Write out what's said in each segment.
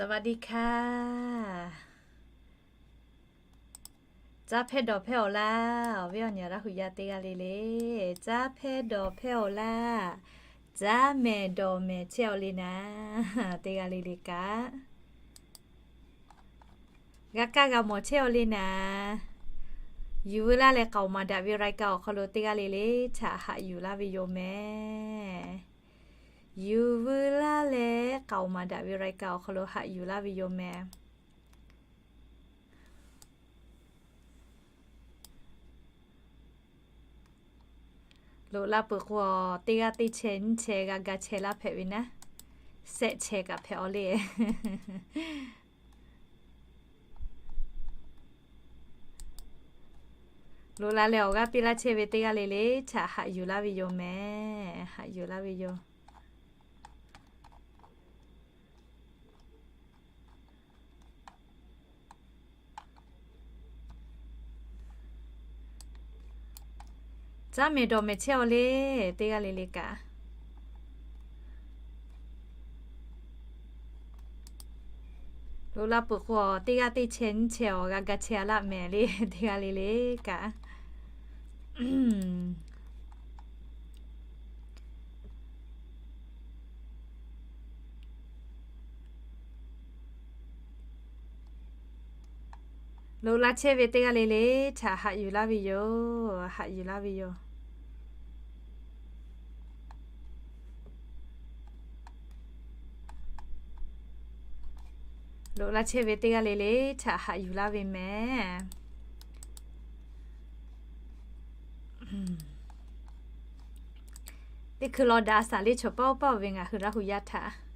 สวัสดีค่ะ Caˇ hpehˇ dawˬ hpehˇ awˬ laˇ, awˬ viˉ awˬ nyi Laˇ hu yaˇ teˇ g'aˇ le le. Caˇ hpehˇ dawˬ hpehˇ awˬ laˇ, caˇ mehˍ dawˬ mehˍ chehˇ awˬ le naˍ, teˇ g'aˇ le le kaꞈ. G'a kaˇ g'a mawˬ chehˇ awˬ le naˍ. Yuˬ veu laˇ leh k'aoˍ maˍ daꞈ ve รายการ awˬ hk'aw lo teˇ g'aˇ le le htaꞈ haꞈ yuˬ laˇ ve yoˬ mehˍ. Yuˬ veu laˇ leh k'aoˍ maˍ daꞈ ve รายการ awˬ hk'aw lo haꞈ yuˬ laˇ ve yoˬ mehˍ. Loꞈ la peuˬ k'o, teˇ g'aˇ teˇ chehˇ nyiˇ chehˇ g'a ga chehˇ laˇ hpehꞈ ve naˉ, shehˆ chehˇ kaꞈ hpehꞈ awˬ le. Loꞈ la leh awˬ g'aˇ piˇ laˇ chehˇ ve teˇ g'aˇ le le htaꞈ haꞈ yuˬ laˇ ve yoˬ mehˍ. Haꞈ yuˬ laˇ ve yoˬ. Caˇ mehˍ dawˬ mehˍ chehˇ awˬ le, teˇ g'aˇ le le kaꞈ. Loꞈ la peuˬ k'o, teˇ g'aˇ teˇ chehˇ nyiˇ chehˇ awˬ g'a ga chehˇ a laˇ mehˍ le, teˇ g'aˇ le le kaꞈ. Loꞈ la chehˇ ve teˇ g'aˇ le le htaꞈ haꞈ yuˬ laˇ ve yoˬ. Haꞈ yuˬ laˇ ve yoˬ. Loꞈ la chehˇ ve teˇ g'aˇ le le htaꞈ haꞈ yuˬ laˇ ve mehˍ. Teˇ hkui law daꞈ a shaˍ le chaw paˆ oˇ paˆ ve ngaˬ hui Laˇ hu yaˇ htaꞈ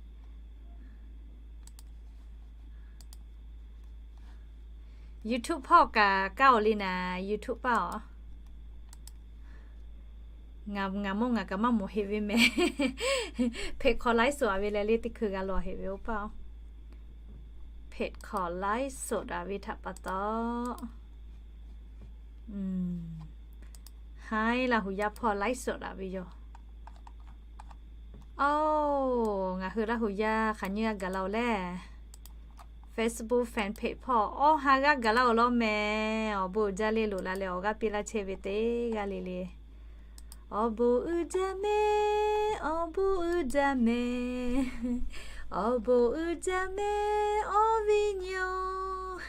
YouTube hpawˇ kaꞈ kaˇ awˬ le naˍ, YouTube paˇ awˬ. Ngaˬ, ngaˬ mawˇ ngaˬ kaꞈ maˇ mawˬ heˆ ve mehˍ. Hpeꞈ hk'aw ไลฟ์สด a ve leh le teˇ hkui g'a lawˬ heˆ ve oˇ paˇ. Hpeꞈ hk'aw ไลฟ์สด a ve htaꞈ pa taw, haiˉ Laˇ hu yaˇ hpawˇ ไลฟ์สด a ve yoˬ. Oˇ, ngaˬ hui Laˇ hu yaˇ hk'aˬ nyiˇ g'aˇ gaˬ la-oˬ leh, Facebook fan page hpawˇ awˬ ha g'aˇ gaˬ laˇ-oˬ law mehˍ. Awˬ bon uiˍ jaˇ le, loꞈ la leh awˬ g'aˇ piˇ laˇ chehˇ ve teˇ g'aˇ le le. Awˬ bon uiˍ jaˇ mehˍ, awˬ bon uiˍ jaˇ mehˍ, awˬ bon uiˍ jaˇ mehˍ, awˬ viˉ nyi-oˬ.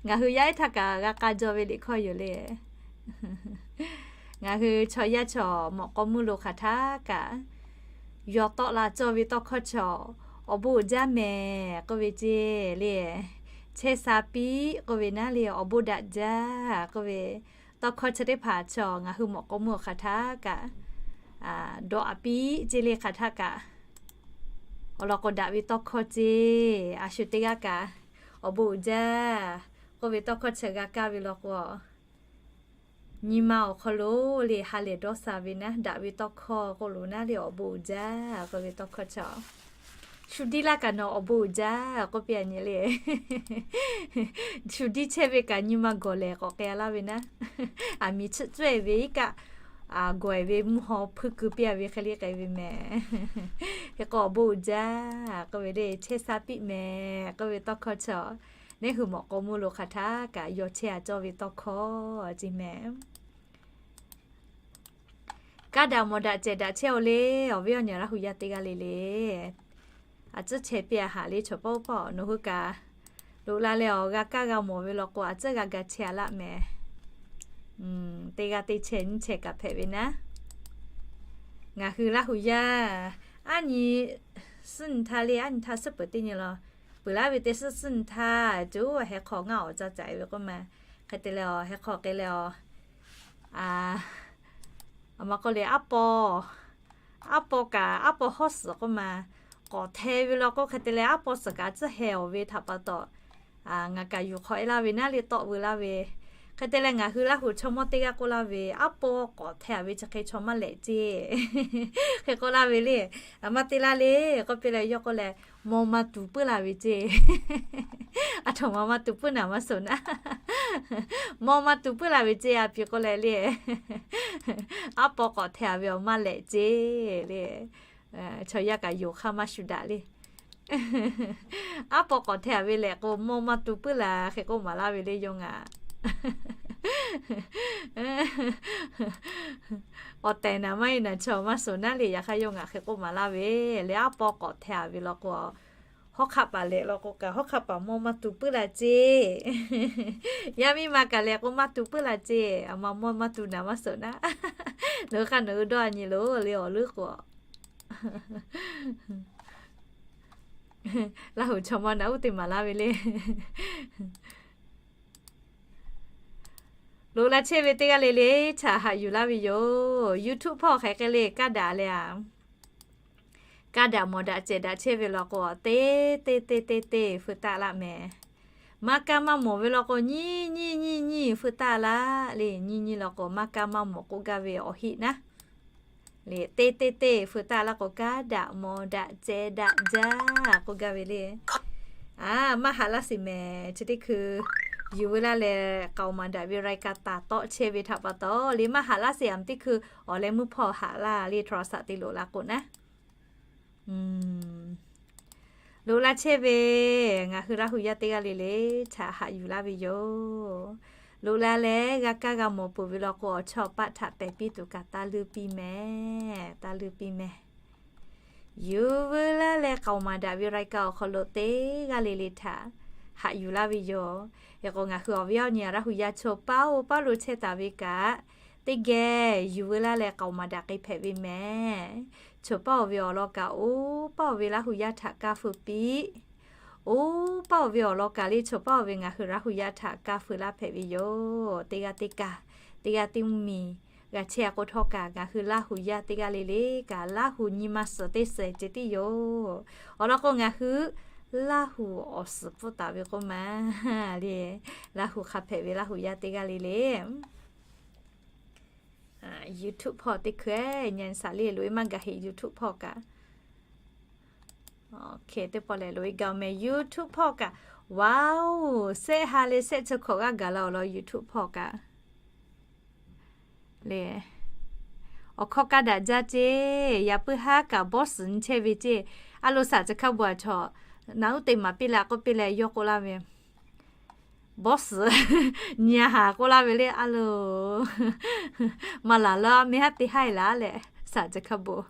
Ngaˬ hui yaˇ ehˉ htaˇ kaꞈ g'a k'a jaw ve liꞈ hkawˇ yoˬ le. Ngaˬ hui chaw yaˇ chaw mawꞈ k'aw mvuhˇ lo hk'aˬ htaˇ kaꞈ, yawˬ tawˆ la cawˇ ve tawˇ hkawˇ chaw, awˬ bon uiˍ jaˇ mehˍ k'oˆ ve ceˇ le. Chehˇ sha piˇ k'oˆ ve naˉ le, awˬ bon daꞈ jaˇ k'oˆ ve, tawˇ hkawˇ chi teˇ hpaˍ chaw ngaˬ hui mawꞈ k'aw mvuhˇ awˬ hk'aˬ htaˇ kaꞈ, dawꞈ a piˇ ceˇ le hk'aˬ htaˇ kaꞈ. Awˬ lawn k'o daꞈ ve tawˇ hkawˇ ceˇ, a shu teˇ g'aˇ kaꞈ, awˬ bon uiˍ jaˇ k'oˆ ve tawˇ hkawˇ chi g'a kaˇ ve law k'o, nyi ma awˬ hk'aw lo le ha lehˬ dawˇ sha ve naˉ, daꞈ ve tawˇ hkawˇ k'oˆ lo naˉ le, awˬ bon uiˍ jaˇ k'oˆ ve tawˇ hkawˇ chaw. Shu diˇ laˇ kaꞈ nawˬ awˬ bon uiˍ jaˇ k'oˆ piˇ a nyi le. Shu diˇ chehˇ ve kaꞈ nyi ma gawˬ lehˬ k'awꞈ k'ai a laˇ ve naˉ, aˬ miˍ tsuhˆ tcuhˆ-e ve iˉ kaˆ gawˬ-e ve mvuhˇ haw hpuiˇ keu piˇ a ve hk'e le k'ai ve mehˍ. Hk'e k'o awˬ bon uiˍ jaˇ k'oˆ ve le, chehˇ sha piˇ mehˍ k'oˆ ve tawˇ hkawˇ chaw, neˇ hui mawꞈ k'aw mvuhˇ lo hk'aˬ htaˇ kaꞈ yawˬ chehˇ a cawˇ ve tawˇ hkawˇ ceˇ mehˍ. Kaˇ daꞈ mawˬ daꞈ cehˬ daꞈ chehˇ-oˬ le, awˬ viˉ awˬ nyi Laˇ hu yaˇ teˇ g'aˇ le le. A tcuhˉ chehˇ piˇ a haꞈ le chaw paˆ oˇ paˆ, nawˬ hui kaꞈ loꞈ la leh awˬ g'a kaˇ g'a mawˬ ve law k'o, a tcuhˉ g'a ga chehˇ a laˇ mehˍ. Teˇ g'aˇ teˇ chehˇ nyiˇ chehˇ kaꞈ hpehꞈ ve naˉ. Ngaˬ hui Laˇ hu yaˇ, aˉ nyi suhˉ nyi htaˇ le, aˉ nyi htaˇ suhˉ peuˬ teˇ nyi law, peuˬ laˇ ve teˇ suhˉ suhˉ nyi htaˇ, co heh hk'aw ngaˇ awˬ ca caiˍ ve k'oˆ ma. Hk'e te leh awˬ heh hk'aw k'ai leh awˬ, a ma k'oˆ le, aˉ paw, aˉ paw kaꞈ aˉ paw hawˉ suhˍ k'oˆ ma. K'awꞈ hte ve law k'o, hk'e te leh aˉ paw suhˍ kaꞈ tcuhˉ heh awˬ ve htaꞈ pa taw, ngaˬ kaꞈ yuˬ hk'awꞈ e laˇ ve naˉ le, tawˆ veu laˇ ve. Hk'e te leh ngaˬ hui Laˇ hu chaw mawˇ teˇ g'aˇ k'oˆ laˇ ve, aˉ paw k'awꞈ hte a ve chi hk'e chaw maˇ lehꞈ ceˇ. Hk'e k'oˆ laˇ ve le. A ma te laˇ le, k'oˆ piˇ leh yawˇ k'oˆ leh, maw ma tuˍ puiˉ la ve ceˇ. A htoꞈ ma ma tuˍ puiˉ naˍ maˇ suhˍ naˉ, maw ma tuˍ puiˉ la ve ceˇ a piˇ k'oˆ leh le. Aˉ paw k'awꞈ hte a ve awˬ maˇ lehꞈ ceˇ le. Chaw yaˇ kaꞈ yonˍ hk'aˇ maˇ shu daꞈ le. Aˉ paw k'awꞈ hteh-a ve lehˬ k'o, mawˇ maˇ tu puiˉ la hk'e k'oˆ maˍ laˇ ve le yawˇ ngaˬ. Awˬ tehˬ naˍ maˇ heˆ naˍ chaw maˇ suhˍ naˉ le, yaꞈ hk'aˇ yawˇ ngaˬ hk'e k'oˆ maˍ laˇ ve le, aˉ paw k'awꞈ hteh-a ve law k'o, hawˉ hk'aˆ paˍ lehꞈ law k'o kaꞈ, hawˉ hk'aˆ paˍ mawˇ maˇ tu puiˉ la ceˇ. Yaˇ miˇ ma kaꞈ lehˬ k'o maˇ tu puiˉ la ceˇ. A ma mawˇ maˇ tu naˍ maˇ suhˍ naˉ. Nawˬ hui hk'a nawˬ hui dawˇ-a nyi loˬ le awˬ leuˉ k'o. Laˇ huˍ chaw ma naꞈ uˉ te maˍ laˇ ve le. Loꞈ la chehˇ ve teˇ g'aˇ le le htaꞈ haꞈ yuˬ laˇ ve yoˬ. YouTube hpawˇ hk'aˬ hk'e le kaˇ daꞈ leh a, kaˇ daꞈ mawˬ daꞈ cehˬ daꞈ chehˇ ve law k'o, teˇ teˇ teˇ teˇ teˇ feu taˆ laˇ mehˍ. Maˇ kaˇ maˇ mawˬ ve law k'o, nyiˇ nyiˇ nyiˇ nyiˇ feu taˆ laˇ le. Nyiˇ nyiˇ law k'o, maˇ kaˇ maˇ mawˬ k'oˆ gaˇ ve awˬ heˆ naˉ le. Teˇ teˇ teˇ feu taˆ laˇ k'o, kaˇ daꞈ mawˬ daꞈ cehˬ daꞈ jaˇ k'oˆ gaˇ ve le. A, maˇ haꞈ laˇ sheˍ mehˍ. Chi teˇ hkui yuˬ veu laˇ leh k'aoˍ maˍ daꞈ ve รายการ taˍ tawˆ chehˇ ve htaꞈ pa taw le, maˇ haꞈ laˇ sheˍ. A, teˇ hkui awˬ leh mvuhˇ hpawˇ haꞈ laˇ le, โทรศัพท์ te loꞈ la k'o naˉ. Loꞈ la chehˇ ve ngaˬ hui Laˇ huˍ yaˇ teˇ g'aˇ le le htaꞈ haꞈ yuˬ laˇ ve yoˬ. Loꞈ la leh g'a kaˇ g'a mawˬ peuˬ ve law k'o, awˬ chawˇ paˆ htaꞈ pehˬ piˇ tuˬ kaꞈ taˇ leuˇ piˇ mehˍ, taˇ leuˇ piˇ mehˍ. Yuˬ veu laˇ leh k'aoˍ maˍ daꞈ ve รายการ awˬ hk'aw lo teˇ g'aˇ le le htaꞈ haꞈ yuˬ laˇ ve yoˬ. Hk'e k'o, ngaˬ hui awˬ viˉ awˬ nyi Laˇ huˍ yaˇ chaw paˇ oˇ paˇ lo chehˇ taˍ ve kaꞈ, teˇ geh yuˬ veu laˇ leh k'aoˍ maˍ daꞈ k'ai hpehꞈ ve mehˍ. Chaw paˇ oˇ ve awˬ lawn kaꞈ, oˇ paˇ oˇ ve Laˇ huˍ yaˇ htaꞈ kaˇ feu piˇ. Oˇ paˇ oˇ ve awˬ lawn kaꞈ le, chaw paˇ oˇ ve ngaˬ hui Laˇ huˍ yaˇ htaꞈ kaˇ feu laˇ hpehꞈ ve yoˬ. Teˇ g'aˇ teˇ kaꞈ, teˇ g'aˇ teˇ mvuhˇ miˬ g'a chehˇ k'o htawˇ kaꞈ, ngaˬ hui Laˇ huˍ yaˇ teˇ g'aˇ le le kaꞈ, Laˇ huˍ nyi ma suhˍ teˇ suhˍ ceh tiˉ yoˬ. Awˬ lawn k'o, ngaˬ hui Laˇ huˍ awˬ suhˍ pfuhˇ taˍ ve k'oˆ ma le. Laˇ huˍ hk'a hpehꞈ ve Laˇ huˍ yaˇ teˇ g'aˇ le le. YouTube hpawˇ teˇ hkui nyi saˍ le loꞈ-e maˇ gaˬ heˆ. YouTube hpawˇ kaꞈ, teˇ pawˆ lehˬ loꞈ-e gaˬ mehˍ. YouTube hpawˇ kaꞈ, wow, shehˆ ha leh shehˆ chi hkawꞈ g'aˇ gaˬ la awˬ lawn YouTube hpawˇ kaꞈ le. Awˬ hkawˇ kaˇ daꞈ jaˇ ceˇ. Yaꞈ puiˉ haˉ kaꞈ bawˇ suhˍ nyi chehˇ ve ceˇ. A lo, shaˍ chi hkaˇ bon a chaw naꞈ uˉ te maˍ piˇ la k'oˆ piˇ leh yawˇ k'oˆ laˇ ve, bawˇ suhˍ nyi a haˍ k'oˆ laˇ ve le. A lo, maˇ laˬ laˇ, mehˆ haˉ te haiˇ laˇ leh, shaˍ chi hkaˇ bon.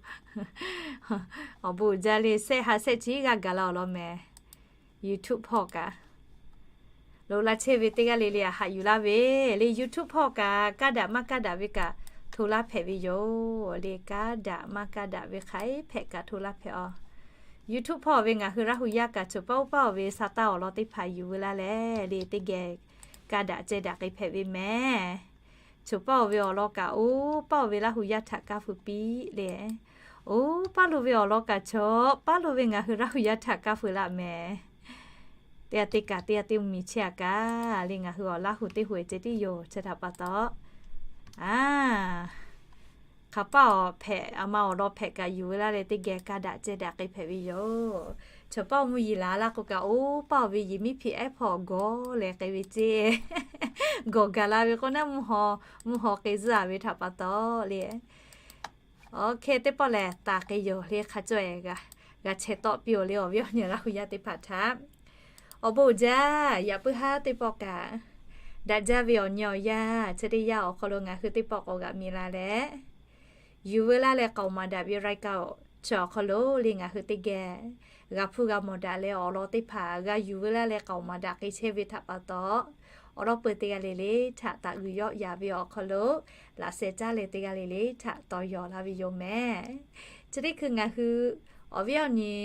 Awˬ bon uiˍ jaˇ le, shehˆ ha shehˆ chi g'aˇ gaˬ la awˬ lawn mehˍ. YouTube hpawˇ kaꞈ loꞈ la chehˇ ve teˇ g'aˇ le le a haꞈ yuˬ laˇ ve le. YouTube hpawˇ kaꞈ kaˇ daꞈ maˇ kaˇ daꞈ ve kaꞈ hto laˇ hpehꞈ ve yoˬ le. Kaˇ daꞈ maˇ kaˇ daꞈ ve hk'aˬ hk'e hpehꞈ kaꞈ hto laˇ hpehꞈ a. YouTube hpawˇ ve ngaˬ hui Laˇ huˍ yaˇ kaꞈ, chaw paˇ oˇ paˇ oˬ ve sa taˇ awˬ lawn teˇ hpaˍ yuˬ veu laˇ leh le, teˇ geh kaˇ daꞈ ceh daꞈ k'ai hpehꞈ ve mehˍ. Chaw paˇ oˬ ve awˬ lawn kaꞈ, oˇ paˇ oˬ ve Laˇ huˍ yaˇ htaꞈ kaˇ feu piˇ le. Oˇ paˇ lo ve awˬ lawn kaꞈ, chaw paˇ lo ve ngaˬ hui Laˇ huˍ yaˇ htaꞈ kaˇ feu laˇ mehˍ. Teˇ g'aˇ teˇ kaꞈ, teˇ g'aˇ teˇ mvuhˇ miˬ chehˇ a kaꞈ le, ngaˬ hui awˬ Laˇ huˍ teˇ huˍ ceh tiˉ yoˬ. Chi htaꞈ pa taw, a, hk'aˬ paˇ awˬ hpehꞈ, a ma awˬ lawn hpehꞈ kaꞈ yuˬ veu laˇ leh, teˇ geh kaˇ daꞈ ceh daꞈ k'ai hpehꞈ ve yoˬ. Chaw paˇ oˬ mvuhˇ yeˬ laˬ laˇ k'o kaꞈ, oˇ paˇ oˬ ve yeˬ miˉ hpiꞈ ehˉ hpawˇ gawˬ leh k'ai ve ceˇ. Gawˬ gaˬ la ve k'o naˉ, mvuhˇ haw k'e zuhˇ a ve htaꞈ pa taw le. Oˇ hk'e teˇ pawˆ lehˬ, taˍ k'e yoˬ le hk'a cawˇ-e g'a chehˇ tawˆ piˇ-oˬ le, awˬ viˉ awˬ nyi Laˇ huˍ yaˇ teˇ hpaˍ htaꞈ. Awˬ bon uiˍ jaˇ. Yaꞈ puiˉ haˉ teˇ pawˆ kaꞈ daꞈ jaˇ ve awˬ nyi awˬ yaˇ chi teˇ yanˇ awˬ hk'aw lo ngaˬ hui teˇ pawˆ k'awꞈ g'aꞈ mi la leh, yuˬ veu laˇ leh k'aoˍ maˍ daꞈ ve รายการ awˬ chi awˬ hk'aw lo le ngaˬ hui teˇ geh g'a hpuˇ g'a mawˬ daꞈ leh, awˬ lawn teˇ hpaˍ g'a yuˬ veu laˇ leh k'aoˍ maˍ daꞈ k'ai chehˇ ve htaꞈ pa taw, awˬ lawn peu teˇ g'aˇ le le htaꞈ taꞈ g'uiˬ yawˆ yaꞈ ve awˬ hk'aw lo laꞈ sheh caˉ leh, teˇ g'aˇ le le htaꞈ taw yaw laˇ ve yoˬ mehˍ. Chi teˇ hkui ngaˬ hui awˬ viˉ awˬ nyi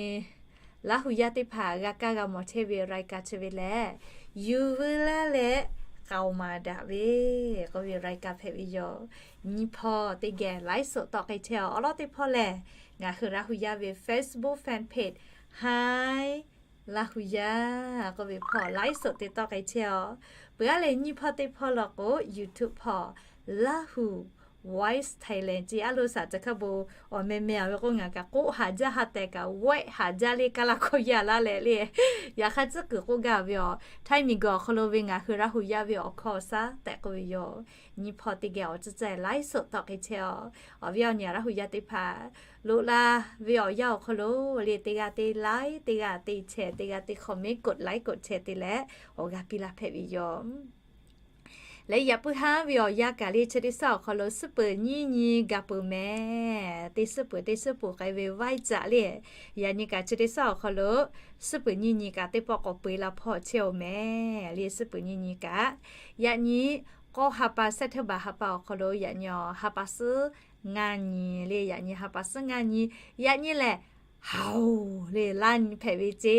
Laˇ huˍ yaˇ teˇ hpaˍ g'a kaˇ g'a mawˬ chehˇ ve รายการ chi ve lehˬ, yuˬ veu laˇ leh k'aoˍ maˍ daꞈ ve k'oˆ ve รายการ hpehꞈ ve yoˬ. Nyiˇ hpawˇ teˇ geh ไลฟ์สด tawˆ k'ai chehˇ-oˬ. Awˬ lawn teˇ hpawˇ lehˬ, ngaˬ hui Laˇ huˍ yaˇ ve Facebook fanpage Hi Laˇ huˍ yaˇ k'oˆ ve hpawˇ ไลฟ์สด te tawˆ k'ai chehˇ-oˬ. Peuˬ aˉ lehˬ, nyiˇ hpawˇ teˇ hpawˇ law k'o, YouTube hpawˇ Laˇ huˍ Voice Thailand ce a lo saˍ ca hkaˇ bon awˬ meh meh a ve k'o, ngaˬ kaꞈ k'oˆ haˍ jaˇ ha tehˬ kaꞈ wehˆ haˍ jaˇ le, kaˇ laˇ hkawˇ yaˇ laˇ leh le. Yaꞈ hk'aˇ tcuhˉ kuiˬ k'oˆ gaˇ ve awˬ, Htaiˇ miˬguiˬ awˬ hk'aw lo ve ngaˬ hui Laˇ hu yaˇ ve awˬ hkawˇ awˬ shaˉ tehꞈ k'oˆ ve yoˬ. Nyi hpawˇ teˇ geh awˬ tcuhˉ cehˇ laiˉ soꞈ tawˆ k'ai chehˇ a. Awˬ viˉ awˬ nyi Laˇ hu yaˇ teˇ hpaˍ, loꞈ la ve awˬ yanˇ awˬ hk'aw lo le, teˇ g'aˇ teˇ like, teˇ g'aˇ teˇ share, teˇ g'aˇ teˇ comment, กดไลค์ กดแชร์ te leh awˬ g'a piˇ laˇ hpehꞈ ve yoˬ. Leh yaꞈ puiˉ haˉ ve awˬ yanˇ kaꞈ le, chi teˇ suhˉ awˬ hk'aw lo suhˉ peuˬ nyiˇ nyi ga peuˬ mehˍ. Teˇ suhˉ peuˬ teˇ suhˉ peuˬ k'ai ve vaiˇ caꞈ le. Yaꞈ nyi kaꞈ chi teˇ suhˉ awˬ hk'aw lo suhˉ peuˬ nyiˇ nyi kaꞈ teˇ pawˆ k'awꞈ peu-eˬ la hpawˇ chehˇ-oˬ mehˍ le, suhˉ peuˬ nyiˇ nyi kaꞈ. Yaꞈ nyi k'awˇ ha pa September ha pa awˬ hk'aw lo yaꞈ nyi awˬ ha pa suhˉ ngaˇ nyi le, yaꞈ nyi ha pa suhˉ ngaˇ nyi, yaꞈ nyi lehˬ haˍ-oˬ le, laˇ nyi hpehꞈ ve ce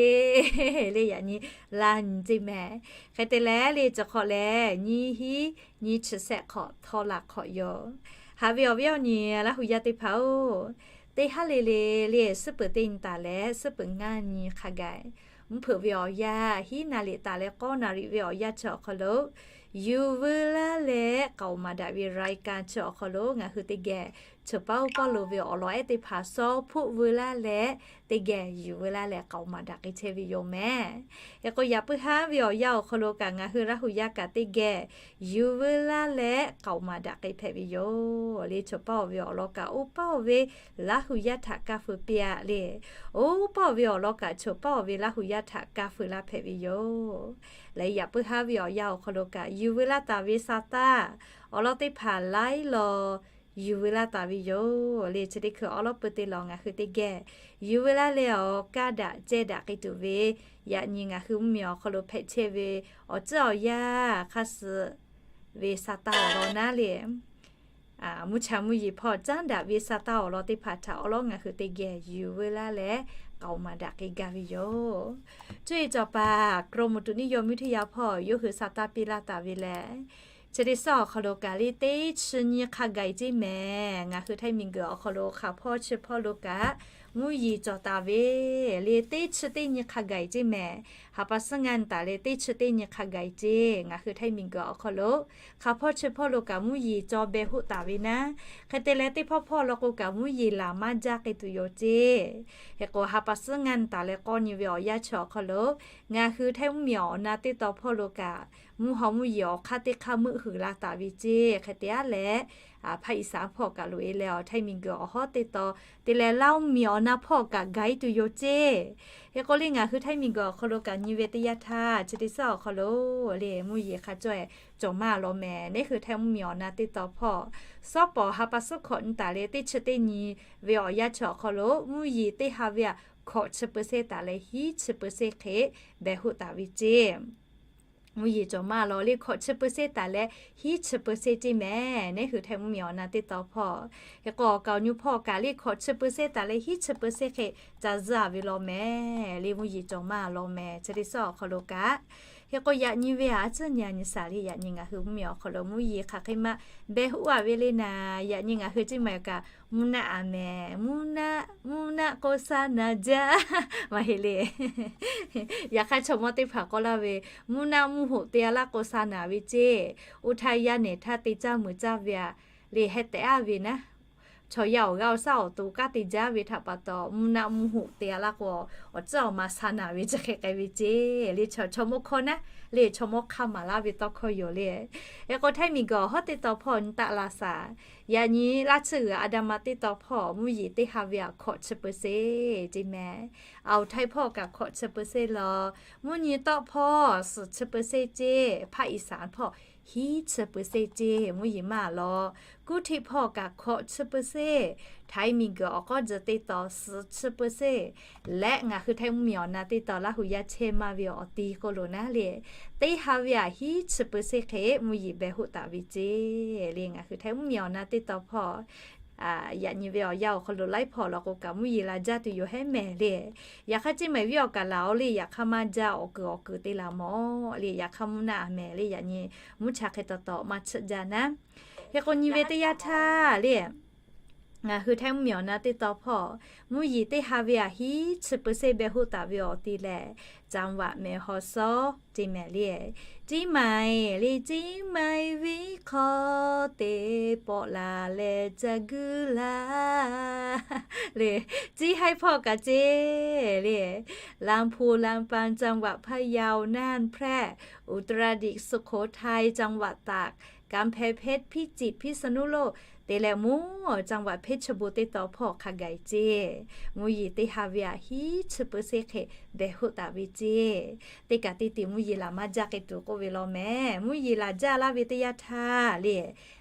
le, yaꞈ nyi laˇ nyi ce mehˍ. Hk'e te leh le, chi hk'awꞈ lehˬ nyiˇ hinˉ nyiˇ chi shehˆ hk'awꞈ htawˇ laˬ hk'awꞈ yoˬ. Haꞈ ve awˬ viˉ awˬ nyi Laˇ hu yaˇ teˇ hpaˍ-oˬ, teˇ haˉ le le le, suhˉ peuˬ teˇ nyi taˍ leh suhˉ peuˬ ngaˇ nyi hk'a gaˬ mvuhˇ hpeuꞈ ve awˬ yanˇ, hiˉ naˍ riˍ taˍ leh k'awˇ naˍ riˍ ve awˬ yanˇ chi awˬ hk'aw lo, yuˬ veu laˇ leh k'aoˍ maˍ daꞈ ve รายการ chi awˬ hk'aw lo ngaˬ hui teˇ geh cheuˬ paˉ oˇ pawˇ lo ve awˬ lawn ehˉ teˇ hpaˍ shaw hpoˆ veu laˇ leh teˇ geh yuˬ veu laˇ leh k'aoˍ maˍ daꞈ k'ai chehˇ ve yoˬ mehˍ. Hk'e k'o, yaꞈ puiˉ haˉ ve awˬ yanˇ awˬ hk'aw lo kaꞈ ngaˬ hui Laˇ hu yaˇ kaꞈ teˇ geh yuˬ veu laˇ leh k'aoˍ maˍ daꞈ k'ai hpehꞈ ve yoˬ le. Cheuˬ paˉ-oˬ ve awˬ lawn kaꞈ oˇ paˉ-oˬ ve Laˇ hu yaˇ htaꞈ kaˇ feu piˇ-a le. Oˇ paˉ-oˬ ve awˬ lawn kaꞈ cheuˬ paˉ-oˬ ve Laˇ hu yaˇ htaꞈ kaˇ feu laˇ hpehꞈ ve yoˬ. Leh yaꞈ puiˉ haˉ ve awˬ yanˇ awˬ hk'aw lo kaꞈ yuˬ veu laˇ taˍ ve sa taˇ awˬ lawn teˇ hpaˍ laiˉ law yuˬ veu laˇ taˍ ve yoˬ le. Chi teˇ hkui awˉ lawˉ peu teˇ law ngaˬ hui teˇ geh yuˬ veu laˇ leh awˬ kaˇ daꞈ cehˇ daꞈ k'ai tuˬ ve, yaꞈ nyi ngaˬ hui mvuhˇmiˬ awˬ hk'aw lo hpehꞈ chehˇ ve awˬ tcuhˉ awˬ yanˇ hk'aˇ suh ve sa taˇ awˬ lawn naˉ le. Mvuhˇ cha mvuhˇ yeˬ hpawˇ caˉ daꞈ ve sa taˇ awˬ lawn teˇ hpaˍ htaꞈ awˉ lawˉ ngaˬ hui teˇ geh yuˬ veu laˇ leh k'aoˍ maˍ daꞈ k'ai gaˇ ve yoˬ. Cuˇ yiˍ cawˬ paˍ กรมอุตุนิยมวิทยา hpawˇ yawˇ hui sa taˇ piˇ laˇ taˍ ve lehˬ, chi teˇ suhˉ awˬ hk'aw lo kaꞈ le teˇ chi nyi hk'a gaˬ-e ceˇ mehˍ. Ngaˬ hui Htaiˇ miˬguiˬ awˬ hk'aw lo hk'aˬ hpawˇ chi hpawˇ lo kaꞈ mvuhˇ yeˬ cawˬ taˍ ve le, teˇ chi teˇ nyi hk'a gaˬ-e ceˇ mehˍ. Ha pa suhˉ ngaˇ nyi taˍ leh teˇ chi teˇ nyi hk'a gaˬ-e ceˇ. Ngaˬ hui Htaiˇ miˬguiˬ awˬ hk'aw lo hk'aˬ hpawˇ chi hpawˇ lo kaꞈ mvuhˇ yeˬ cawˬ behˬ hoˆ taˍ ve naˉ. Hk'e te leh teˇ hpawˇ hpawˇ law k'o kaꞈ mvuhˇ yeˬ laˬ maˇ jaˇ k'ai tuˬ yoˬ ceˇ. Hk'e k'o, ha pa suhˉ ngaˇ nyi taˍ leh k'awˇ nyi ve awˬ yanˇ chi awˬ hk'aw lo ngaˬ hui Htaiˇ mvuhˇmiˬ awˬ na teˇ taw hpawˇ lo kaꞈ mvuhˇ haw mvuhˇ yeˬ awˬ hk'aˇ teˇ hk'aˇ meuˆ huiˍ la taˍ ve ceˇ. Hk'e te-a leh, hpaˇ iˍsaˍ hpawˇ kaꞈ loꞈ-e leh awˬ Htaiˇ miˬguiˬ awˬ hawˉ teˇ taw te leh Laˇ mvuhˇmiˬ awˬ na hpawˇ kaꞈ gaˬ-e tuˬ yoˬ ceˇ. Hk'e k'o le, ngaˬ hui Htaiˇ miˬguiˬ awˬ hk'aw lo kaꞈ nyi ve teˇ yanˇ htaˇ chi teˇ suhˉ awˬ hk'aw lo le mvuhˇ yeˬ hk'a cawˇ-e cawˬ maˇ law mehˍ. Neˉ hui Htaiˇ mvuhˇmiˬ awˬ na teˇ taw hpawˇ sawˉ pawˍ ha pa suhˉ hkawꞈ nyi taˍ leh teˇ chi teˇ nyi ve awˬ yanˇ chi awˬ hk'aw lo mvuhˇ yeˬ teˇ ha ve aꞈ hkawꞈ chi เปอร์เซ็นต์ taˍ leh hiˉ chi เปอร์เซ็นต์ hk'e behˬ hoˆ taˍ ve ceˇ. Mvuhˇ yeˬ cawˬ maˇ law le, hkawꞈ chi เปอร์เซ็นต์ taˍ leh hiˉ chi เปอร์เซ็นต์ ceˇ mehˍ. Neˉ hui Htaiˇ mvuhˇmiˬ awˬ na teˇ taw hpawˇ. Hk'e k'o, awˬ kaoˍ nyu hpawˇ kaꞈ le hkawꞈ chi เปอร์เซ็นต์ taˍ leh hiˉ chi เปอร์เซ็นต์ hk'e ca zuhˇ-a ve law mehˍ le, mvuhˇ yeˬ cawˬ maˇ law mehˍ. Chi teˇ suhˉ awˬ hk'aw lo kaꞈ, hk'e k'o yaꞈ nyi ve aꞈ tcuhˉ nyi a nyi shaˍ le, yaꞈ nyi ngaˬ hui mvuhˇmiˬ awˬ hk'aw lo mvuhˇ yeˬ hk'aˬ hk'e maˇ behˬ hoˆ-a ve le naˍ. Yaꞈ nyi ngaˬ hui ceˇ maˬ kaꞈ mvuhˇ naˆ-a mehˍ, mvuhˇ naˆ, mvuhˇ naˆ k'o sa naˍ jaˇ maˇ heˆ le. Yaꞈ hk'aˇ chaw mawˇ teˇ hpaˍ k'oˆ laˇ ve, mvuhˇ naˆ mvuhˇ hoꞈ te-a laˇ k'o sa naˍ ve ceˇ. Oˇ htaˇ yaˇ nehˬ htaˇ te caˇ muiˬ caˇ ve aꞈ le heh tehꞈ-a ve naˉ. Chaw yaˇ awˬ g'aˇ awˬ shaˉ awˬ to kanˉ te jaˇ ve htaꞈ pa taw, mvuhˇ naˆ mvuhˇ hoꞈ te-a laˇ k'o, awˬ tcuhˉ awˬ ma sa naˍ ve chi hk'e k'ai ve ceˇ le. Chaw, chaw mawˇ hkawˇ naˉ le, chaw mawˇ hk'aˇ maˍ laˇ ve tawˇ hkawˇ yoˬ le. Hk'e k'o, Htaiˇ miˬguiˬ awˬ hawˉ teˇ taw hpawˇ nyi taˆ la shaˍ. Yaꞈ nyi Laˇ tsuhˇ g'uiˬ Aˍdanˍ ma teˇ taw hpawˇ mvuhˇ yeˬ teˇ ha ve aꞈ hkawꞈ chi เปอร์เซ็นต์ ceˇ mehˍ. Aoˬ Htaiˇ hpawˇ kaꞈ hkawꞈ chi เปอร์เซ็นต์ law. Mvuhˇ nyi tawˆ hpawˇ suhˍ chi เปอร์เซ็นต์ ceˇ, hpaˇ iˍsaˍ hpawˇ hiˉ chi เปอร์เซ็นต์ ceˇ, mvuhˇ yeˬ maˇ law. Kuˇ htiˆ hpawˇ kaꞈ hkawꞈ chi เปอร์เซ็นต์, Htaiˇ miˬguiˬ awˬ k'awˇ tzuhˬ teˇ taw suhˍ chi เปอร์เซ็นต์ leh ngaˬ hui Htaiˇ mvuhˇmiˬ awˬ na teˇ taw Laˇ hu yaˇ chehˇ maˇ ve awˬ ti k'oˆ lo naˉ le, teˇ ha ve aꞈ hiˉ chi เปอร์เซ็นต์ hk'e mvuhˇ yeˬ behˬ hoˆ taˍ ve ceˇ le. Ngaˬ hui Htaiˇ mvuhˇmiˬ awˬ na teˇ taw hpawˇ yaꞈ nyi ve awˬ yanˇ awˬ hk'aw lo laiˉ hpawˇ law k'o kaꞈ mvuhˇ yeˬ la jaˇ tuˬ yoˬ hehˉ mehˍ le. Yaꞈ hk'aˇ ceˇ maˬ viˉ awˬ kaꞈ laˬ-oˬ le, yaꞈ hk'aˇ maˇ jaˇ, awˬ kuiˬ awˬ kuiˬ te laˬ mawˬ le. Yaꞈ hk'aˇ mvuhˇ naˆ-a mehˍ le, yaꞈ nyi mvuhˇ cha hk'e taw taw maˇ tsuhˆ jaˇ naˉ. Hk'e k'o nyi ve teˇ yanˇ htaˇ le, Ngaˬ hui Htaiˇ mvuhˇmiˬ awˬ na teˇ tawn hpawˇ, mvuhˇ yeˬ teˇ ha ve aꞈ hiˉ chi เปอร์เซ็นต์ beh hoˆ taˍ ve awˬ ti lehˬ, จังหวัดแม่ฮ่องสอน ceˇ mehˍ le. เชียงใหม่ le, เชียงใหม่ venˇ hk'aw te pawˆ la leh ca guˇ la le, ciˇ haiˉ hpawˇ kaꞈ ceˇ le, ลำพูน ลำปาง จังหวัดพะเยา น่าน แพร่ อุตรดิตถ์ สุโขทัย จังหวัดตาก กำแพงเพชร พิจิตร พิษณุโลก te leh mvuhˇ จังหวัดเพชรบูรณ์ teˇ tawn hpawˇ hk'a gaˬ ceˇ. Mvuhˇ yeˬ teˇ ha ve aꞈ hiˉ chi เปอร์เซ็นต์ hk'e beh hoˆ taˍ ve ceˇ. Teˇ kaꞈ teˇ tiꞈ mvuhˇ yeˬ laˬ maˇ jaˇ k'ai tuˬ k'oˆ ve law mehˍ. Mvuhˇ yeˬ laˬ jaˇ laˇ ve teˇ yanˇ htaˇ le,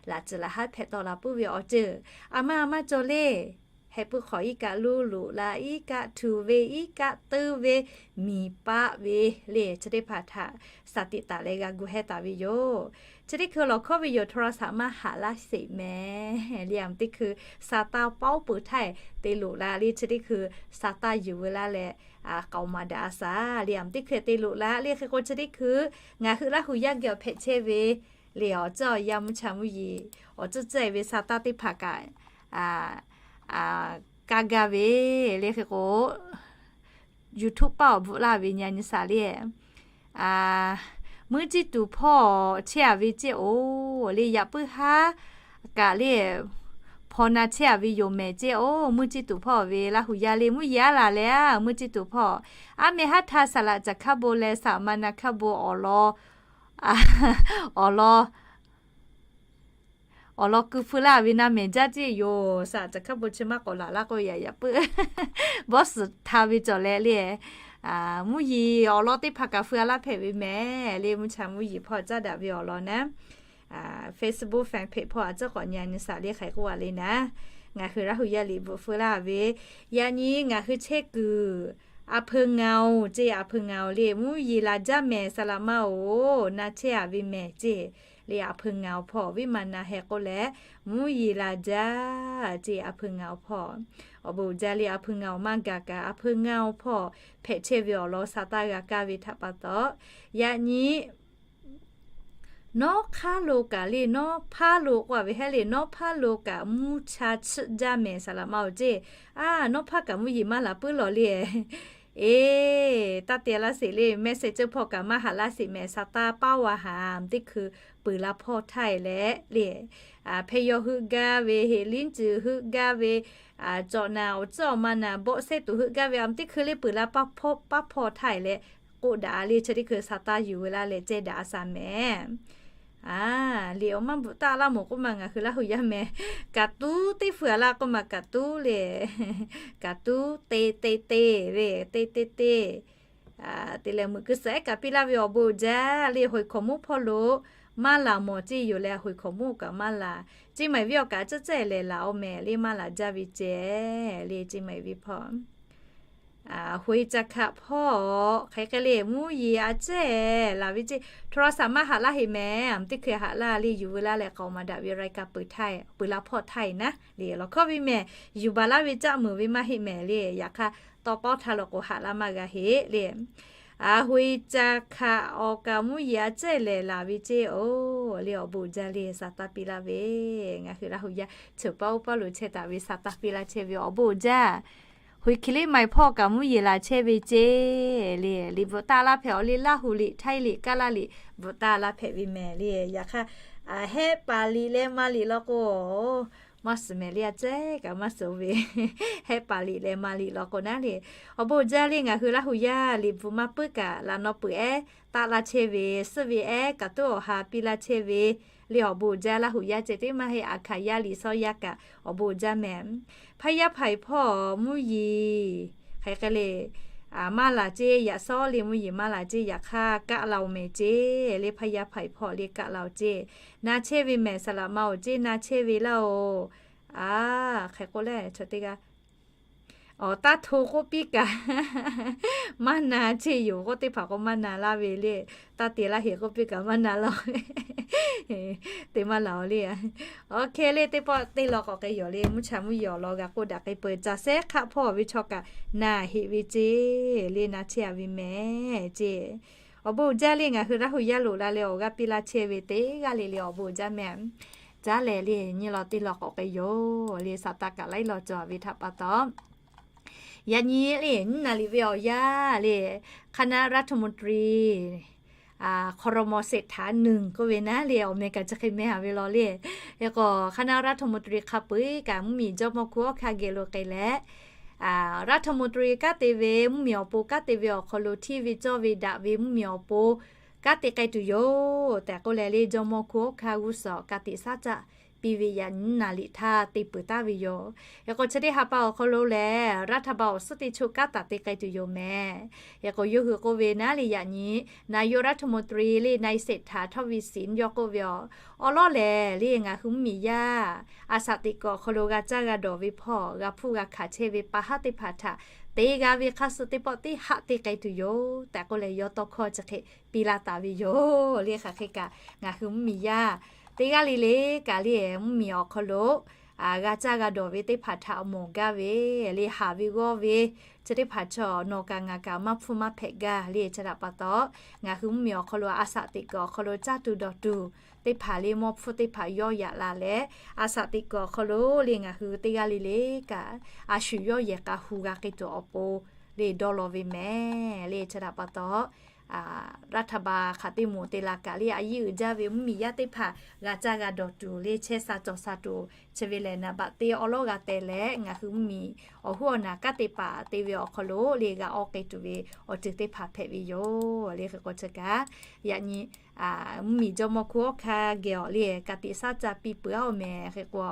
laꞈ tcuhˍ laꞈ haˉ hpehꞈ tawˆ la puiˉ ve awˬ ceuˬ a maˇ a maˇ cawˬ le. Heh puiˉ hk'awꞈ iˉ kaˆ luˇ loꞈ la, iˉ kaˆ htu ve, iˉ kaˆ teuˇ ve, miˬ paˆ ve le, chi teˇ hpaˍ htaꞈ สติ taˍ leh g'a gu hehˇ taˍ ve yoˬ. Chi teˇ hkui lawˬ hkawˇ ve yoˬ, โทรศัพท์ maˇ haꞈ laˇ sheˍ mehˍ le. Aˬ teˇ hkui sa taˇ paoˉ peuˬ htaˇ te loꞈ la le, chi teˇ hkui sa taˇ yuˬ ve laˇ leh k'aoˍ maˍ daꞈ a shaˍ le. Aˬ teˇ hkui te loꞈ la le, hk'e k'o chi teˇ hkui ngaˬ hui Laˇ hu yaˇ geh awˬ hpehꞈ chehˇ ve le, awˬ ceuˬ awˬ yanˇ mvuhˇ cha mvuhˇ yeˬ awˬ ceuˬ ceuˬ ve sa taˇ teˇ hpaˍ kaꞈ kaˇ gaˇ ve le, hk'e k'o YouTube paˆ awˬ bvuhꞈ laˇ ve nyi nyi shaˍ le. Mvuhˇ ciˇ tuˬ hpawˇ chehˇ a ve ceˇ oˬ le, yaꞈ puiˉ haˉ kaꞈ le, hpaw na chehˇ a ve yoˬ mehˍ ceˇ oˬ. Mvuhˇ ciˇ tuˬ hpawˇ ve Laˇ hu yaˇ le, mvuhˇ yeˬ aˉ laˬ leh a, mvuhˇ ciˇ tuˬ hpawˇ aˉ meh haˉ htaˇ saˍ laꞈ caˬ hkaˉ bon leh saˍ ma na hkaˉ bon awˬ lawn awˬ lawn awˬ lawn keu hpui laˇ ve na mehˍ jaˇ ceˇ yoˬ. Saˍ laꞈ caˬ hkaˉ bon chi maˇ k'awꞈ laˬ laˇ k'oˆ ve yaꞈ yaꞈ puiˉ bawˇ suhˍ htaˇ ve cawˬ leh le, mvuhˇ yeˬ awˬ lawn teˇ hpaˍ kaꞈ hpui a laˇ hpehꞈ ve mehˍ le. Mvuhˇ cha mvuhˇ yeˬ hpawˇ caˉ daꞈ ve awˬ lawn naˉ, Facebook fan page hpawˇ a tcuhˉ k'awꞈ nyi nyi shaˍ le, hk'e k'oˆ a le naˉ, ngaˬ hui Laˇ hu yaˇ liꞈ bvuhꞈ hpui laˇ ve, yaꞈ nyi ngaˬ hui chehˇ kuiˬ a hpeu ngaˬ oˬ ceˇ, a hpeu ngaˬ oˬ le, mvuhˇ yeˬ laˬ jaˇ mehˍ saˍ laꞈ ma oˬ, na chehˇ a ve mehˍ ceˇ le. A hpeu ngaˬ oˬ hpawˇ viˉ ma na heh k'oˆ leh, mvuhˇ yeˬ laˬ jaˇ ceˇ, a hpeu ngaˬ oˬ hpawˇ. Awˬ bon uiˍ jaˇ le, a hpeu ngaˬ oˬ maˇ gaˬ kaꞈ a hpeu ngaˬ oˬ hpawˇ hpehꞈ chehˇ ve awˬ lawn sa taˇ g'a kaˇ ve htaꞈ pa taw, yaꞈ nyi nawˉ hk'aˉ lo kaꞈ le, nawˉ hpaˉ lo k'oˆ a ve hehˉ le, nawˉ hpaˉ lo kaꞈ mvuhˇ cha tsuhˆ jaˇ mehˍ saˍ laꞈ ma oˬ ceˇ. A, nawˉ hpaˉ kaꞈ mvuhˇ yeˬ maˇ laˬ puiˉ lawˬ le. Eˬ, taˇ te laˇ sheˍ le, mehˆ sehˍ ceuˬ hpawˇ kaꞈ maˇ haꞈ laˇ sheˍ mehˍ, sa taˇ paoˉ a haˍ, teˇ hkui peuˬ la hpawˇ htaˇ e leh le, hpeh yaw heuˆ gaˇ ve, heˍ liˉ cuˬ heuˆ gaˇ ve, cawꞈ naˍ awˬ tcuhˉ awˬ ma naˍ bawˆ sehˉ tuˬ heuˆ gaˇ ve, a teˇ hkui le peuˬ la paˇ hpawˇ htaˇ e leh k'oˆ daꞈ le, chi teˇ hkui sa taˇ yuˬ ve laˇ leh ceh daꞈ a shaˍ mehˍ. A, liꞈ awˬ maˇ bvuhꞈ taˆ laˇ mawˬ k'oˆ ma ngaˬ hui Laˇ hu yaˇ mehˍ, kaꞈ tuˉ teˇ hpui a laˇ k'oˆ ma kaꞈ tuˉ le, kaꞈ tuˉ te te te le, te te te te leh meuꞈ keu suhˍ ehˉ kaꞈ piˇ laˇ ve awˬ bon uiˍ jaˇ le. Hoiˍ hkaoˍ monˇ hpawˇ lo maˇ laˬ mawˬ ceˇ yoˬ leh, hoiˍ hkaoˍ monˇ kaꞈ maˇ laˬ. Ceˇ maiˍ viˉ awˬ kaꞈ a cehˇ cehˇ lehˬ laˬ awˬ mehˍ le, maˇ laˬ jaˇ ve ceh le, ceˇ maiˍ viˉ hpawˇ. Hoiˍ ca hkaꞈ hpawˇ hk'e hk'e le, mvuhˇ yeˬ a cehˇ laˬ ve ceˇ, โทรศัพท์ maˇ haꞈ laˇ heˍ mehˍ, a teˇ hkui haꞈ laˇ le, yuˬ ve laˇ leh k'aoˍ maˍ daꞈ ve รายการ peuˬ htaˇ, peuˬ la hpawˇ htaˇ e naˉ le, lawˬ hkawˇ ve mehˍ, yuˬ baˬ laˇ ve caˆ meuˍ ve maˇ heˆ mehˍ le. Yaꞈ hk'aˇ tawˇ pawˉ htaˇ lo k'o haꞈ laˇ maˇ g'a heˆ le. Hoiˍ ca hkaꞈ awˬ kaꞈ mvuhˇ yeˬ a cehˇ lehˬ laˬ ve ceˇ oˬ le, awˬ bon uiˍ jaˇ le, sa taˇ piˇ laˇ ve. Ngaˬ hui Laˇ hu yaˇ ceuˬ paˇ oˇ paˇ lo chehˇ taˍ ve sa taˇ piˇ laˇ chehˇ ve awˬ bon uiˍ jaˇ. Hoiˍ hkiˬ liˇ maiˍ hpawˇ kaꞈ mvuhˇ yeˬ laˬ chehˇ ve ceˇ le. Liꞈ bvuhꞈ taˆ laˇ hpehꞈ awˬ le, Laˇ hu liꞈ, Htaiˇ liꞈ, Kaˉ laˇ liꞈ bvuhꞈ taˆ laˇ hpehꞈ ve mehˍ le. Yaꞈ hk'aˇ, heh paˍ liꞈ leh ma liꞈ law k'o, maˇ suhˍ mehˍ le, a cehˇ kaꞈ maˇ suhˍ ve, heh paˍ liꞈ leh ma liꞈ law k'o naˉ le. Awˬ bon uiˍ jaˇ le, ngaˬ hui Laˇ hu yaˇ liꞈ bvuhꞈ maˇ puiˉ kaꞈ laꞈ naw peuˬ ehˉ taˆ laˇ chehˇ ve, suhˆ ve ehˉ kaꞈ tuˉ awˬ ha piˇ laˇ chehˇ ve le. Awˬ bon uiˍ jaˇ, Laˇ hu yaˇ ceh tiˉ maˇ heˆ, a hkanˍ yaˇ liꞈ shawˉ yaˇ kaꞈ awˬ bon uiˍ jaˇ mehˍ. Hpaˇ yaˇ hpaˍ e hpawˇ mvuhˇ yeˬ hk'e hk'e le, maˇ laˬ ceˇ, yaꞈ shawˉ le mvuhˇ yeˬ maˇ laˬ ceˇ, yaꞈ hk'aˇ kaˆ la oˬ mehˍ ceˇ le, hpaˇ yaˇ hpaˍ e hpawˇ le kaˆ la oˬ ceˇ. Na chehˇ ve mehˍ, saˍ laꞈ ma oˬ ceˇ, na chehˇ ve laˇ oˬ. A, hk'e k'oˆ leh chaw teˇ g'aˇ, awˬ, taˇ hto k'oˆ piˇ kaꞈ maˇ na ceˇ yoˬ, k'oˆ teˇ hpaˍ k'o maˇ na laˇ ve le. Taˇ te laˇ heˍ k'oˆ piˇ kaꞈ maˇ na laˇ te maˇ laˬ oˬ le. Awˬ hk'e le, teˇ pawˆ teˇ law k'awꞈ k'ai yoˬ le, mvuhˇ cha mvuhˇ yeˬ awˬ lawn g'a k'oˆ daꞈ k'ai peuˬ. Caˬ sehˉ hk'aˆ hpawˇ ve chaw kaꞈ na heˆ ve ceˇ le, na chehˇ a ve mehˍ ceˇ. Awˬ bon uiˍ jaˇ le, ngaˬ hui Laˇ hu yaˇ loꞈ la leh awˬ g'aˇ piˇ laˇ chehˇ ve teˇ g'aˇ le le awˬ bon uiˍ jaˇ mehˍ. caˉ leh le nyi law te law k'awꞈ k'ai yoˬ le. Saˍ taˍ kaꞈ laiˉ law cawˬ ve htaꞈ pa taw, yaꞈ nyi le nyiˇ naˍ riˍ ve awˬ yanˇ le คณะรัฐมนตรี ครม. เศรษฐาหนึ่ง k'oˆ ve naˉ le awˬ meh kaꞈ chi hk'e meh haˍ ve law le. Hk'e k'o คณะรัฐมนตรี hk'a peu-eˬ kaꞈ mvuhˇmiˬ jawˇmawˇ hkunˉ hawˉ hkanˇ geh lo k'ai leh, รัฐมนตรี kanˉ te ve mvuhˇmiˬ awˬ pon kanˉ te ve awˬ hk'aw lo hteˇ ve cawˇ ve daꞈ ve mvuhˇmiˬ awˬ pon kanˉ te k'ai tuˬ yoˬ tehꞈ k'oˆ leh le jawˇmawˇ hkunˉ hawˉ hkanˇ g'uˇ suhˍ ka tiꞈ shaˉ caˆ piˇ ve yaꞈ nyi naˍ riˍ htaˇ te peuˬ taˍ ve yoˬ. Hk'e k'o chi teˇ ha pa awˬ hk'aw lo lehˬ รัฐบาล awˬ suhˉ teˇ choˆ kanˉ taˍ te k'ai tuˬ yoˬ meh. Hk'e k'o yawˇ hui k'oˆ ve naˉ le yaꞈ nyi นายกรัฐมนตรี le นายเศรษฐา ทวีสิน yawˇ k'oˆ ve, awˬ lawn lehˬ le ngaˬ hui mvuhˇmiˬ yaˇ a shaꞈ teꞈ kuiˬ awˬ hk'aw lo g'a caˇ g'a dawˬ ve hpawˇ g'a hpuˇ g'a hkanˍ chehˇ ve pa haˉ teˇ hpaˍ htaꞈ te g'a ve hk'a suh teˇ pawˆ teˇ haˆ te k'ai tuˬ yoˬ tehꞈ k'oˆ leh yawˇ tawˇ hkawˇ chi hk'e piˇ laˇ taˍ ve yoˬ le. Hk'aˬ hk'e kaꞈ ngaˬ hui mvuhˇmiˬ yaˇ teˇ g'aˇ le le kaꞈ le mvuhˇmiˬ awˬ hk'aw lo g'a caˇ g'a dawˬ ve teˇ hpaˍ htaꞈ mawˬ gaˇ ve le haˍ ve g'awˇ ve chi teˇ hpaˍ chaw nawˬ kaꞈ ngaˬ kaꞈ maˇ hpuˇ maˇ hpehꞈ gaˇ le. Chi htaꞈ pa taw ngaˬ hui mvuhˇmiˬ awˬ hk'aw lo a shaꞈ teꞈ kuiˬ awˬ hk'aw lo caˇ tuˬ dawˬ tuˬ teˇ hpaˍ le mawˇ hpfuhˇ teˇ hpaˍ yawˇ yaꞈ la leh, a shaꞈ teꞈ kuiˬ awˬ hk'aw lo le ngaˬ hui teˇ g'aˇ le le kaꞈ a shu yawˇ yehˬ k'a hu g'a k'ai tuˬ awˬ pon le dawˇ law ve meh le. Chi htaꞈ pa taw รัฐบาล hk'aˬ teˇ moˍ te la kaꞈ le a yiˇ uiˍ jaˇ ve mvuhˇmiˬ yaˇ teˇ hpaˍ g'a caˇ g'a dawˬ tuˬ le chehˇ sha cawˬ sha tuˬ chi ve lehˬ naˍ baꞈ teˇ awˉ lawˉ g'a teh leh ngaˬ hui mvuhˇmiˬ awˬ huˉ awˬ naˍ kanˉ te paˍ te ve awˬ hk'aw lo le g'a awˬ k'ai tuˬ ve awˬ ceuˬ teˇ hpaˍ hpehꞈ ve yoˬ le. Hk'e k'o chi kaꞈ yaꞈ nyi mvuhˇmiˬ jawˇmawˇ hkunˉ hawˉ hkanˇ geh awˬ le ka tiꞈ shaˉ caˆ piˇ peuˬ-a awˬ meh. Hk'e k'o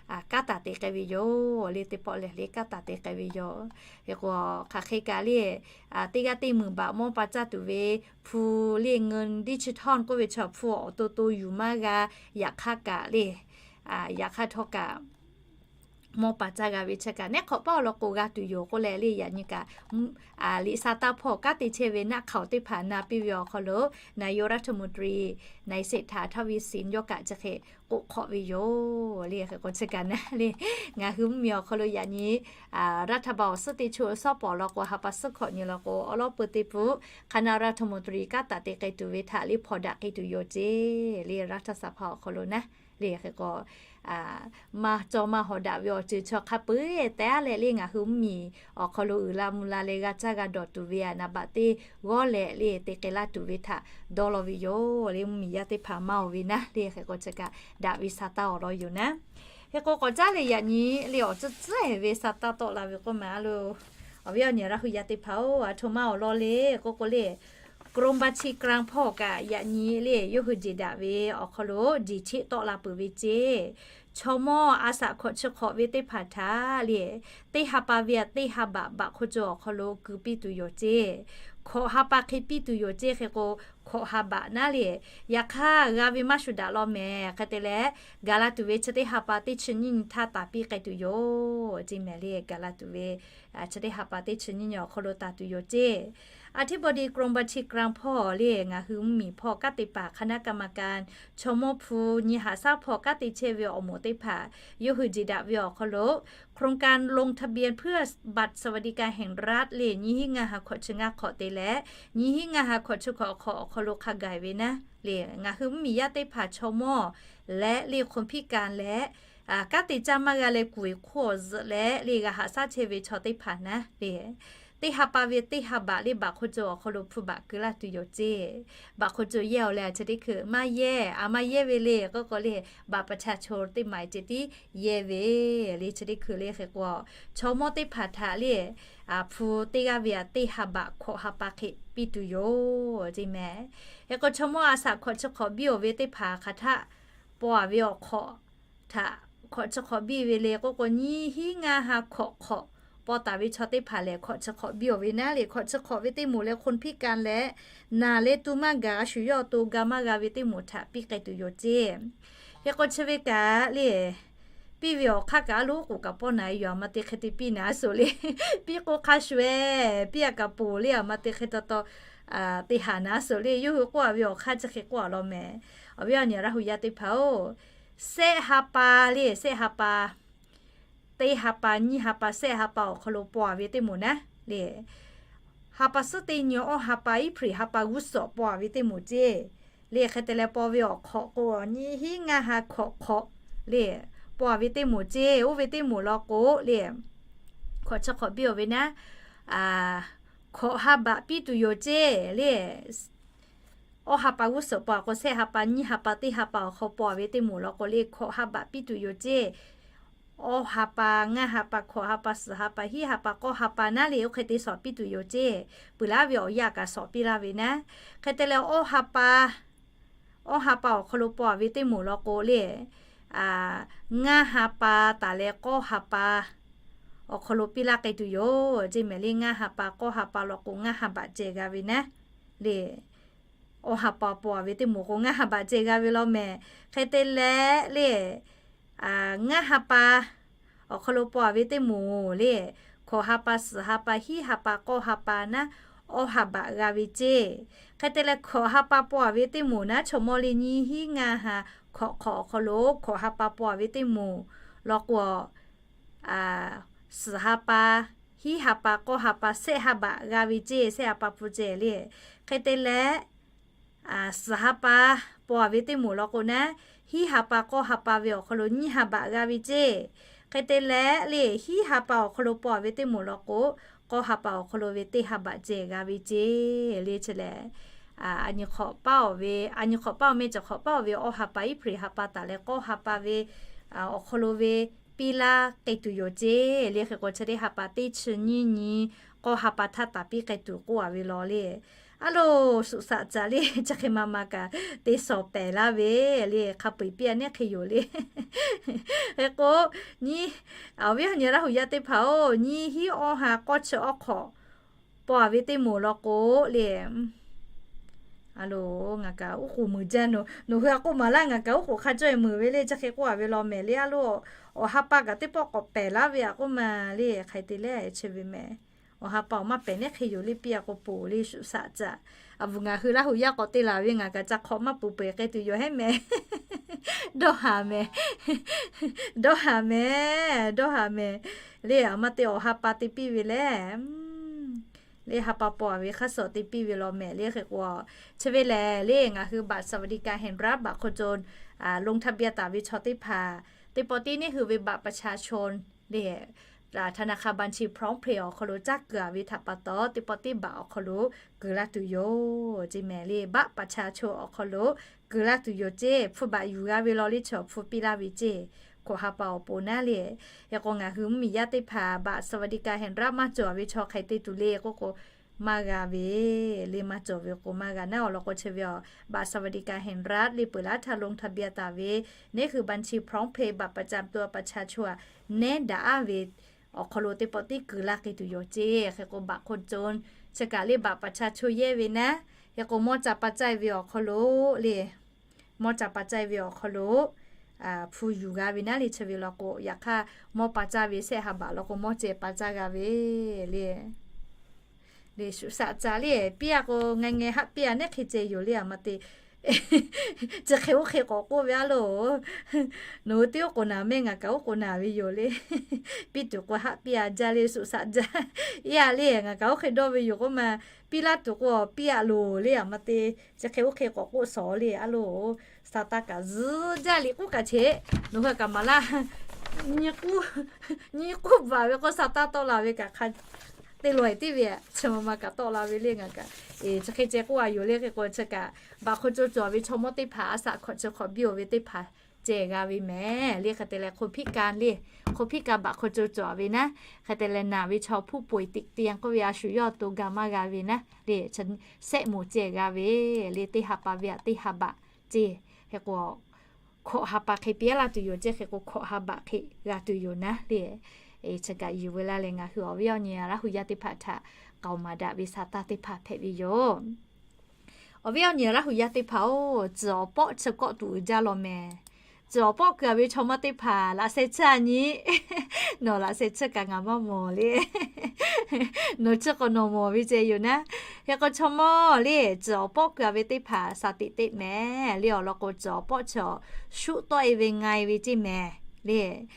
kanˉ taˍ te k'ai ve yoˬ le. Teˇ pawˆ lehˬ le kanˉ taˍ te k'ai ve yoˬ. Hk'e k'o hk'aˬ hk'e kaꞈ le teˇ g'aˇ teˇ muiˬ baꞈ mawˇ pa caˇ tuˬ ve hpu le เงินดิจิทัล k'oˆ ve chaw hpu awˬ to to yuˬ maˇ g'a. Yaꞈ hk'aˇ kaꞈ le yaꞈ hk'aˇ htawˇ kaꞈ mawˇ pa caˇ g'a ve chi kaꞈ neˉ hk'awꞈ paˉ awˬ lawn k'o g'a tuˬ yoˬ k'oˆ leh le yaꞈ nyi kaꞈ liꞈ sha taˇ hpawˇ kanˉ te chehˇ ve naˆ hk'aoˍ teˇ hpaˍ na piˇ ve awˬ hk'aw lo นายกรัฐมนตรี นายเศรษฐา ทวีสิน yawˇ kaꞈ chi hk'e k'oˆ hk'awꞈ ve yoˬ le. Hk'e k'o chi kaꞈ naˉ le ngaˬ hui mvuhˇmiˬ awˬ hk'aw lo yaꞈ nyi รัฐบาล awˬ suhˉ teˇ choˆ shawˉ pawˍ law k'o ha pa suhˉ hkawꞈ nyi law k'o awˉ lawˉ peu teˇ pfuhˆ คณะรัฐมนตรี kanˉ taˍ te k'ai tuˬ ve htaꞈ le hpawnˬ daꞈ k'ai tuˬ yoˬ ceˇ le. รัฐสภา awˬ hk'aw lo naˉ le. Hk'e k'o maˇ cawˇ maˇ hawˍ daꞈ ve awˬ ceuˬ chaw hk'a peu-eˬ tehˉ leh le ngaˬ hui mvuhˇmiˬ awˬ hk'aw lo uiˍ la mvuh la leh g'a caˇ g'a dawˬ tuˬ ve a naˍ baꞈ teˇ g'awˇ leh le te k'ai laˇ tuˬ ve htaꞈ dawˇ law ve yoˬ le. Mvuhˇmiˬ yaˇ teˇ hpaˍ maˇ oˬ ve naˉ le. Hk'e k'o chi kaꞈ daꞈ ve sha taˇ awˬ lawn yoˬ naˉ. Hk'e k'o k'awꞈ caˉ leh yaꞈ nyi le awˬ tcuhˉ tcuhˉ ve sha taˇ tawˆ la ve k'oˆ ma lo awˬ viˉ awˬ nyi Laˇ hu yaˇ teˇ hpaˍ-oˬ, a htoꞈ ma awˬ lawn le k'oˆ k'o le กรมบัญชีกลาง hpawˇ kaꞈ yaꞈ nyi le yawˇ hui jeˬ daꞈ ve awˬ hk'aw lo jeˬ cheˆ tawˆ la peuˬ ve ceˇ. Chaw mawˇ a shaꞈ hkawꞈ chi hk'awꞈ ve teˇ hpaˍ htaꞈ le teˇ ha pa ve a teˇ ha baꞈ baꞈ hk'oˆ co awˬ hk'aw lo keu piˇ tuˬ yoˬ ceˇ. Hkawꞈ ha pa hk'e piˇ tuˬ yoˬ ceˇ. Hk'e k'o hkawꞈ ha baꞈ naˉ le yaꞈ hk'aˇ g'a ve maˇ shuˍ daꞈ law mehˍ. Hk'e te leh gaˬ la tuˬ ve chi teˇ ha pa teˇ chi nyiˇ nyi htaˇ taˍ piˇ k'ai tuˬ yoˬ ceˇ mehˍ le. Gaˬ la tuˬ ve chi teˇ ha pa teˇ chi nyiˇ nyi awˬ hk'aw lo taˍ tuˬ yoˬ ceˇ. อธิบดีกรมบัญชีกลาง hpawˇ le ngaˬ hui mvuhˇmiˬ hpawˇ kanˉ te paˍ คณะกรรมการ chaw mawˇ hpu nyi haꞈ shaˉ hpawˇ kanˉ te chehˇ ve awˬ moˍ teˇ hpaˍ yawˇ hui jeˬ daꞈ ve awˬ hk'aw lo โครงการลงทะเบียนเพื่อบัตรสวัสดิการแห่งรัฐ le nyiˇ hinˉ ngaˇ ha hkawꞈ chi ngaˇ hk'awꞈ te leh nyiˇ hinˉ ngaˇ ha hkawꞈ chi hk'awꞈ awˬ hk'aw lo hk'a gaˬ ve naˉ le ngaˬ hui mvuhˇmiˬ yaˇ teˇ hpaˍ chaw mawˇ leh le คนพิการ leh kanˉ te caˇ maˇ g'a leh kuˬ e hk'oˆ awˬ zuhꞈ leh le g'a haꞈ shaˉ chehˇ ve chaw teˇ hpaˍ naˉ le teˇ ha pa ve teˇ ha baꞈ le baꞈ hk'oˆ co awˬ hk'aw lo hpu baꞈ keu laˇ tuˬ yoˬ ceˇ. Baꞈ hk'oˆ co yehˇ-oˬ leh chi teˇ hkui maˇ yehˇ a maˇ yehˇ ve le k'oˆ k'o le baꞈ pa cha cho teˇ ma ceh tiˉ yehˇ ve le chi teˇ hkui le. Hk'e k'o chaw mawˇ teˇ hpaˍ htaꞈ le hpu teˇ g'aˇ ve a teˇ ha baꞈ hkawꞈ ha pa hk'e piˇ tuˬ yoˬ ceˇ mehˍ. Hk'e k'o chaw mawˇ a shaꞈ hkawꞈ chi hk'awꞈ biˇ-oˬ ve teˇ hpaˍ hk'aˬ htaˆ paw a ve awˬ hk'awꞈ htaꞈ hkawꞈ chi hk'awꞈ biˇ ve le k'oˆ k'o nyiˇ hinˉ ngaˇ ha hkawꞈ hk'awꞈ paw taˍ ve chaw teˇ hpaˍ lehˬ hkawꞈ chi hk'awꞈ biˇ-oˬ ve naˉ le hkawꞈ chi hk'awꞈ ve teˇ moˍ leh คนพิการ leh naˬ leh tu maˇ gaˬ a shu yawˇ awˬ to ga maˇ g'a ve teˇ moˍ htaꞈ piˇ k'ai tuˬ yoˬ ceˇ. Hk'e k'o chi ve kaꞈ le piˇ ve awˬ hk'aˇ kaꞈ a loˉ k'oˍ kaꞈ pawˆ naˍ yoˬ. A ma te hk'e te piˇ naˍ suhˍ le piˇ k'o hk'a shuˍ-eˬ piˇ a kaꞈ poˬ le a ma te hk'e taw taw te haˍ naˍ suhˍ le. Yawˇ hui k'oˆ a ve awˬ hk'aˇ chi hk'e k'oˆ a law mehˍ. Awˬ viˉ awˬ nyi Laˇ hu yaˇ teˇ hpaˍ-oˬ, sehˆ ha pa le sehˆ ha pa teˇ ha pa nyiˇ ha pa sehˆ ha pa awˬ hk'aw lo paw a ve teˇ moˍ naˉ le ha pa suhˉ teˇ nyi awˇ ha pa iˉ hpriˍ ha pa g'uˇ suhˍ paw a ve teˇ moˍ ceˇ. le. Hk'e te leh paw ve awˬ hk'awꞈ k'o, nyiˇ hinˉ ngaˇ ha hkawꞈ hk'awꞈ le, paw ve teˇ moˍ ceˇ. Oˇ ve teˇ moˍ law k'o le, hkawꞈ chi hk'awꞈ biˇ-oˬ ve naˉ, hkawꞈ ha baꞈ piˇ tuˬ yoˬ ceˇ le. Awˇ ha pa g'uˇ suhˍ paw k'o, shehˆ ha pa, nyiˇ ha pa, teˇ ha pa awˬ hk'aw paw ve teˇ moˍ law k'o le, hkawꞈ ha baꞈ piˇ tuˬ yoˬ ceˇ. Awˇ ha pa, ngaˇ ha pa, hkawꞈ ha pa, suhˍ ha pa, hiˉ ha pa, k'awˇ ha pa naˉ le, oˇ hk'e te shawˍ piˇ tuˬ yoˬ ceˇ. Peuˬ laˉ ve awˬ yanˇ kaꞈ shawˍ piˇ laˇ ve naˉ. Hk'e te leh awˇ ha pa, awˇ ha pa awˬ hk'aw lo paw ve teˇ moˍ law k'o le, ngaˇ ha pa taˍ leh k'awˇ ha pa awˬ hk'aw lo piˇ laˇ k'ai tuˬ yoˬ ceˇ mehˍ le. Ngaˇ ha pa k'awˇ ha pa law k'o, ngaˇ ha baꞈ ceh g'a ve naˉ le. Awˇ ha pa paw ve teˇ moˍ k'o, ngaˇ ha baꞈ ceh g'a ve law mehˍ. Hk'e te leh le, ngaˇ ha pa awˬ hk'aw lo paw ve teˇ moˍ le, hkawꞈ ha pa, suhˍ ha pa, hiˉ ha pa, k'awˇ ha pa naˉ, awˇ ha baꞈ g'a ve ceˇ. Hk'e te leh hkawꞈ ha pa paw ve teˇ moˍ naˉ, chaw mawˇ le nyiˇ hinˉ ngaˇ ha hkawꞈ hk'awꞈ awˬ hk'aw lo hkawꞈ ha pa paw ve teˇ moˍ law k'o, suhˍ ha pa, hiˉ ha pa, k'awˇ ha pa, shehˆ ha baꞈ g'a ve ceˇ. Shehˆ ha pa pfuhˇ ceh le. Hk'e te leh suhˍ ha pa paw ve teˇ moˍ law k'o naˉ, hiˉ ha pa, k'awˇ ha pa ve awˬ hk'aw lo nyiˇ ha baꞈ g'a ve ceˇ. Hk'e te leh le, hiˉ ha pa awˬ hk'aw lo paw ve teˇ moˍ law k'o, k'awˇ ha pa awˬ hk'aw lo ve teˇ ha baꞈ ceh g'a ve ceˇ le. Chi lehˬ, a nyi hk'awꞈ paˇ ve, a nyi hk'awꞈ paˇ awˬ meh cawˬ hk'awꞈ paˇ ve awˇ ha pa, April ha pa taˍ leh k'awˇ ha pa ve awˬ hk'aw lo ve piˇ laˇ k'ai tuˬ yoˬ ceˇ le. Hk'e k'o, chi teˇ ha pa teˇ chi nyiˇ nyi, k'awˇ ha pa htaˇ taˍ piˇ k'ai tuˬ k'oˆ a ve law le. A loˬ, shuˍ shaꞈ caˍ le, chi hk'e ma ma kaꞈ te shawˍ pehˍ laˇ ve le, hk'a peu-eˬ piˇ a neˉ hk'e yoˬ le. Hk'e k'o, nyi, awˬ viˉ awˬ nyi Laˇ huˍ yaˇ teˇ hpaˍ-oˬ, nyiˇ hinˉ awˇ ha k'awˇ chi awˇ hk'awꞈ paw ve teˇ moˍ law k'o le, a loˬ, ngaˬ kaꞈ oˉ k'oˍ meuˍ jaˇ, nawˬ hui a k'oˆ maˍ laˇ, ngaˬ kaꞈ oˉ k'oˍ hk'a cawˇ-e meuˍ ve le. Chi hk'e k'oˆ a ve law mehˍ le. A loˬ, awˬ ha pa kaꞈ teˇ pawˆ k'awꞈ pehˍ laˇ ve a k'oˆ ma le, hk'aˬ hk'e te le, chi ve mehˍ. Awˬ ha pa awˬ maˇ pehˍ neˉ hk'e yoˬ le, piˇ a k'o poˬ le, shuˍ shaꞈ caˍ. A vuˬ ngaˬ hui Laˇ huˍ yaˇ k'awꞈ te laˬ ve, ngaˬ kaꞈ ca hk'awꞈ maˇ peuˬ peuˬ k'ai tuˬ yoˬ heˉ mehˍ. Dawˇ haˍ mehˍ, dawˇ haˍ mehˍ, dawˇ haˍ mehˍ. Le, a ma te awˬ ha pa te piˇ ve le. Le, ha pa paw ve hk'aˇ suh te piˇ ve law mehˍ le. Hk'e k'o, chi ve lehˬ le, ngaˬ hui บัตรสวัสดิการแห่งรัฐ บัตรคนจน ลงทะเบียน taˍ ve chaw teˇ hpaˍ, teˇ pawˆ tiˉ neˇ hui ve บัตรประชาชน le, ธนาคารบัญชีพร้อมเพย์ awˬ hk'aw lo caˇ kuiˬ a ve htaꞈ pa taw, teˇ pawˆ tiˉ บัตร awˬ hk'aw lo kuiˬ laˇ tuˬ yoˬ ceˇ mehˍ le. บัตรประชาชน awˬ hk'aw lo kuiˬ laˇ tuˬ yoˬ ceˇ. Hpu baꞈ yuˬ g'a ve law le, chaw hpu piˇ laˇ ve ceˇ. Hkawꞈ ha pa awˬ pon naˉ le. Hk'e k'o, ngaˬ hui mvuhˇmiˬ yaˇ teˇ hpaˍ บัตรสวัสดิการแห่งรัฐ maˇ cawˬ ve chaw hk'e te tuˬ le k'oˆ k'o, maˇ g'a ve le. Maˇ cawˬ ve k'o maˇ g'a naˉ. Awˬ lawn k'o, chi ve awˬ บัตรสวัสดิการแห่งรัฐ le peuˬ laˇ htaˇ ลงทะเบียน taˍ ve, neˇ hui บัญชีพร้อมเพย์ บัตรประจำตัวประชาชน neˉ daꞈ a ve awˬ hk'aw lo teˇ pawˆ tiˉ kuiˬ laˇ k'ai tuˬ yoˬ ceˇ. Hk'e k'o, บัตรคนจน chi kaꞈ le บัตรประชาชน yehˇ ve naˉ. Hk'e k'o, mawˇ ca pa caˇ ve awˬ hk'aw lo le, mawˇ ca pa caˇ ve awˬ hk'aw lo hpu yuˬ g'a ve naˉ le. Chi ve law k'o, yaꞈ hk'aˇ mawˇ pa caˇ ve shehˆ ha baꞈ law k'o, mawˇ ceh pa caˇ g'a ve le. Le, shuˍ shaꞈ caˍ le, piˇ a k'o, ngeh ngeh haˆ piˇ a neˉ hk'e ceh yoˬ le, a ma te. Chi hk'e oˇ hk'e k'awꞈ k'oˆ ve a loˬ. Nawˬ hui teˇ oˉ k'oˍ naˍ mehˆ, ngaˬ kaꞈ oˉ k'oˍ naˍ ve yoˬ le. Piˇ tuˬ k'o haˆ piˇ a jaˇ le, shuˍ shaꞈ caˍ. Iˉ a le, ngaˬ kaꞈ oˇ hk'e dawˇ ve yoˬ k'oˆ ma, piˇ laˇ tuˬ k'o piˇ a loˬ le, a ma te. Chi hk'e oˇ hk'e k'awꞈ k'oˆ shawˍ le a loˬ. Sa taˇ kaꞈ zuhˆ jaˇ le k'oˆ kaꞈ cheꞈ, nawˬ hui kaꞈ maˍ laˇ. Nyi k'uˉ, nyi k'uˉ baˬ ve k'o, sa taˇ tawˆ la ve kaꞈ hk'a te lawˬ e tiˉ ve, chi ma ma kaꞈ tawˆ la ve le. Ngaˬ kaꞈ, e, chi hk'e ceh k'oˆ a yoˬ le. Hk'e k'o, chi kaꞈ บัตรคนจน cawˬ ve chaw mawˇ teˇ hpaˍ a shaꞈ hkawꞈ chi hk'awꞈ biˇ-oˬ ve teˇ hpaˍ ceh g'a ve mehˍ le. Hk'e te leh คนพิการ le, คนพิการ บัตรคนจน cawˬ ve naˉ. Hk'e te leh naˬ ve chaw ผู้ป่วยติดเตียง k'oˆ ve a shu yawˇ to ga maˇ g'a ve naˉ le, shehˆ moˍ ceh g'a ve le. Teˇ ha pa ve aꞈ teˇ ha baꞈ ceˇ. Hk'e k'o, hkawꞈ ha pa hk'e piˇ laˇ tuˬ yoˬ ceˇ. Hk'e k'o, hkawꞈ ha baꞈ hk'e g'a tuˬ yoˬ naˉ le. Chi kaꞈ yuˬ ve laˇ leh, ngaˬ hui awˬ viˉ awˬ nyi Laˇ huˍ yaˇ teˇ hpaˍ htaꞈ k'aoˍ maˍ daꞈ ve sa taˇ teˇ hpaˍ hpehꞈ ve yoˬ. Awˬ viˉ awˬ nyi Laˇ huˍ yaˇ teˇ hpaˍ-oˬ, tcuhˬ awˬ pawˆ chi kawˆ tuˬ uiˍ jaˇ law mehˍ. Tcuhˬ awˬ pawˆ keu a ve chaw mawˇ teˇ hpaˍ laꞈ sheh tsuhˇ a nyi. Nawˬ laꞈ sheh tsuhˇ kaꞈ ngaˬ maˇ mawˬ le. Nawˬ tsuhˇ k'awꞈ nawˬ mawˬ ve ceh yoˬ naˉ. Hk'e k'o, chaw mawˇ le, tcuhˬ awˬ pawˆ keu a ve teˇ hpaˍ sa teꞈ teˇ mehˍ le. Awˬ lawn k'o, tcuhˬ awˬ pawˆ chi shuˆ tawˆ e ve nga e ve ceˇ mehˍ le.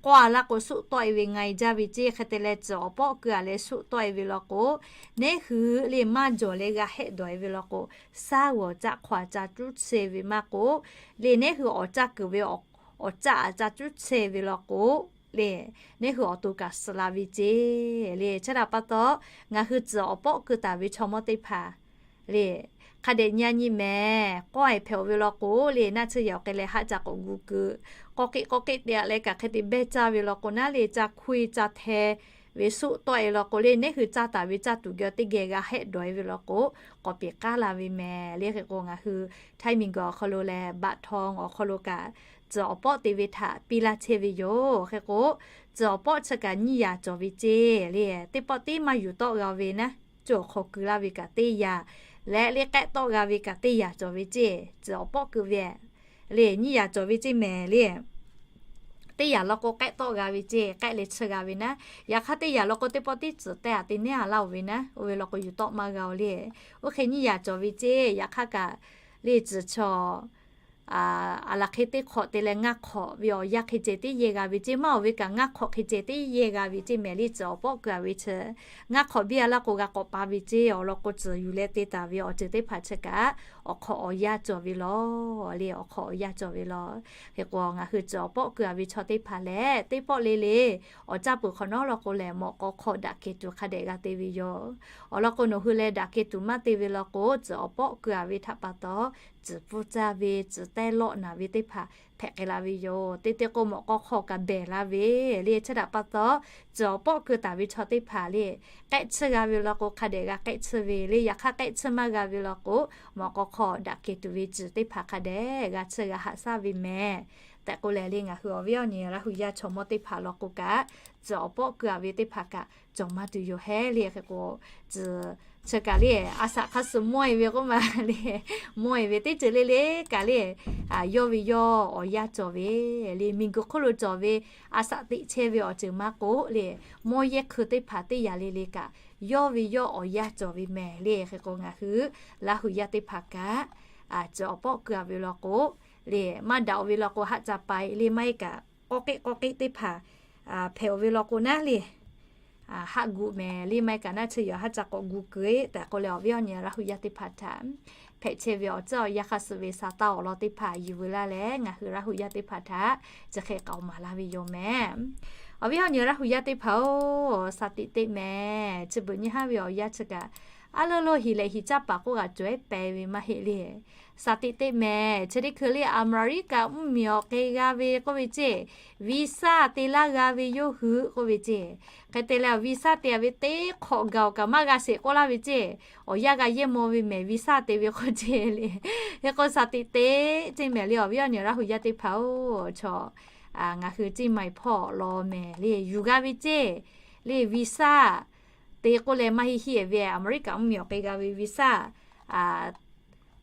k'awˇ a laˇ k'o, suˆ tawˆ e ve nga e jaˇ ve ceˇ. Hk'e te leh, tcuhˬ awˬ pawˆ keu a leh suˆ tawˆ e ve law k'o, neˉ hui le maˇ jawˬ leh g'a hehˆ dawˬ e ve law k'o, saˉ g'awˬ caˆ hk'aw a ca cuˉ chehˇ ve maˇ k'o, le neˉ hui awˬ caˇ kuiˬ ve awˬ caˆ a ca cuˉ chehˇ ve law k'o, le neˉ hui awˬ to kaꞈ suh la ve ceˇ. Le chi htaꞈ pa taw, ngaˬ hui tcuhˬ awˬ pawˆ keu taˍ ve chaw mawˇ teˇ hpaˍ le, hk'a dehꞈ nyi a nyi mehˍ, k'awˇ e hpehꞈ-oˬ ve law k'o, le naˆ tsuhˇ yaꞈ awˬ hk'e leh haˆ ca k'awꞈ gu keu, k'awˇ k'eˆ k'awˇ k'eˆ te a leh kaꞈ hk'e te behˇ caˇ ve law k'o naˉ le, ca hkuˇ e ca hteh ve suˆ tawˆ e law k'o, le neˉ hui caˇ taˍ ve caˇ tuˬ geh teˇ geh g'a hehˆ dawˬ e ve law k'o, k'awꞈ peꞈ k'aˉ la ve mehˍ. Le hk'e k'o, ngaˬ hui Htaiˇ miˬguiˬ awˬ hk'aw lo leh baꞈ htaw awˬ hk'aw lo kaꞈ, tcuhˬ awˬ pawˆ te ve htaꞈ piˇ laˇ chehˇ ve yoˬ. Hk'e k'o, tcuhˬ awˬ pawˆ chi kaꞈ nyiˇ yaꞈ cawˬ ve ceˇ. Le teˇ pawˆ tiˉ maˇ yuˬ tawˆ g'a ve naˉ, cawˬ hk'aw keu laˇ ve kaꞈ teˇ yaꞈ, leh le k'ehˆ tawˆ g'a ve kaꞈ teˇ yaꞈ cawˬ ve ceˇ. Tcuhˬ awˬ pawˆ keu ve le nyiˇ yaꞈ cawˬ ve ceˇ mehˍ le. Teˇ yaꞈ law k'o k'ehˆ tawˆ g'a ve ceˇ, k'ehˆ leh tsuhˇ g'a ve naˉ. Yaꞈ hk'aˇ teˇ yaꞈ law k'o teˇ pawˆ tiˉ tcuhˬ tehˇ a te neˉ a laˇ-oˬ ve naˉ, oˇ ve law k'o yuˬ tawˆ maˇ g'a-oˬ le. Oˇ hk'e nyiˇ yaꞈ cawˬ ve ceˇ. Yaꞈ hk'aˇ kaꞈ le tcuhˬ chaw a laˬ hk'e teˇ hk'awꞈ te leh ngaˇ hk'awꞈ ve awˬ yanˇ hk'e ceh teˇ yehˇ g'a ve ceˇ. Maˇ oˬ ve kaꞈ ngaˇ hk'awꞈ hk'e ceh teˇ yehˇ g'a ve ceˇ mehˍ le. Tcuhˬ awˬ pawˆ keu a ve chi ngaˇ hk'awꞈ biˇ a laˇ k'o g'a k'awꞈ pa ve ceˇ. Awˬ lawn k'o, tcuhˬ yuˬ leh te taˍ ve awˬ ceuˬ teˇ hpaˍ chi kaꞈ awˬ hk'awꞈ awˬ yanˇ cawˬ ve law le, awˬ hk'awꞈ awˬ yanˇ cawˬ ve law. Hk'e k'o, ngaˬ hui tcuhˬ awˬ pawˆ keu a ve chaw teˇ hpaˍ lehˬ, teˇ pawˆ le le awˬ caˇ peuˬ hk'awꞈ nawˉ law k'o lehˬ, mawꞈ k'aw hk'aw daꞈ kehˬ tuˬ hk'a dehꞈ g'a te ve yoˬ. Awˬ lawn k'o, nawˬ hui leh daꞈ kehˬ tuˬ maˇ te ve law k'o, tcuhˬ awˬ pawˆ keu a ve htaꞈ pa taw, tcuhˬ pfuhˇ caˇ ve, tcuhˬ tehˇ lawˆ naˍ ve teˇ hpaˍ hpehꞈ k'ai la ve yoˬ. Te te k'o, mawꞈ k'aw hk'aw kaꞈ behˬ la ve le. Chi htaꞈ pa taw, tcuhˬ awˬ pawˆ keu taˍ ve chaw teˇ hpaˍ le, k'ehˆ tsuhˇ g'a ve law k'o hk'a dehꞈ g'a k'ehˆ tsuhˇ ve le. Yaꞈ hk'aˇ k'ehˆ tsuhˇ maˇ g'a ve law k'o, mawꞈ k'aw hk'aw daꞈ kehˬ tuˬ ve ceuˬ teˇ hpaˍ hk'a dehꞈ g'a tsuhˇ g'a haꞈ shaˉ ve mehˍ tehꞈ k'oˆ leh le, ngaˬ hui awˬ viˉ awˬ nyi Laˇ hu yaˇ chaw mawˇ teˇ hpaˍ law k'o kaꞈ, tcuhˬ awˬ pawˆ keu a ve teˇ hpaˍ kaꞈ cawˬ maˇ tuˬ yoˬ hehˉ le. Hk'e k'o, tcuhˬ chi kaꞈ le, a shaꞈ hk'a shuˍ mawˇ e ve k'oˆ ma le, mawˇ e ve teˇ ceuˬ le le kaꞈ le, yawˇ ve yawˇ awˬ yanˇ cawˬ ve le. Miˬguiˬ hk'oˆ lo cawˬ ve a shaꞈ teꞈ chehˇ ve awˬ ceuˬ maˇ k'oˆ le, mawˇ yehˇ hkui teˇ hpaˍ teˇ yaꞈ le le kaꞈ, yawˇ ve yawˇ awˬ yanˇ cawˬ ve mehˍ le. Hk'e k'o, ngaˬ hui Laˇ hu yaˇ teˇ hpaˍ kaꞈ, tcuhˬ awˬ pawˆ keu a ve law k'o le, maˇ daꞈ-o ve law k'o haˆ ca pa e le, maˇ heˆ kaꞈ k'awˇ k'eˆ k'awˇ k'eˆ teˇ hpaˍ hpehꞈ-oˬ ve law k'o naˉ le, haˆ gu mehˍ le. Maˇ heˆ kaꞈ naˆ tsuhˇ yaꞈ haˆ ca k'awꞈ gu keu e tehꞈ k'oˆ leh, awˬ viˉ awˬ nyi Laˇ hu yaˇ teˇ hpaˍ htaꞈ hpehꞈ chehˇ ve awˬ tcuhˉ awˬ yanˇ hk'a shuˍ ve sa taˇ awˬ lawn teˇ hpaˍ yuˬ veu laˇ leh, ngaˬ hui Laˇ hu yaˇ teˇ hpaˍ htaꞈ chi hk'e k'aoˍ maˍ laˇ ve yoˬ mehˍ. Awˬ viˉ awˬ nyi Laˇ hu yaˇ teˇ hpaˍ-oˬ, shaˍ tiꞈ teꞈ mehˍ. Chi beuꞈ nyi haˉ ve awˬ yanˇ chi kaꞈ, a leuˇ lo hiˍ leh hiˍ caˇ paˍ k'oˆ g'a cawˬ ehˉ pehˍ ve maˇ heˆ le. Shaˍ tiꞈ teꞈ mehˍ. Chi teˇ hkui le Aˍmeˍriˆkaꞈ mvuhˇmiˬ awˬ hk'e g'a ve k'oˆ ve ceˇ, visa te laˇ g'a ve yawˇ hui k'oˆ ve ceˇ. Hk'e te leh visa te a ve teˇ hk'awꞈ gaˬ-oˬ kaꞈ maˇ g'a sheˍ k'oˆ laˇ ve ceˇ. Awˬ yanˇ g'a yehˇ maw ve mehˍ, visa te ve k'oˆ ceˇ le. Hk'e k'o shaˍ tiꞈ teꞈ ceˇ mehˍ le, awˬ viˉ awˬ nyi Laˇ hu yaˇ teˇ hpaˍ-oˬ, chaw ngaˬ hui ceˇ ma e hpawˇ law mehˍ le, yuˬ g'a ve ceˇ le. Visa te k'oˆ leh maˇ heˆ heˆ ve, Aˍmeˍriˆkaꞈ mvuhˇmiˬ awˬ hk'e g'a ve visa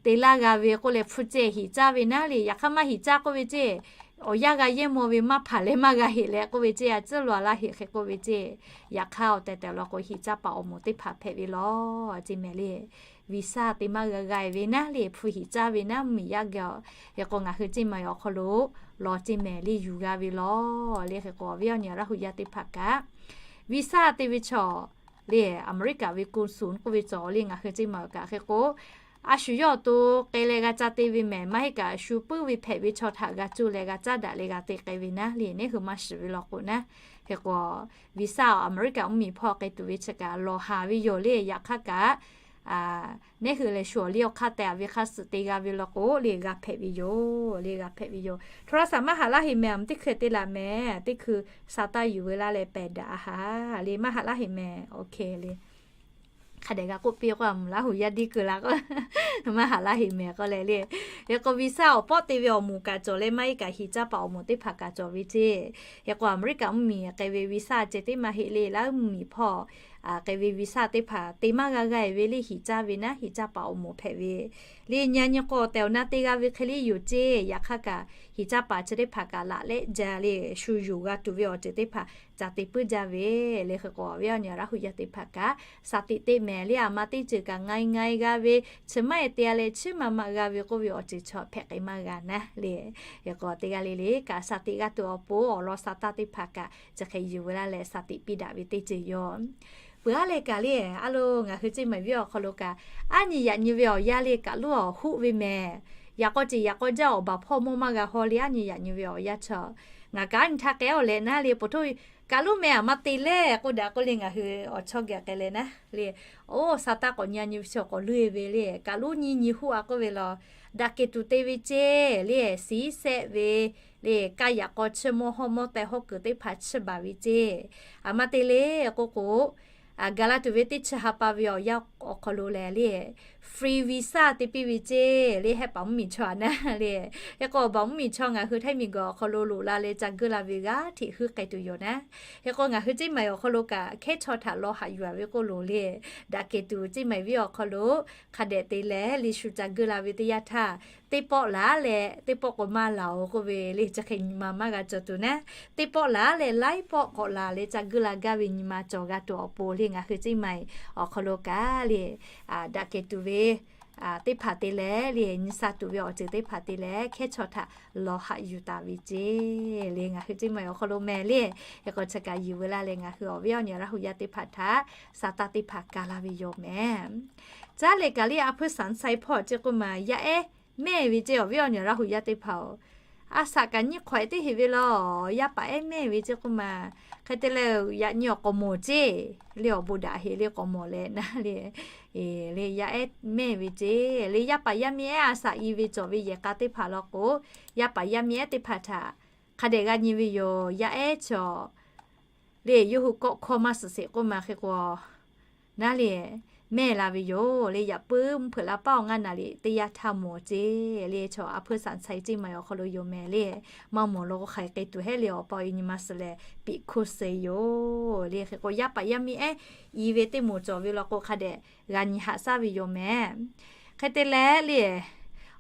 te laˇ g'a ve k'oˆ leh hpu ceh hiˍ caˇ ve naˉ le. Yaꞈ hk'aˇ maˇ hiˍ caˇ k'oˆ ve ceˇ, awˬ yanˇ g'a yehˇ maw ve maˇ hpanˍ leh maˇ g'a heˆ leh k'oˆ ve ceˇ, a tcuhˉ lo a laˇ heˆ hk'e k'oˆ ve ceˇ. Yaꞈ hk'aˇ awˬ tehˬ tehˬ law k'o hiˍ caˇ paˍ awˬ moˍ teˇ hpaˍ hpehꞈ ve law ceˇ mehˍ le. Visa te maˇ g'a g'a ve naˉ le, hpu hiˍ caˇ ve naˉ mvuhˇmiˬ yaˇ geh-oˬ. Hk'e k'o ngaˬ hui ceˇ ma e awˬ hk'aw lo law ceˇ mehˍ le, yuˬ g'a ve law le. Hk'e k'o awˬ viˉ awˬ nyi Laˇ hu yaˇ teˇ hpaˍ kaꞈ visa te ve chaw le, Aˍmeˍriˆkaꞈ ve กงสุล k'oˆ ve cawˬ le, ngaˬ hui ceˇ ma e kaꞈ hk'e k'o, a shu yawˇ awˬ to k'ai leh g'a ca te ve mehˍ, maˇ heˆ kaꞈ shu puiˉ ve hpehꞈ ve chaw htaꞈ g'a cuˇ leh g'a caˉ daꞈ leh g'a te k'ai ve naˉ le, neˉ hui maˇ shiˍ ve law k'o naˉ. Hk'e k'o visa Aˍmeˍriˆkaꞈ mvuhˇmiˬ hpawˇ k'ai tuˬ ve chi kaꞈ lawˬ haˍ ve yoˬ le. Yaꞈ hk'aˇ kaꞈ neˉ hui lehˬ shu awˬ liˇ awˬ hk'aˇ tehꞈ a ve hk'a suhˍ te g'a ve law k'o le g'a hpehꞈ ve yoˬ le, g'a hpehꞈ ve yoˬ. โทรศัพท์ maˇ haꞈ laˇ heˆ mehˍ, a teˇ hkui te laˬ mehˍ, teˇ hkui sa taˇ yuˬ veu laˇ leh pehˬ daꞈ a haˍ le, maˇ haꞈ laˇ heˆ mehˍ. OK le. Hk'a dehꞈ g'a k'oˆ piˇ k'o, a mvuhˬ Laˇ hu yaˇ diˇ keu la k'o, maˇ haꞈ laˇ heˆ mehˍ k'oˆ leh le. Hk'e k'o visa awˬ pawˆ te ve awˬ moˍ kaꞈ cawˬ leh maˇ heˆ kaꞈ hiˍ caˇ paˍ awˬ moˍ teˇ hpaˍ kaꞈ cawˬ ve ceˇ. Hk'e k'o Aˍmeˍriˆkaꞈ mvuhˇmiˬ k'ai ve visa ceh tiˉ maˇ heˆ le, Laˇ huˉ mvuhˇmiˬ hpawˇ k'ai ve visa teˇ hpaˍ te maˇ g'a g'a ve le, hiꞈ caˇ ve naˉ, hiꞈ caˇ paˍ awˬ moˍ hpehꞈ ve le. Nyi a nyi k'o tehˬ awˬ na te g'a ve hk'e le yoˬ ceˇ. Yaꞈ hk'aˇ kaꞈ hiꞈ caˇ paˍ chi teˇ hpaˍ kaꞈ laꞈ lehˆ jaˇ le, shu yuˬ g'a tuˬ ve awˬ ceuˬ teˇ hpaˍ ca te puiˉ jaˇ ve le. Hk'e k'o awˬ viˉ awˬ nyi Laˇ hu yaˇ teˇ hpaˍ kaꞈ shaˍ tiꞈ te mehˍ le. Aˬ ma teˇ ceuˬ kaꞈ nga e nga e g'a ve, chi maˇ e te a leh chiˉ ma ma g'a ve k'oˆ ve awˬ ceuˬ chaw hpehꞈ k'ai maˇ g'a naˉ le. Hk'e k'o teˇ g'aˇ le le kaꞈ shaˍ tiꞈ g'a tuˬ awˬ pon awˬ lawn sa taˇ teˇ hpaˍ kaꞈ chi hk'e yuˬ ve laˇ leh shaˍ tiꞈ piˇ daꞈ ve teˇ ceuˬ yoˬ. Peuˬ aˉ leh kaꞈ le, a lo ngaˬ hui ceˇ maiˍ viˉ awˬ hk'aw lo kaꞈ aˉ nyi yaꞈ nyi ve awˬ yanˇ le kaꞈ loˉ awˬ huˆ ve mehˍ. Yaꞈ k'aw ceˬ yaꞈ k'aw jaˇ awˬ baˬ hpawˇ mawˇ maˇ g'a haw le, aˉ nyi yaꞈ nyi ve awˬ yanˇ chaw. Ngaˬ kaꞈ aˉ nyi htaˇ k'ai awˬ leh naˉ le, po htoˇ kaꞈ loˉ mehˍ aˬ ma te leh k'oˆ daꞈ k'oˆ le, ngaˬ hui awˬ chawˇ geh k'ai leh naˉ le. Oˇ sa taˇ k'awꞈ nyi a nyi ve chi awˬ k'awꞈ loˉ e ve le, kaꞈ loˉ nyi nyi huˆ a k'oˆ ve law, daꞈ kehˬ tuˬ te ve ceˇ le, siˉ sehˆ ve le, kaˇ yaꞈ k'aw chiˇ mawˇ hawˇ mawˇ teh hawˇ kuiˬ teˇ hpaˍ chiˇ baˬ ve ceˇ. Aˬ ma te le k'oˆ k'o, gaˬ la tuˬ ve teˇ chi ha pa ve awˬ yanˇ awˬ hk'aw lo lehˬ le, free visa te piˇ ve ceˇ le, hehˆ paˍ mvuhˇmiˬ chaw a naˉ le. Hk'e k'o awˬ baˬ mvuhˇmiˬ chaw ngaˬ hui Htaiˇ miˬguiˬ awˬ hk'aw lo loꞈ la leh ca geuˆ la ve g'aˇ hteꞈ huiˉ k'ai tuˬ yoˬ naˉ. Hk'e k'o ngaˬ hui ceˇ maiˍ awˬ hk'aw lo kaꞈ hkehˉ chaw htaꞈ law haꞈ yuˬ a ve k'oˆ loˬ le, daꞈ kehˬ tuˬ ceˇ maiˍ viˉ awˬ hk'aw lo hk'a dehꞈ te leh le shu ca geuˆ la ve teˇ yanˇ htaˇ, teˇ pawˆ laˬ leh teˇ pawˆ k'o maˇ laˬ oˬ k'oˆ ve le, chi hk'e nyi ma maˇ g'a cawˬ tuˬ naˉ. Teˇ pawˆ laˬ leh laiˉ pawˆ k'awꞈ laˬ leh ca geuˆ la gaˇ ve nyi ma cawˬ g'a tuˬ awˬ pon le ngaˬ hui ceˇ maiˍ awˬ hk'aw lo kaꞈ le, daꞈ kehˬ tuˬ ve teˇ hpaˍ te leh le, nyi sa tuˬ ve awˬ ceuˬ teˇ hpaˍ te leh hkehˉ chaw htaꞈ law haꞈ yuˬ taˍ ve ceˇ le ngaˬ hui ceˇ maiˍ awˬ hk'aw lo mehˍ le. Hk'e k'o chi kaꞈ yuˬ ve laˇ leh ngaˬ hui awˬ viˉ awˬ nyi Laˇ hu yaˇ teˇ hpaˍ htaꞈ sa taˇ teˇ hpaˍ ka la ve yoˬ mehˍ. Caˉ leh kaꞈ le a hpui saˍ sai hpawˇ ceˇ k'oˆ ma yaˇ ehˉ mehˇ ve ceˇ awˬ viˉ awˬ nyi Laˇ hu yaˇ teˇ hpaˍ-oˬ. A shaꞈ kaꞈ nyiˇ hk'awꞈ teˇ heꞈ ve law, yaˇ paˍ ehˉ mehˇ ve ceˇ k'oˆ ma. Hk'e te leh yaꞈ nyi awˬ k'awꞈ mawˬ ceˇ le, awˬ bon daꞈ heꞈ le k'awꞈ mawˬ leh naˉ le, le yaˇ ehˉ mehˇ ve ceˇ le yaˇ paˍ yaˇ miˇ ehˉ a shaꞈ i ve cawˬ ve yehˬ k'a teˇ hpaˍ law k'o, yaˇ paˍ yaˇ miˇ ehˉ teˇ hpaˍ htaꞈ hk'a dehꞈ g'a nyi ve yoˬ. Yaˇ ehˉ chaw le yawˇ hui kawˆ hkawˇ maˇ suhˍ sheˍ k'oˆ ma hk'e k'o, naˉ le mehˇ la ve yoˬ le. Yaꞈ puiˉ mvuhˇ hpeuꞈ la paˉ awˬ ngaˇ naˍ riꞈ teˇ yanˇ htaˇ mawˬ ceˇ le. Chaw a hpui saˍ sai ceˇ maiˍ awˬ hk'aw lo yoˬ mehˍ le. Maˇ mawˬ law k'o hk'aˬ hk'e k'ai tuˬ hehˉ le, awˬ pa awˬ e nyi ma suhˍ leh piꞈ hkuˇ suh yoˬ le. Hk'e k'o yaˇ paˍ yaˇ miˇ ehˉ i ve teˇ moˍ cawˬ ve law k'o hk'a dehꞈ g'a nyi haꞈ shaˉ ve yoˬ mehˍ. Hk'e te leh le,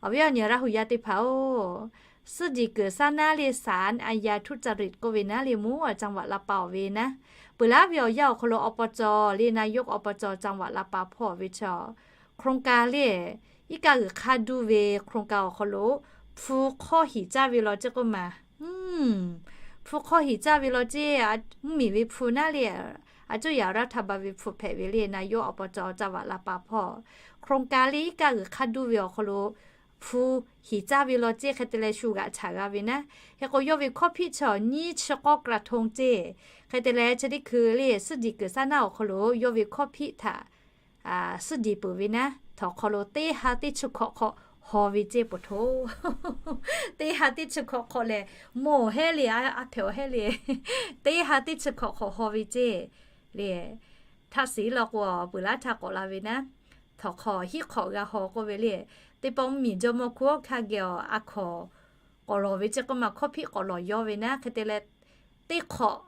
awˬ viˉ awˬ nyi Laˇ hu yaˇ teˇ hpaˍ-oˬ, suhˉ diˍ kuiˬ saˉ naˉ le ศาลอาญาทุจริต k'oˆ ve naˉ le, mvuhˇ จังหวัดลำปาง awˬ ve naˉ, peuˬ laˉ ve awˬ yanˇ awˬ hk'aw lo อบจ. le นายกอบจ. จังหวัดลำปาง hpawˇ ve chaw โครงการ le iˉ kaˆ g'uiˬ hk'a duˇ ve โครงการ awˬ hk'aw lo hpu hk'awˇ hiˍ caˇ ve law ceˇ k'oˆ ma. Hpu hk'awˇ hiˍ caˇ ve law ceˇ, mvuhˇmiˬ ve hpu naˉ le, a cuˇ yaꞈ รัฐบาล ve hpu hpehꞈ ve le, นายกอบจ. จังหวัดลำปาง hpawˇ โครงการ le iˉ kaˆ g'uiˬ hk'a duˇ ve awˬ hk'aw lo hpu hiˍ caˇ ve law ceˇ. Hk'e te leh shu g'aꞈ chaꞈ g'a ve naˉ. Hk'e k'o yawˇ ve hkawˇ hpiˆ chaw nyiˇ chi k'awˇ กระทง ceˇ. Hk'e te leh chi teˇ hkui le suhˉ diˍ kuiˬ saˉ naˉ awˬ hk'aw lo yawˇ ve hkawˇ hpiˆ htaꞈ suhˉ diˍ peuˬ ve naˉ, htawnˍ hk'aw lo teˇ ha teˇ chi hkawꞈ hk'awꞈ haw ve ceˇ po hto. Teˇ ha teˇ chi hkawꞈ hk'awꞈ lehˬ, mawˬ hehˉ le, a hpehꞈ awˬ hehˉ le. Teˇ ha teˇ chi hkawꞈ hk'awꞈ haw ve ceˇ le. Htaˇ shiˍ law k'o, peuˬ laˉ htaˇ k'awꞈ la ve naˉ, htawnˍ hk'aw hiˉ hk'awꞈ g'a haw k'oˆ ve le. Teˇ pawˆ mvuhˇmiˬ jawˇmawˇ hkunˉ hawˉ hkanˇ geh awˬ a hkawˍ k'awꞈ lawˬ ve ceˇ k'oˆ ma, hkawˇ hpiˆ k'awꞈ lawˬ yawˇ ve naˉ. Hk'e te leh teˇ hk'awꞈ,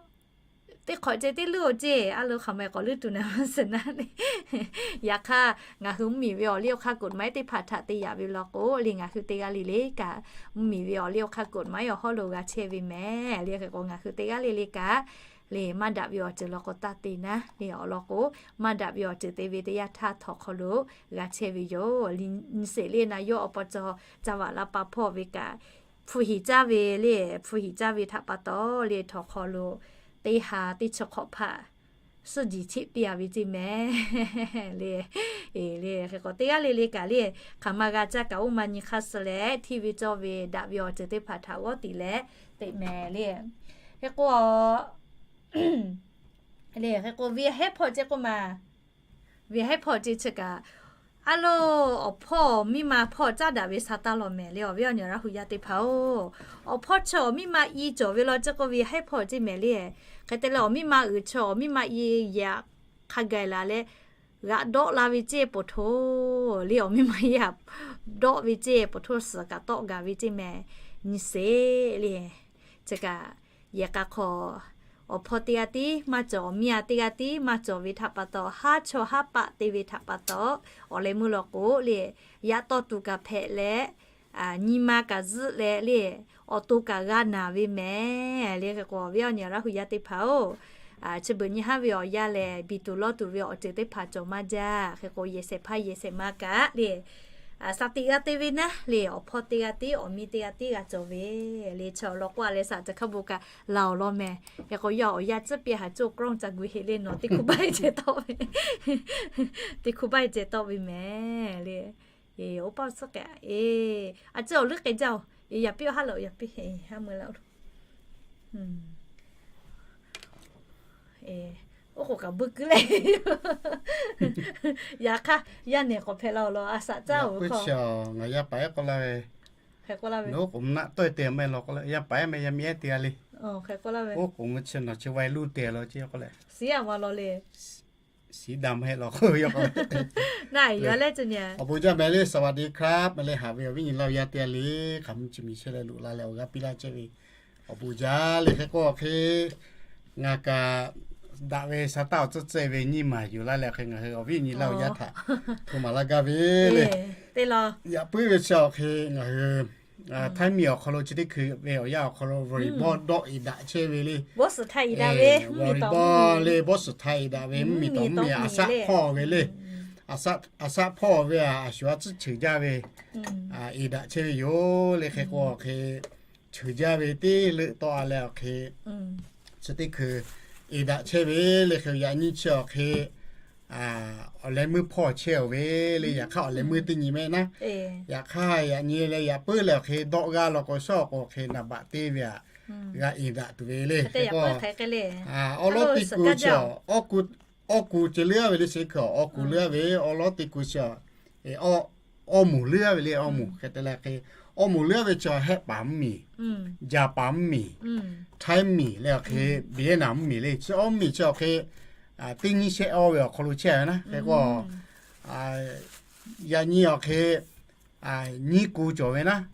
teˇ hk'awꞈ ceˇ teˇ leuˉ-oˬ ceˇ, a lo hk'aˬ ma k'awꞈ leuˉ tuˬ naˉ ma suhˍ naˉ le. Yaꞈ hk'aˇ ngaˬ hui mvuhˇmiˬ ve awˬ liˇ awˬ hk'aˇ กฎหมาย teˇ hpaˍ htaꞈ te yaꞈ ve law k'o le, ngaˬ hui teˇ g'aˇ le le kaꞈ mvuhˇmiˬ ve awˬ liˇ awˬ hk'aˇ กฎหมาย awˬ hawˉ lo g'a chehˇ ve mehˍ le. Hk'e k'o ngaˬ hui teˇ g'aˇ le le kaꞈ le maˇ daꞈ ve awˬ ceuˬ law k'o taˇ te naˉ le. Awˬ lawn k'o, maˇ daꞈ ve awˬ ceuˬ te ve teˇ yanˇ htaˇ htawnˍ hk'aw lo g'a chehˇ ve yoˬ. Nyi sheˍ le นายกอบจ. จังหวัดลำปาง hpawˇ ve kaꞈ hpu hiˍ caˇ ve le, hpu hiˍ caˇ ve htaꞈ pa taw le htawnˍ hk'aw lo teˇ ha teˇ chi hk'awꞈ hpaˆ suhˉ diˍ cheˆ piˇ a ve ceˇ mehˍ le. Hk'e k'o teˇ g'aˇ le le kaꞈ le, hk'aˬ ma g'a caˇ kaꞈ oˇ ma nyi hk'aˇ suh leh hteˇ ve cawˇ ve daꞈ ve awˬ ceuˬ teˇ hpaˍ htaꞈ g'awˇ tiˍ leh teꞈ mehˍ le. Hk'e k'o le, hk'e k'o ve hehˉ hpawˇ ceˇ k'oˆ ma. Ve hehˉ hpawˇ ceˇ chi kaꞈ, a lo, awˬ hpawˇ miˇ ma hpawˇ caˉ daꞈ ve sa taˇ law mehˍ le. Awˬ viˉ awˬ nyi Laˇ hu yaˇ teˇ hpaˍ-oˬ, awˬ hpawˇ chi awˬ miˇ ma i cawˬ ve law ceˇ k'oˆ ve hehˉ hpawˇ ceˇ mehˍ le. Hk'e te leh awˬ miˇ ma uiˍ chi awˬ miˇ ma i yaꞈ hk'a gaˬ laˬ leh g'aꞈ dawˆ la ve ceˇ po hto le. Awˬ miˇ ma i yaꞈ dawˆ ve ceˇ po hto suhˍ kaꞈ tawˆ gaˬ ve ceˇ mehˍ. Nyi sheˍ le. Chi kaꞈ yehˬ k'a hk'aw Awˬ hpawˇ teˇ g'aˇ tiˉ maˇ cawˬ, awˬ miˇ a teˇ g'aˇ tiˉ maˇ cawˬ ve htaꞈ pa taw, haˉ chaw haˉ paˆ te ve htaꞈ pa taw, awˬ leh meuˇ law k'o le, yaꞈ tawˇ tuˬ kaꞈ hpehꞈ leh, nyi ma kaꞈ zuhˆ leh le, awˬ to kaꞈ g'a naˬ ve mehˍ le. Hk'e k'o, awˬ viˉ awˬ nyi Laˇ hu yaˇ teˇ hpaˍ-oˬ, chi beuꞈ nyi haˉ ve awˬ yanˇ lehˬ, biˬ tuˬ lawˇ tuˬ ve awˬ ceuˬ teˇ hpaˍ cawˬ maˇ jaˇ. Hk'e k'o, yehˬ shehˍ hpaˇ yehˬ shehˍ ma kaꞈ le, shaˍ tiꞈ g'a te ve naˉ le, awˬ hpawˇ teˇ g'aˇ tiˉ, awˬ miˇ teˇ g'aˇ tiˉ g'a cawˬ ve le. Chi awˬ lawn k'oˆ a leh, shaˍ caˬ hkaˇ bon kaꞈ laˬ awˬ lawn mehˍ. Hk'e k'o, yawˇ awˬ yanˇ tcuhˉ piˇ haˍ cawˇ กล้อง ca gu heˆ le, nawˬ teˇ hkui baˆ e ceh tawˆ ve, teˇ hkui baˆ e ceh tawˆ ve mehˍ le. Oˇ paˆ tcuhˉ k'ai, a ciˉ awˬ leuˉ k'ai jaˇ-oˬ. Yaꞈ piˇ-oˬ, haˉ lawꞈ yaꞈ piˇ, haˉ mui laˇ-oˬ. Oˇ k'oˍ kaꞈ buiˇ kuiˬ leh, yaꞈ hk'aˇ yaˇ nehˬ k'awꞈ hpehꞈ la awˬ lawn a shaꞈ caˉ-oˬ ve hk'aw, ngaˬ yaˇ paˍ ehˉ k'oˆ laˇ ve, oˇ k'oˍ mvuhˇ naˆ tawˆ e te mehˆ law k'oˆ leh, yaˇ paˍ ehˉ meh yaˇ miˇ ehˉ te g'a le. Oˇ k'oˍ mvuhˇ chi nawˬ chi vaˇ luˇ te law ce k'oˆ leh, siˉ a ma law le, siˉ da mehˆ law k'oˆ ve yoˬ. Awˬ bon jaˇ mehˍ le, สวัสดีครับ mehˍ le, haꞈ ve awˬ viˉ nyi Laˇ hu yaˇ teˇ g'aˇ le, hk'aˬ mvuhˇ chi miˬ chehˇ leh loꞈ la leh awˬ g'aˇ piˇ laˇ chehˇ ve, awˬ bon jaˇ le. Hk'e k'o hk'e, ngaˬ kaꞈ daꞈ ve sa taˇ awˬ tcuhˉ tcuhˉ ve nyiˇ maˬ yuˬ laˇ leh hk'e, ngaˬ hui awˬ viˉ awˬ nyi Laˇ hu yaˇ htaꞈ hto maˍ laˇ gaˇ ve le. Yaꞈ puiˉ ve chi awˬ hk'e ngaˬ hui Htaiˇ miˬ awˬ hk'aw lo chi teˇ hkui ve awˬ yanˇ awˬ hk'aw lo volleyball dawˆ e daꞈ chehˇ ve le. Volleyball le, bawˇ suhˍ htaꞈ e daꞈ ve mvuhˇ miˬ tawˍ mvuhˇ miˬ a shaˆ hpawˇ ve le. A shaˆ hpawˇ ve a, a shu a tcuhˉ cheuˬ jaˇ ve, e daꞈ chehˇ ve yoˬ le. Hk'e k'o awˬ hk'e, cheuˬ jaˇ ve teˇ leuˆ tawˆ a leh awˬ hk'e, chi teˇ hkui e daꞈ chehˇ ve le. Hk'e yaꞈ nyi chi awˬ hk'e, awˬ leh meuˇ hpawˇ chehˇ-oˬ ve le. Yaꞈ hk'aˇ awˬ leh meuˇ teˇ nyi mehˆ naˉ, yaꞈ hk'aˇ yaꞈ nyi leh yaꞈ puiˉ leh awˬ hk'e dawˆ g'aˇ law k'o, shawˉ k'o awˬ hk'e naˍ baꞈ te ve aꞈ g'a e daꞈ tuˬ ve le. Hk'e k'o, awˉ lawˉ teˇ ku chi awˬ, awˉ ku ceh leuˉ ve le. Chi hkui awˬ awˉ ku leuˉ ve, awˉ lawˉ teˇ ku chi awˬ, awˉ moˍ leuˉ ve le. Awˉ moˍ hk'e te leh hk'e, awˉ moˍ leuˉ ve chi awˬ Hehˆ paˍ mvuhˇ miˬ, Jaˍ paˍ mvuhˇ miˬ, Htaiˇ miˬ leh awˬ hk'e, Vietnam mvuhˇ miˬ le. Chi awˉ miˬ chi awˬ hk'e, teˇ nyiˇ shehˆ awˇ ve awˬ hk'aw lo chehˇ ve naˉ. Hk'e k'o, yaꞈ nyi awˬ hk'e, nyiˇ ku cawˬ ve naˉ.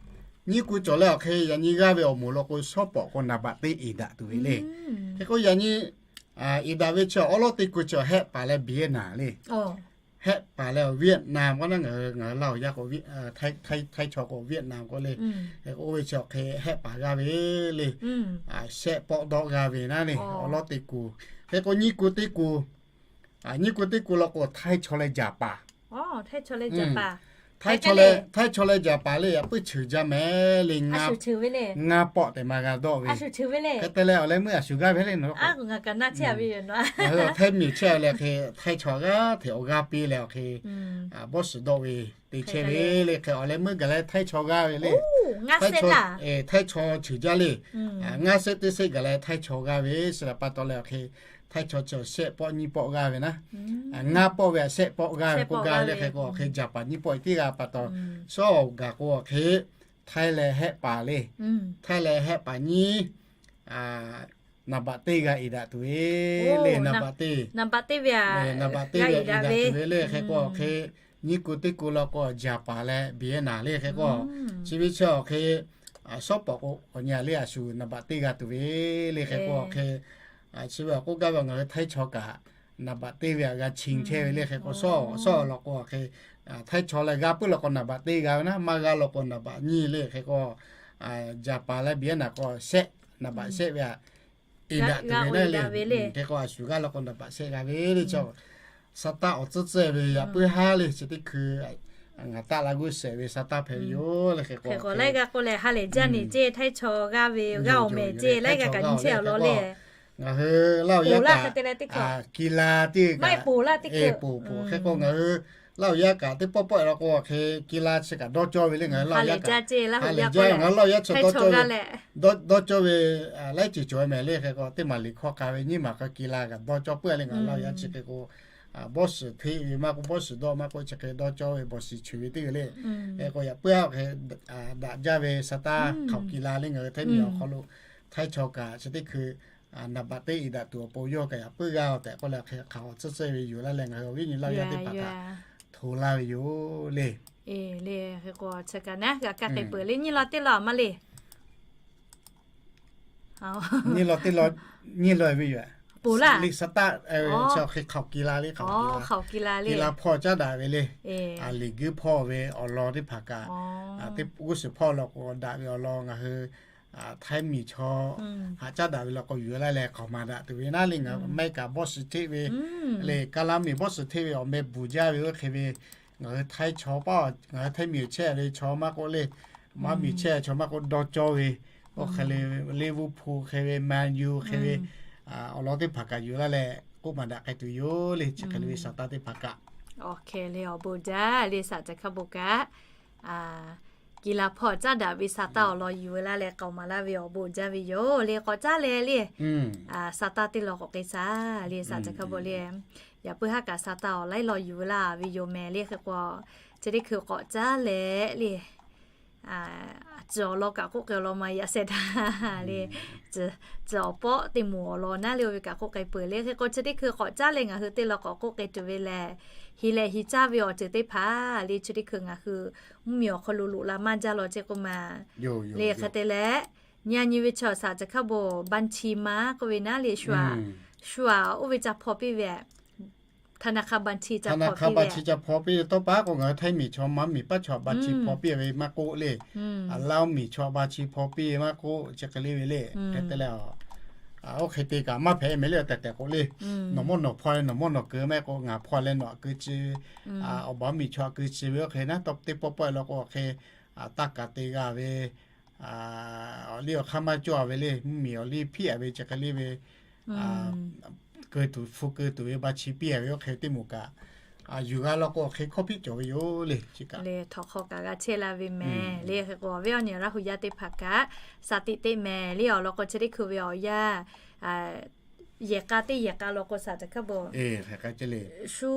Nyiˇ ku cawˬ leh awˬ hk'e yaꞈ nyi g'aˇ ve awˬ moˍ law k'o, shawˉ pawˍ k'o naˍ baꞈ teˇ e daꞈ tuˬ ve le. Hk'e k'o yaꞈ nyi e daꞈ ve chi awˬ awˉ lawˉ teˇ ku chi awˬ Hehˆ paˍ leh Vietnam le. Hehˆ paˍ leh awˬ Vietnam k'o naˉ, ngaˬ hui Laˇ hu yaˇ k'o, Htaiˇ chaw k'o Vietnam k'o le. Hk'e k'o oˇ ve chi awˬ hk'e Hehˆ paˍ g'aˇ ve le. Shehˆ pawˆ dawˆ g'aˇ ve naˉ le, awˉ lawˉ teˇ ku. Hk'e k'o nyiˇ ku teˇ ku, nyiˇ ku teˇ ku law k'o Htaiˇ chaw leh Jaˍ paˍ. Htaiˇ chaw leh Jaˍ paˍ le, yaꞈ puiˉ cheuˬ jaˇ mehˍ le. Ngaˇ pawˆ tehꞈ ma g'a dawˆ ve. Hk'e te leh awˬ leh meuˇ a shu g'aˇ ve le. Htaiˇ miˬ chehˇ leh hk'e Htaiˇ chaw g'aˇ hteꞈ awˬ g'aˇ piˇ leh awˬ hk'e, bawˇ shiˍ dawˆ ve te chehˇ ve le. Hk'e awˬ leh meuˇ gaˬ leh Htaiˇ chaw g'aˇ ve le. Htaiˇ chaw cheuˬ jaˇ le. Ngaˇ shehˆ teˇ shehˆ gaˬ leh Htaiˇ chaw g'aˇ ve chi htaꞈ pa taw leh awˬ hk'e, Htaiˇ chaw chi shehˆ pawˆ nyiˇ pawˆ g'aˇ ve naˉ. Ngaˇ pawˆ ve a shehˆ pawˆ g'aˇ ve k'oˆ gaˇ ve le. Hk'e k'o awˬ hk'e Jaˍ paˍ nyiˇ pawˆ tiˉ g'a pa taw, shawˉ gaˬ k'o awˬ hk'e Htaiˇ leh Hehˆ paˍ le. Htaiˇ leh Hehˆ paˍ nyiˇ naˍ baꞈ teˇ g'a e daꞈ tuˬ ve le. Naˍ baꞈ teˇ, naˍ baꞈ teˇ ve a, naˍ baꞈ teˇ ve e daꞈ tuˬ ve le. Hk'e k'o awˬ hk'e nyiˇ ku teˇ ku law k'o Jaˍ paˍ leh Vietnam le. Hk'e k'o chi ve chi awˬ hk'e, shawˉ pawˍ k'o awˬ nyi a le a shu naˍ baꞈ teˇ g'a tuˬ ve le. Hk'e k'o awˬ hk'e, chi ve awˬ k'oˆ gaˇ ve ngaˬ hui Htaiˇ chaw kaꞈ naˍ baꞈ teˇ ve a g'a chi chehˇ ve le. Hk'e k'o shawˉ shawˉ law k'o awˬ hk'e, Htaiˇ chaw leh g'a puiˉ law k'o naˍ baꞈ teˇ g'a ve naˉ, maˇ g'a law k'o naˍ baꞈ nyiˇ le. Hk'e k'o Jaˍ paˍ leh Vietnam k'o shehˆ, naˍ baꞈ shehˆ ve a e daꞈ tuˬ ve naˉ le. Hk'e k'o a shu g'aˇ law k'o naˍ baꞈ shehˆ g'a ve le. Chaw sa taˇ awˬ tcuhˉ tcuhˉ ve yaꞈ puiˉ haˉ le. Chi teˇ hkui ngaˬ taˆ la g'uˇ shehˍ ve sa taˇ hpehꞈ ve yoˬ le. Hk'e k'o laiˉ g'aˇ k'oˆ leh ha lehˬ jaˇ ni ceˇ, Htaiˇ chaw g'aˇ ve g'aˇ awˬ mehˍ ceˇ laiˉ g'aˇ kaꞈ nyi chehˇ awˬ lawn le. Ngaˬ hui Laˇ hu yaˇ kaꞈ, ki la teˇ, maˇ e poˬ laˇ teˇ, poˬ poˬ. Hk'e k'o ngaˬ hui Laˇ hu yaˇ kaꞈ teˇ pawˆ pawˆ law k'o awˬ hk'e ki la chi kaꞈ dawˇ cawˇ ve le. Ngaˬ hui Laˇ hu yaˇ kaꞈ ha lehˬ jaˇ, ngaˬ hui Laˇ hu yaˇ chi dawˇ cawˇ ve, dawˇ cawˇ ve laiˉ ceuˬ cawˬ ve mehˍ le. Hk'e k'o teˇ maˬ liꞈ hkawˇ k'a ve nyiˇ maˬ hk'a ki la kaꞈ dawˇ cawˇ puiˉ le. Ngaˬ hui Laˇ hu yaˇ chi hk'e k'o bawˇ shiˍ hteˆ ve maˇ k'o bawˇ shiˍ dawˆ maˇ k'o chi hk'e dawˇ cawˇ ve bawˬ shiˍ cheuˬ ve teˇ g'aˇ le. Hk'e k'o yaꞈ puiˉ a hk'e daꞈ jaˇ ve sa taˇ hk'aoˍ ki la le. Ngaˬ hui Htaiˇ miˬ awˬ hk'aw lo Htaiˇ chaw kaꞈ chi teˇ hkui naˍ baꞈ teˇ e daꞈ tuˬ awˬ pon yawˇ kaꞈ yaꞈ puiˉ g'a tehꞈ k'oˆ leh hk'e hk'aoˍ awˬ tcuhˉ tcuhˉ ve yoˬ laˇ leh ngaˬ hui awˬ viˉ nyi Laˇ hu yaˇ teˇ hpaˍ htaꞈ hto laˇ ve yoˬ le. E le, hk'e k'o chi kaꞈ naˉ g'a kaˇ k'ai peuˬ le, nyi law teˇ law maˇ le. Nyiˇ law teˇ law, nyiˇ law ve yoˬ. Liꞈ saˍ taˆ, hk'aoˍ ki la le, hk'aoˍ ki la hpawˇ caˉ daꞈ ve le. Liꞈ guiˇ hpawˇ ve awˬ lawn teˇ hpaˍ kaꞈ, teˇ g'uˇ suhˍ hpawˇ law k'o daꞈ ve awˬ lawn ngaˬ hui Htaiˇ miˬ chaw haꞈ caˉ daꞈ ve law k'o yuˬ laˇ leh k'aoˍ maˍ daꞈ tuˬ ve naˉ le. Ngaˬ hui America bawˇ shiˍ hteˆ ve le, Kaˍlaˇ miˬ bawˇ shiˍ hteˆ ve awˬ meh bvuhˬ jaˇ ve oˇ hk'e ve, ngaˬ hui Htaiˇ chaw paˉ, ngaˬ hui Htaiˇ miˬ chehˇ ve chaw maˇ k'oˆ le, maˇ miˬ chehˇ chaw maˇ k'oˆ dawˇ cawˇ ve, oˇ hk'e le Liverpool hk'e ve, Man U hk'e ve, awˬ lawn teˇ hpaˍ kaꞈ yuˬ laˇ leh k'oˆ maˍ daꞈ k'ai tuˬ yoˬ le. Chi hk'e le ve saˍ taˆ teˇ hpaˍ kaꞈ. Awˬ hk'e le awˬ bon jaˇ le saˍ caˬ hkaˇ bon kaꞈ, ki la hpawˇ caˉ daꞈ ve saˍ taˆ awˬ lawn yuˬ laˇ leh k'aoˍ maˍ laˇ ve awˬ bon jaˇ ve yoˬ le. K'awꞈ caˉ leh le, saˍ taˆ teˇ lawn k'awꞈ k'ai shaˍ le saˍ caˬ hkaˇ bon le. Yaꞈ puiˉ haˉ kaꞈ saˍ taˆ awˬ laiˉ lawn yuˬ laˇ ve yoˬ mehˍ le. Hk'e k'o, chi teˇ hkui k'awꞈ caˉ leh le, tcuh awˬ lawn kaꞈ k'oˆ k'ai awˬ lawn ma yaꞈ shehˍ htaˇ le, tcuh awˬ pawˆ teˇ moˍ awˬ lawn naˉ le oˇ ve kaꞈ k'oˆ k'ai peuˬ le. Hk'e k'o, chi teˇ hkui k'awꞈ caˉ leh ngaˬ hui teˇ lawn k'awꞈ k'oˆ k'ai tuˬ ve lehˬ, heˍ lehˬ heˍ caˇ ve awˬ ceuˬ teˇ hpaˍ le, chi teˇ hkui ngaˬ hui mvuhˇmiˬ awˬ hk'aw lo loꞈ la maˇ jaˇ law ceˇ k'oˆ ma le. Hk'e te leh, nyi a nyi ve chaw saˍ caˬ hkaˇ bon บัญชีม้า k'oˆ ve naˉ le, shu aꞈ oˇ ve ca hpaw piˇ veธนาคารบัญชี ca hpaw piˇ ve tawˇ paˉ k'o ngaˬ hui Htaiˇ miˬ chaw maˇ miˬ paˉ chaw บัญชี hpaw piˇ ve maˇ k'oˆ le. Laˇ oˇ miˬ chaw บัญชี hpaw piˇ ve maˇ k'oˆ, chi hk'e le ve le. Hk'e te leh, oˇ hk'e te kaꞈ maˇ hpehꞈ mehˍ le. Tehꞈ tehꞈ k'o le, nawˬ mawˇ nawˬ hpaw leh nawˬ mawˇ nawˬ keu mehˆ k'o ngaˬ hpaw leh nawˬ aꞈ keu ci, awˬ baˬ miˬ chaw aꞈ keu ci ve oˇ hk'e naˉ tawˇ teˇ pawˆ pawˆ e law k'o hk'e, taˇ kaꞈ te g'a ve, awˬ liˇ awˬ hk'aˇ maˇ cawˇ ve le, mvuhˇmiˬ awˬ liˇ hpiˆ a ve chi hk'e le ve, keu tuˬ hpu keu tuˬ ve บัญชี piˇ a ve oˇ hk'e teˇ moˍ kaꞈ, yuˬ g'a law k'o hk'e hkawˇ hpiˆ cawˬ ve yoˬ le. Chi kaꞈ le htawnˍ hk'aw kaꞈ g'a chehˇ la ve mehˍ le. Hk'e k'o, awˬ viˉ awˬ nyi Laˇ hu yaˇ teˇ hpaˍ kaꞈ saˍ tiꞈ teˇ mehˍ le awˬ lawn k'o, chi teˇ hkui ve awˬ yanˇ yehˬ k'a teˇ yehˬ k'a law k'o saˍ caˬ hkaˇ bon shu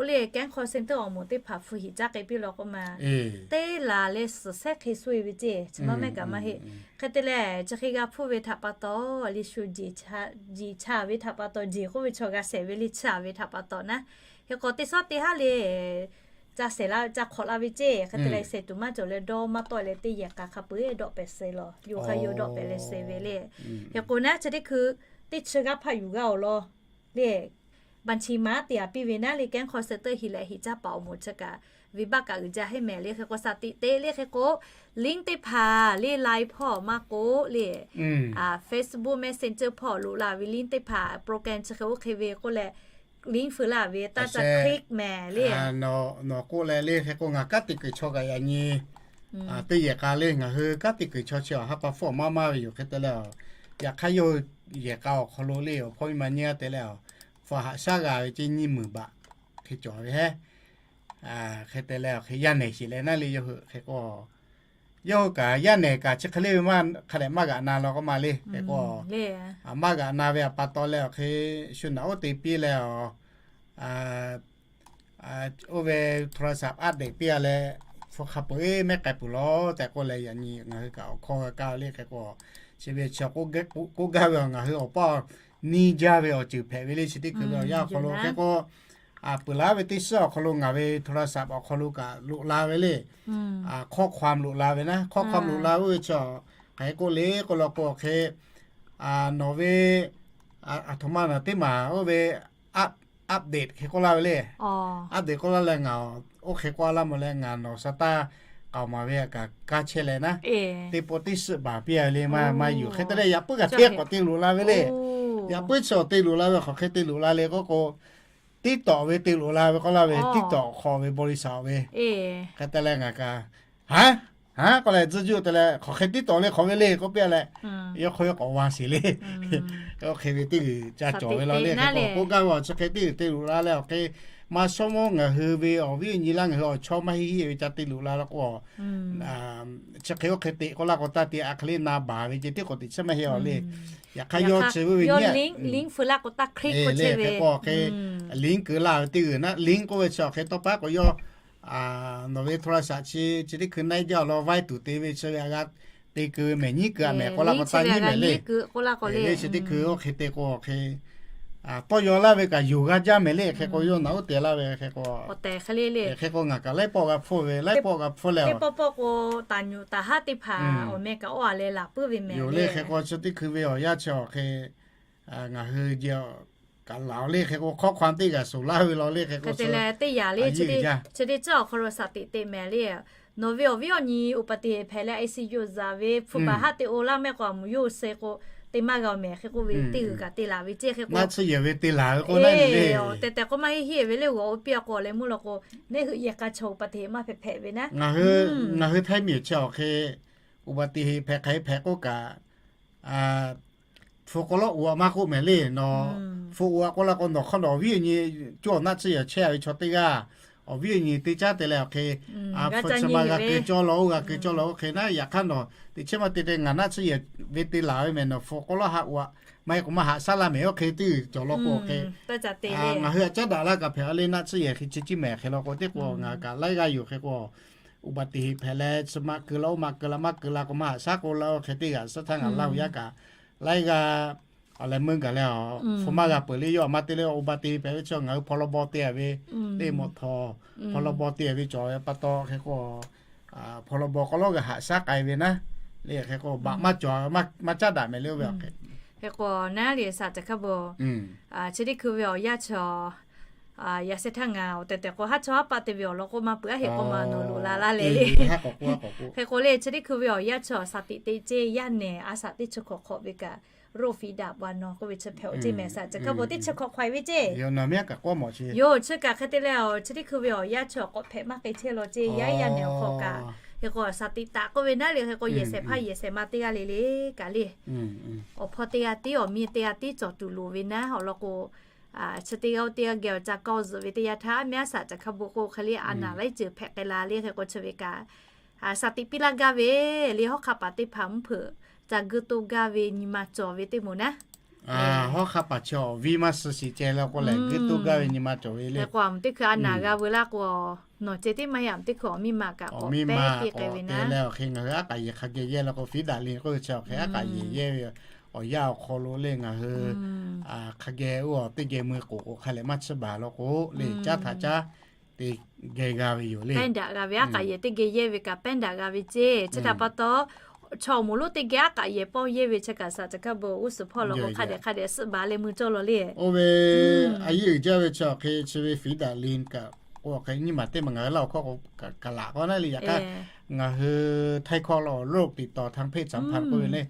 le แก๊ง call center awˬ moˍ teˇ hpaˍ hpu hiꞈ caˉ k'ai piˇ law k'oˆ ma, teˇ laˬ leh suhˍ sehˉ hk'e suh e ve ceˇ, chi maˇ mehˆ kaꞈ maˇ heˆ. Hk'e te leh, chi hk'e g'a hpuˇ ve htaꞈ pa taw, le shu jeˬ cha ve htaꞈ pa taw, jeˬ k'oˆ ve chaw g'a shehˍ ve le, cha ve htaꞈ pa taw naˉ, hk'e k'o teˇ sawˉ teˇ haˉ le ca shehˍ la ca hk'awꞈ la ve ceˇ. Hk'e te leh, shehˍ tuˬ maˇ cawˬ leh dawˇ maˇ tawˆ leh teˇ yehˬ k'a hk'a peu-eˬ dawˆ pehˍ shehˍ law, yoˬ hk'a yoˬ dawˆ pehˍ leh shehˍ ve le. Hk'e k'o naˉ, chi teˇ hkui teˇ chi g'aˇ hpaˇ yuˬ g'a awˬ lawn le บัญชีม้า te a piˇ ve naˉ le แก๊ง call center hiˍ leh hiˍ caˇ paˍ awˬ moˍ chi kaꞈ, venˇbaˆ kaꞈ uiˍ jaˇ heˆ mehˍ le. Hk'e k'o saˍ tiꞈ te le. Hk'e k'o, link teˇ hpaˍ le, Line hpawˇ maˇ k'oˆ le, Facebook Messenger hpawˇ loꞈ la ve link teˇ hpaˍ, program chi hk'e oˇ hk'e ve k'oˆ leh, link feu laˇ ve taˇ ca click mehˍ le. Nawˬ k'oˆ leh le, hk'e k'o ngaˬ kanˉ te kuiˬ chaw kaꞈ yaꞈ nyi teˇ yehˬ k'a le, ngaˬ hui kanˉ te kuiˬ chaw chi awˬ ha pa hpfuhˇ awˬ maˇ maˇ ve yoˬ. Hk'e te leh, yaꞈ hk'aˇ yawˇ hui yehˬ k'a awˬ hk'aw lo le awˬ hpawˇ miˇ ma nyiˇ g'aˇ te leh, hpu haꞈ shaˉ g'a ve ceˇ nyiˇ meunˍ baꞈ hk'e cawˬ ve hehˉ. Hk'e te leh, hk'e yaˇ nehˬ sheˍ leh naˉ le yawˇ hui. Hk'e k'o, yawˇ hui kaꞈ yaˇ nehˬ kaꞈ chi hk'e le ve maˇ hk'a dehꞈ maˇ g'aꞈ na law k'oˆ ma le. Hk'e k'o, maˇ g'aꞈ na ve awˬ pa taw leh awˬ hk'e shu naꞈ oˉ te piˇ leh, oˇ ve โทรศัพท์ update piˇ a leh, hpu hk'a peu-eˬ mehˉ k'ai peuˬ law tehꞈ k'oˆ leh, yaꞈ nyi ngaˬ hui kaꞈ awˬ hkawˇ g'a kaˇ le. Hk'e k'o, chi ve chi k'oˆ gaˇ ve ngaˬ hui awˬ paˇ nyiˇ jaˇ ve awˬ ceuˬ hpehꞈ ve le. Chi teˇ hkui ve awˬ yanˇ awˬ hk'aw lo hk'e k'o, peuˬ laˉ ve teˇ shiˉ awˬ hk'aw lo ngaˬ ve โทรศัพท์ awˬ hk'aw lo kaꞈ loꞈ la ve le. Hkawˇ hkawˇ loꞈ la ve naˉ, hkawˇ hkawˇ loꞈ la ve oˇ ve chi hk'aˬ hk'e k'oˆ le k'oˆ law k'o hk'e, nawˬ ve aˬ htoꞈ ma naˬ teˇ maˬ oˇ ve update hk'e k'oˆ laˇ ve le. Update k'oˆ laˇ leh ngaˬ oˇ hk'e k'oˆ laˇ mawˬ leh ngaˬ nawˬ sa taˇ k'aoˍ maˍ ve kaꞈ kaˇ chehˇ leh naˉ, teˇ pawˆ teˇ suhˆ baˬ piˇ a ve le maˇ maˇ yuˬ. Hk'e te leh yaꞈ puiˉ kaꞈ hteˇ k'awꞈ te loꞈ la ve le. Yaꞈ puiˉ chi awˬ te loꞈ la ve hk'aˬ hk'e te loꞈ la le k'oˆ k'o, TikTok ve te loꞈ la ve k'oˆ laˇ ve, TikTok hk'aw ve บริษัท ve. Hk'e te leh ngaˬ kaꞈ, haˉ haˉ k'oˆ leh tzuhˇ juˇ te leh hk'aˬ hk'e TikTok le hk'aˬ ve le k'oˆ piˇ a leh, yawˇ hk'aw yawˇ k'awꞈ va sheˍ le. Oˇ hk'e ve teˇ g'uiˬ ca cawˬ ve law le. Hk'e k'o k'oˆ gaˇ ve awˬ chi hk'e teˇ g'uiˬ te loꞈ la leh awˬ hk'e, maˇ shawˉ mawˇ ngaˬ hui ve awˬ viˉ awˬ nyi laˇ ngaˬ hui awˬ chawˇ maˇ heˆ heˆ ve ca te loꞈ la law k'o, chi hk'e oˇ hk'e te k'oˆ laˇ k'o taˇ te a hk'e le na baˬ ve ce teˇ k'awꞈ teꞈ chiˇ maˇ heˆ awˬ le. Yaꞈ hk'aˇ yawˇ chi ve link feu laˇ k'o taˇ click k'oˆ chehˇ ve k'o hk'e, link keu laˇ ve teˇ g'uiˬ naˉ, link k'oˆ ve chi awˬ hk'e tawˇ paˉ k'o yawˇ nawˬ ve โทรศัพท์ chi chi teˇ hkui naˆ jaˇ awˬ lawn vaiˇ tuˬ te ve chi ve a g'a te keu ve mehˍ nyiˉ keu a mehˍ k'oˆ laˇ k'o taˇ nyiˉ mehˍ le. Le chi teˇ hkui oˇ hk'e te k'o hk'e, tawˇ yaw laˇ ve kaꞈ yonˍ g'a jaˇ mehˍ le. Hk'e k'o, yawˇ naꞈ uˉ te laˇ ve hk'e k'o, hk'e k'o ngaˬ kaꞈ laiˉ pawˆ g'a hpfuhˇ ve, laiˉ pawˆ g'a hpfuhˇ le. Teˇ pawˆ k'o taˍ nyuꞈ taˍ haˉ teˇ hpaˍ awˬ meh kaꞈ oˇ a leh laˬ puiˉ ve mehˍ le. Hk'e k'o, chi teˇ hkui ve awˬ yanˇ chi awˬ hk'e ngaˬ hui kaꞈ laˬ le. Hk'e k'o, hk'awˇ hk'aw teˇ g'aˇ shuˍ laˇ ve law le. Hk'e k'o, te leh teˇ yanˇ le, chi teˇ cawˇ awˬ hk'aw lo shaˍ tiꞈ te mehˍ le. Nawˬ ve awˬ viˉ awˬ nyi อุบัติเหตุ hpehꞈ leh ICU zaꞈ ve hpu baˬ haˉ te oˇ laˇ mehˆ k'o, a muˍ yawˇ hui sheh k'o, te maˇ g'a mehˍ. Hk'e k'oˆ ve teˇ g'uiˬ kaꞈ te laˬ ve ceˇ. Hk'e k'o, naˆ tsuhˇ yehˬ ve te laˬ ve k'o, tehˬ tehˬ k'o maˇ heˆ heˆ ve le. G'awˬ oˇ piˇ a k'o leh meuˇ law k'o, neˇ heuˆ yehˬ k'a chaw อุบัติเหตุ maˇ hpehꞈ hpehꞈ ve naˉ. Ngaˬ hui Htaiˇ miˬ chi awˬ hk'e อุบัติเหตุ hpehꞈ hk'e hpehꞈ k'oˆ kaꞈ, hpu k'aw lawˉ oꞈ a maˇ k'oˆ mehˍ le. Nawˬ hpu oꞈ a k'oˆ la k'o, nawˬ hk'aw nawˬ awˬ viˉ awˬ nyi cawˇ naˆ tsuhˇ yehˬ chehˇ ve chaw teˇ g'aˇ, awˬ viˉ awˬ nyi teˇ caˉ te leh awˬ hk'e, hpu chi ma g'a keu cawˇ la oˇ, g'a keu cawˇ la oˇ hk'e naˉ. Yaꞈ hk'aˇ nawˬ teꞈ chehˇ maˇ te te ngaˬ naˆ tsuhˇ yehˬ ve te laˬ ve mehˍ. Nawˬ hpu k'aw lawˉ haˆ oꞈ a maˇ heˆ k'o maˇ haꞈ shaˉ laˇ mehˍ. Oˇ hk'e teˇ g'uiˬ cawˬ law k'o hk'e, ngaˬ hui a caˉ daꞈ laˇ kaꞈ hpehꞈ a le. Naˆ tsuhˇ yehˬ hk'e chi ciˉ mehˍ. Hk'e law k'o, teˇ k'o ngaˬ kaꞈ laiˉ g'aˇ yoˬ. Hk'e k'o อุบัติเหตุ hpehꞈ leh chi ma keu la oˇ, ma keu la maˇ keu la k'o maˇ haꞈ shaˉ k'oˆ la oˇ hk'e teˇ g'aˇ suhˉ htaˇ ngaˬ Laˇ huˍ yaˇ kaꞈ laiˉ g'aˇ awˬ leh meuˇ gaˬ leh, hpu maˇ g'a peuˬ le. Yawˇ a maˇ te le อุบัติเหตุ hpehꞈ ve chi ngaˬ hui พรบ te a ve le, mawꞈ htaw พรบ te a ve cawˬ ve pa taw hk'e k'o, พรบ k'aw lawˉ g'a haꞈ shaˉ k'ai ve naˉ le. Hk'e k'o baꞈ maˇ cawˬ, maˇ caˉ daꞈ mehˍ le oˇ ve. Hk'e k'o naˉ le shaˍ caˬ hkaˇ bon, chi teˇ hkui ve awˬ yanˇ chi yaꞈ sheh htaˇ ngaˬ awˬ tehˬ tehˬ k'o haˉ chawˇ haˉ paˆ te ve awˬ lawn k'oˆ maˇ peuˬ. Aˉ heꞈ k'o ma nawˬ loꞈ la laˇ le. Hk'e k'o le chi teˇ hkui ve awˬ yanˇ chi shaˍ tiꞈ te ceˇ. Yaˇ nehˬ a shaꞈ teˇ chi hkawꞈ hk'awꞈ ve kaꞈ โรคฝีดาดวานนอน k'oˆ ve chi hpehꞈ oˇ ceˇ mehˍ. Shaˍ caˬ hkaˇ bon teˇ chi hkawꞈ hk'awꞈ e ve ceˇ. Yoˬ, chi kaꞈ hk'e te leh chi teˇ hkui ve awˬ yanˇ chi awˬ k'awꞈ hpehꞈ maˇ k'ai chehˇ law ceˇ. Yaˇ yaˇ nehˬ awˬ hk'awꞈ kaꞈ hk'e k'o shaˍ tiꞈ taꞈ k'oˆ ve naˉ le. Hk'e k'o yehˬ shehˍ hpaˇ yehˬ shehˍ ma teˇ g'aˇ le le kaꞈ le, awˬ hpawˇ teˇ g'aˇ tiˉ awˬ miˇ teˇ g'aˇ tiˉ cawˬ tuˬ loˍ ve naˉ. Awˬ lawn k'o, chi teˇ g'aˇ oˇ teˇ g'aˇ geh awˬ ca kawˇ zuhꞈ ve teˇ yanˇ htaˇ mehˉ a shaˍ caˬ hkaˇ bon k'o hk'e le a naˍ laiˉ ceuˬ hpehꞈ k'ai la le. Hk'e k'o chi ve kaꞈ shaˍ tiꞈ piˇ laˇ gaˇ ve le. Hawˉ hk'aˇ paˍ teˇ hpaˍ mvuhˇ hpeuꞈ ca guiˇ toˇ gaˇ ve nyi ma cawˬ ve teˇ moˍ naˉ. Hawˉ hk'aˇ paˍ chi awˬ viˉ maˇ suh shiˍ ceh la k'o lehˬ, guiˇ toˇ gaˇ ve nyi ma cawˬ ve le. K'o a muˍ teˇ hkui a naˍ g'a veu laˇ k'o, nawˬ ceh tiˉ maˇ heˆ, a muˍ teˇ hkui awˬ miˇ ma kaꞈ k'awꞈ pehˇ piˇ k'ai ve naˉ. Leh awˬ hk'e ngaˬ hui aˉ k'aꞈ yehˬ hk'a geh yehˇ la k'o, fiˉ daꞈ le k'oˆ ve chi awˬ hk'e aˉ k'aꞈ yehˬ yehˇ ve awˬ yanˇ awˬ hk'aw lo le ngaˬ hui hk'a geh oˇ teˇ geh mui k'oˍ k'o hk'a leh maˇ tsuhˇ baˬ law k'o le, caˉ htaꞈ caˉ te geh g'a ve yoˬ le. Pehˇ daꞈ g'a ve aˉ k'aꞈ yehˬ teˇ geh yehˇ ve kaꞈ pehˇ daꞈ g'a ve ceˇ. Chi htaꞈ pa taw, chaw awˬ moˍ lonˉ teˇ geh aˉ k'aꞈ yehˬ pawˇ yehˇ ve chi kaꞈ shaˍ caˬ hkaˇ bon g'uˇ suhˍ hpawˇ law k'o hk'a dehꞈ hk'a dehꞈ suhˆ baˬ leh mui cawˇ law le. Oˇ ve a yeˇ uiˍ jaˇ ve chi awˬ hk'e chi ve fiˉ daꞈ le kaꞈ k'o awˬ hk'e nyiˇ maˬ teˇ maˬ ngaˬ hui laˇ awˬ hkawˇ k'o kaꞈ laꞈ k'aw naˉ le. Yaꞈ hk'aˇ ngaˬ hui ไทย hkawˇ lo โรคติดต่อทางเพศสัมพันธ์ k'oˆ ve le,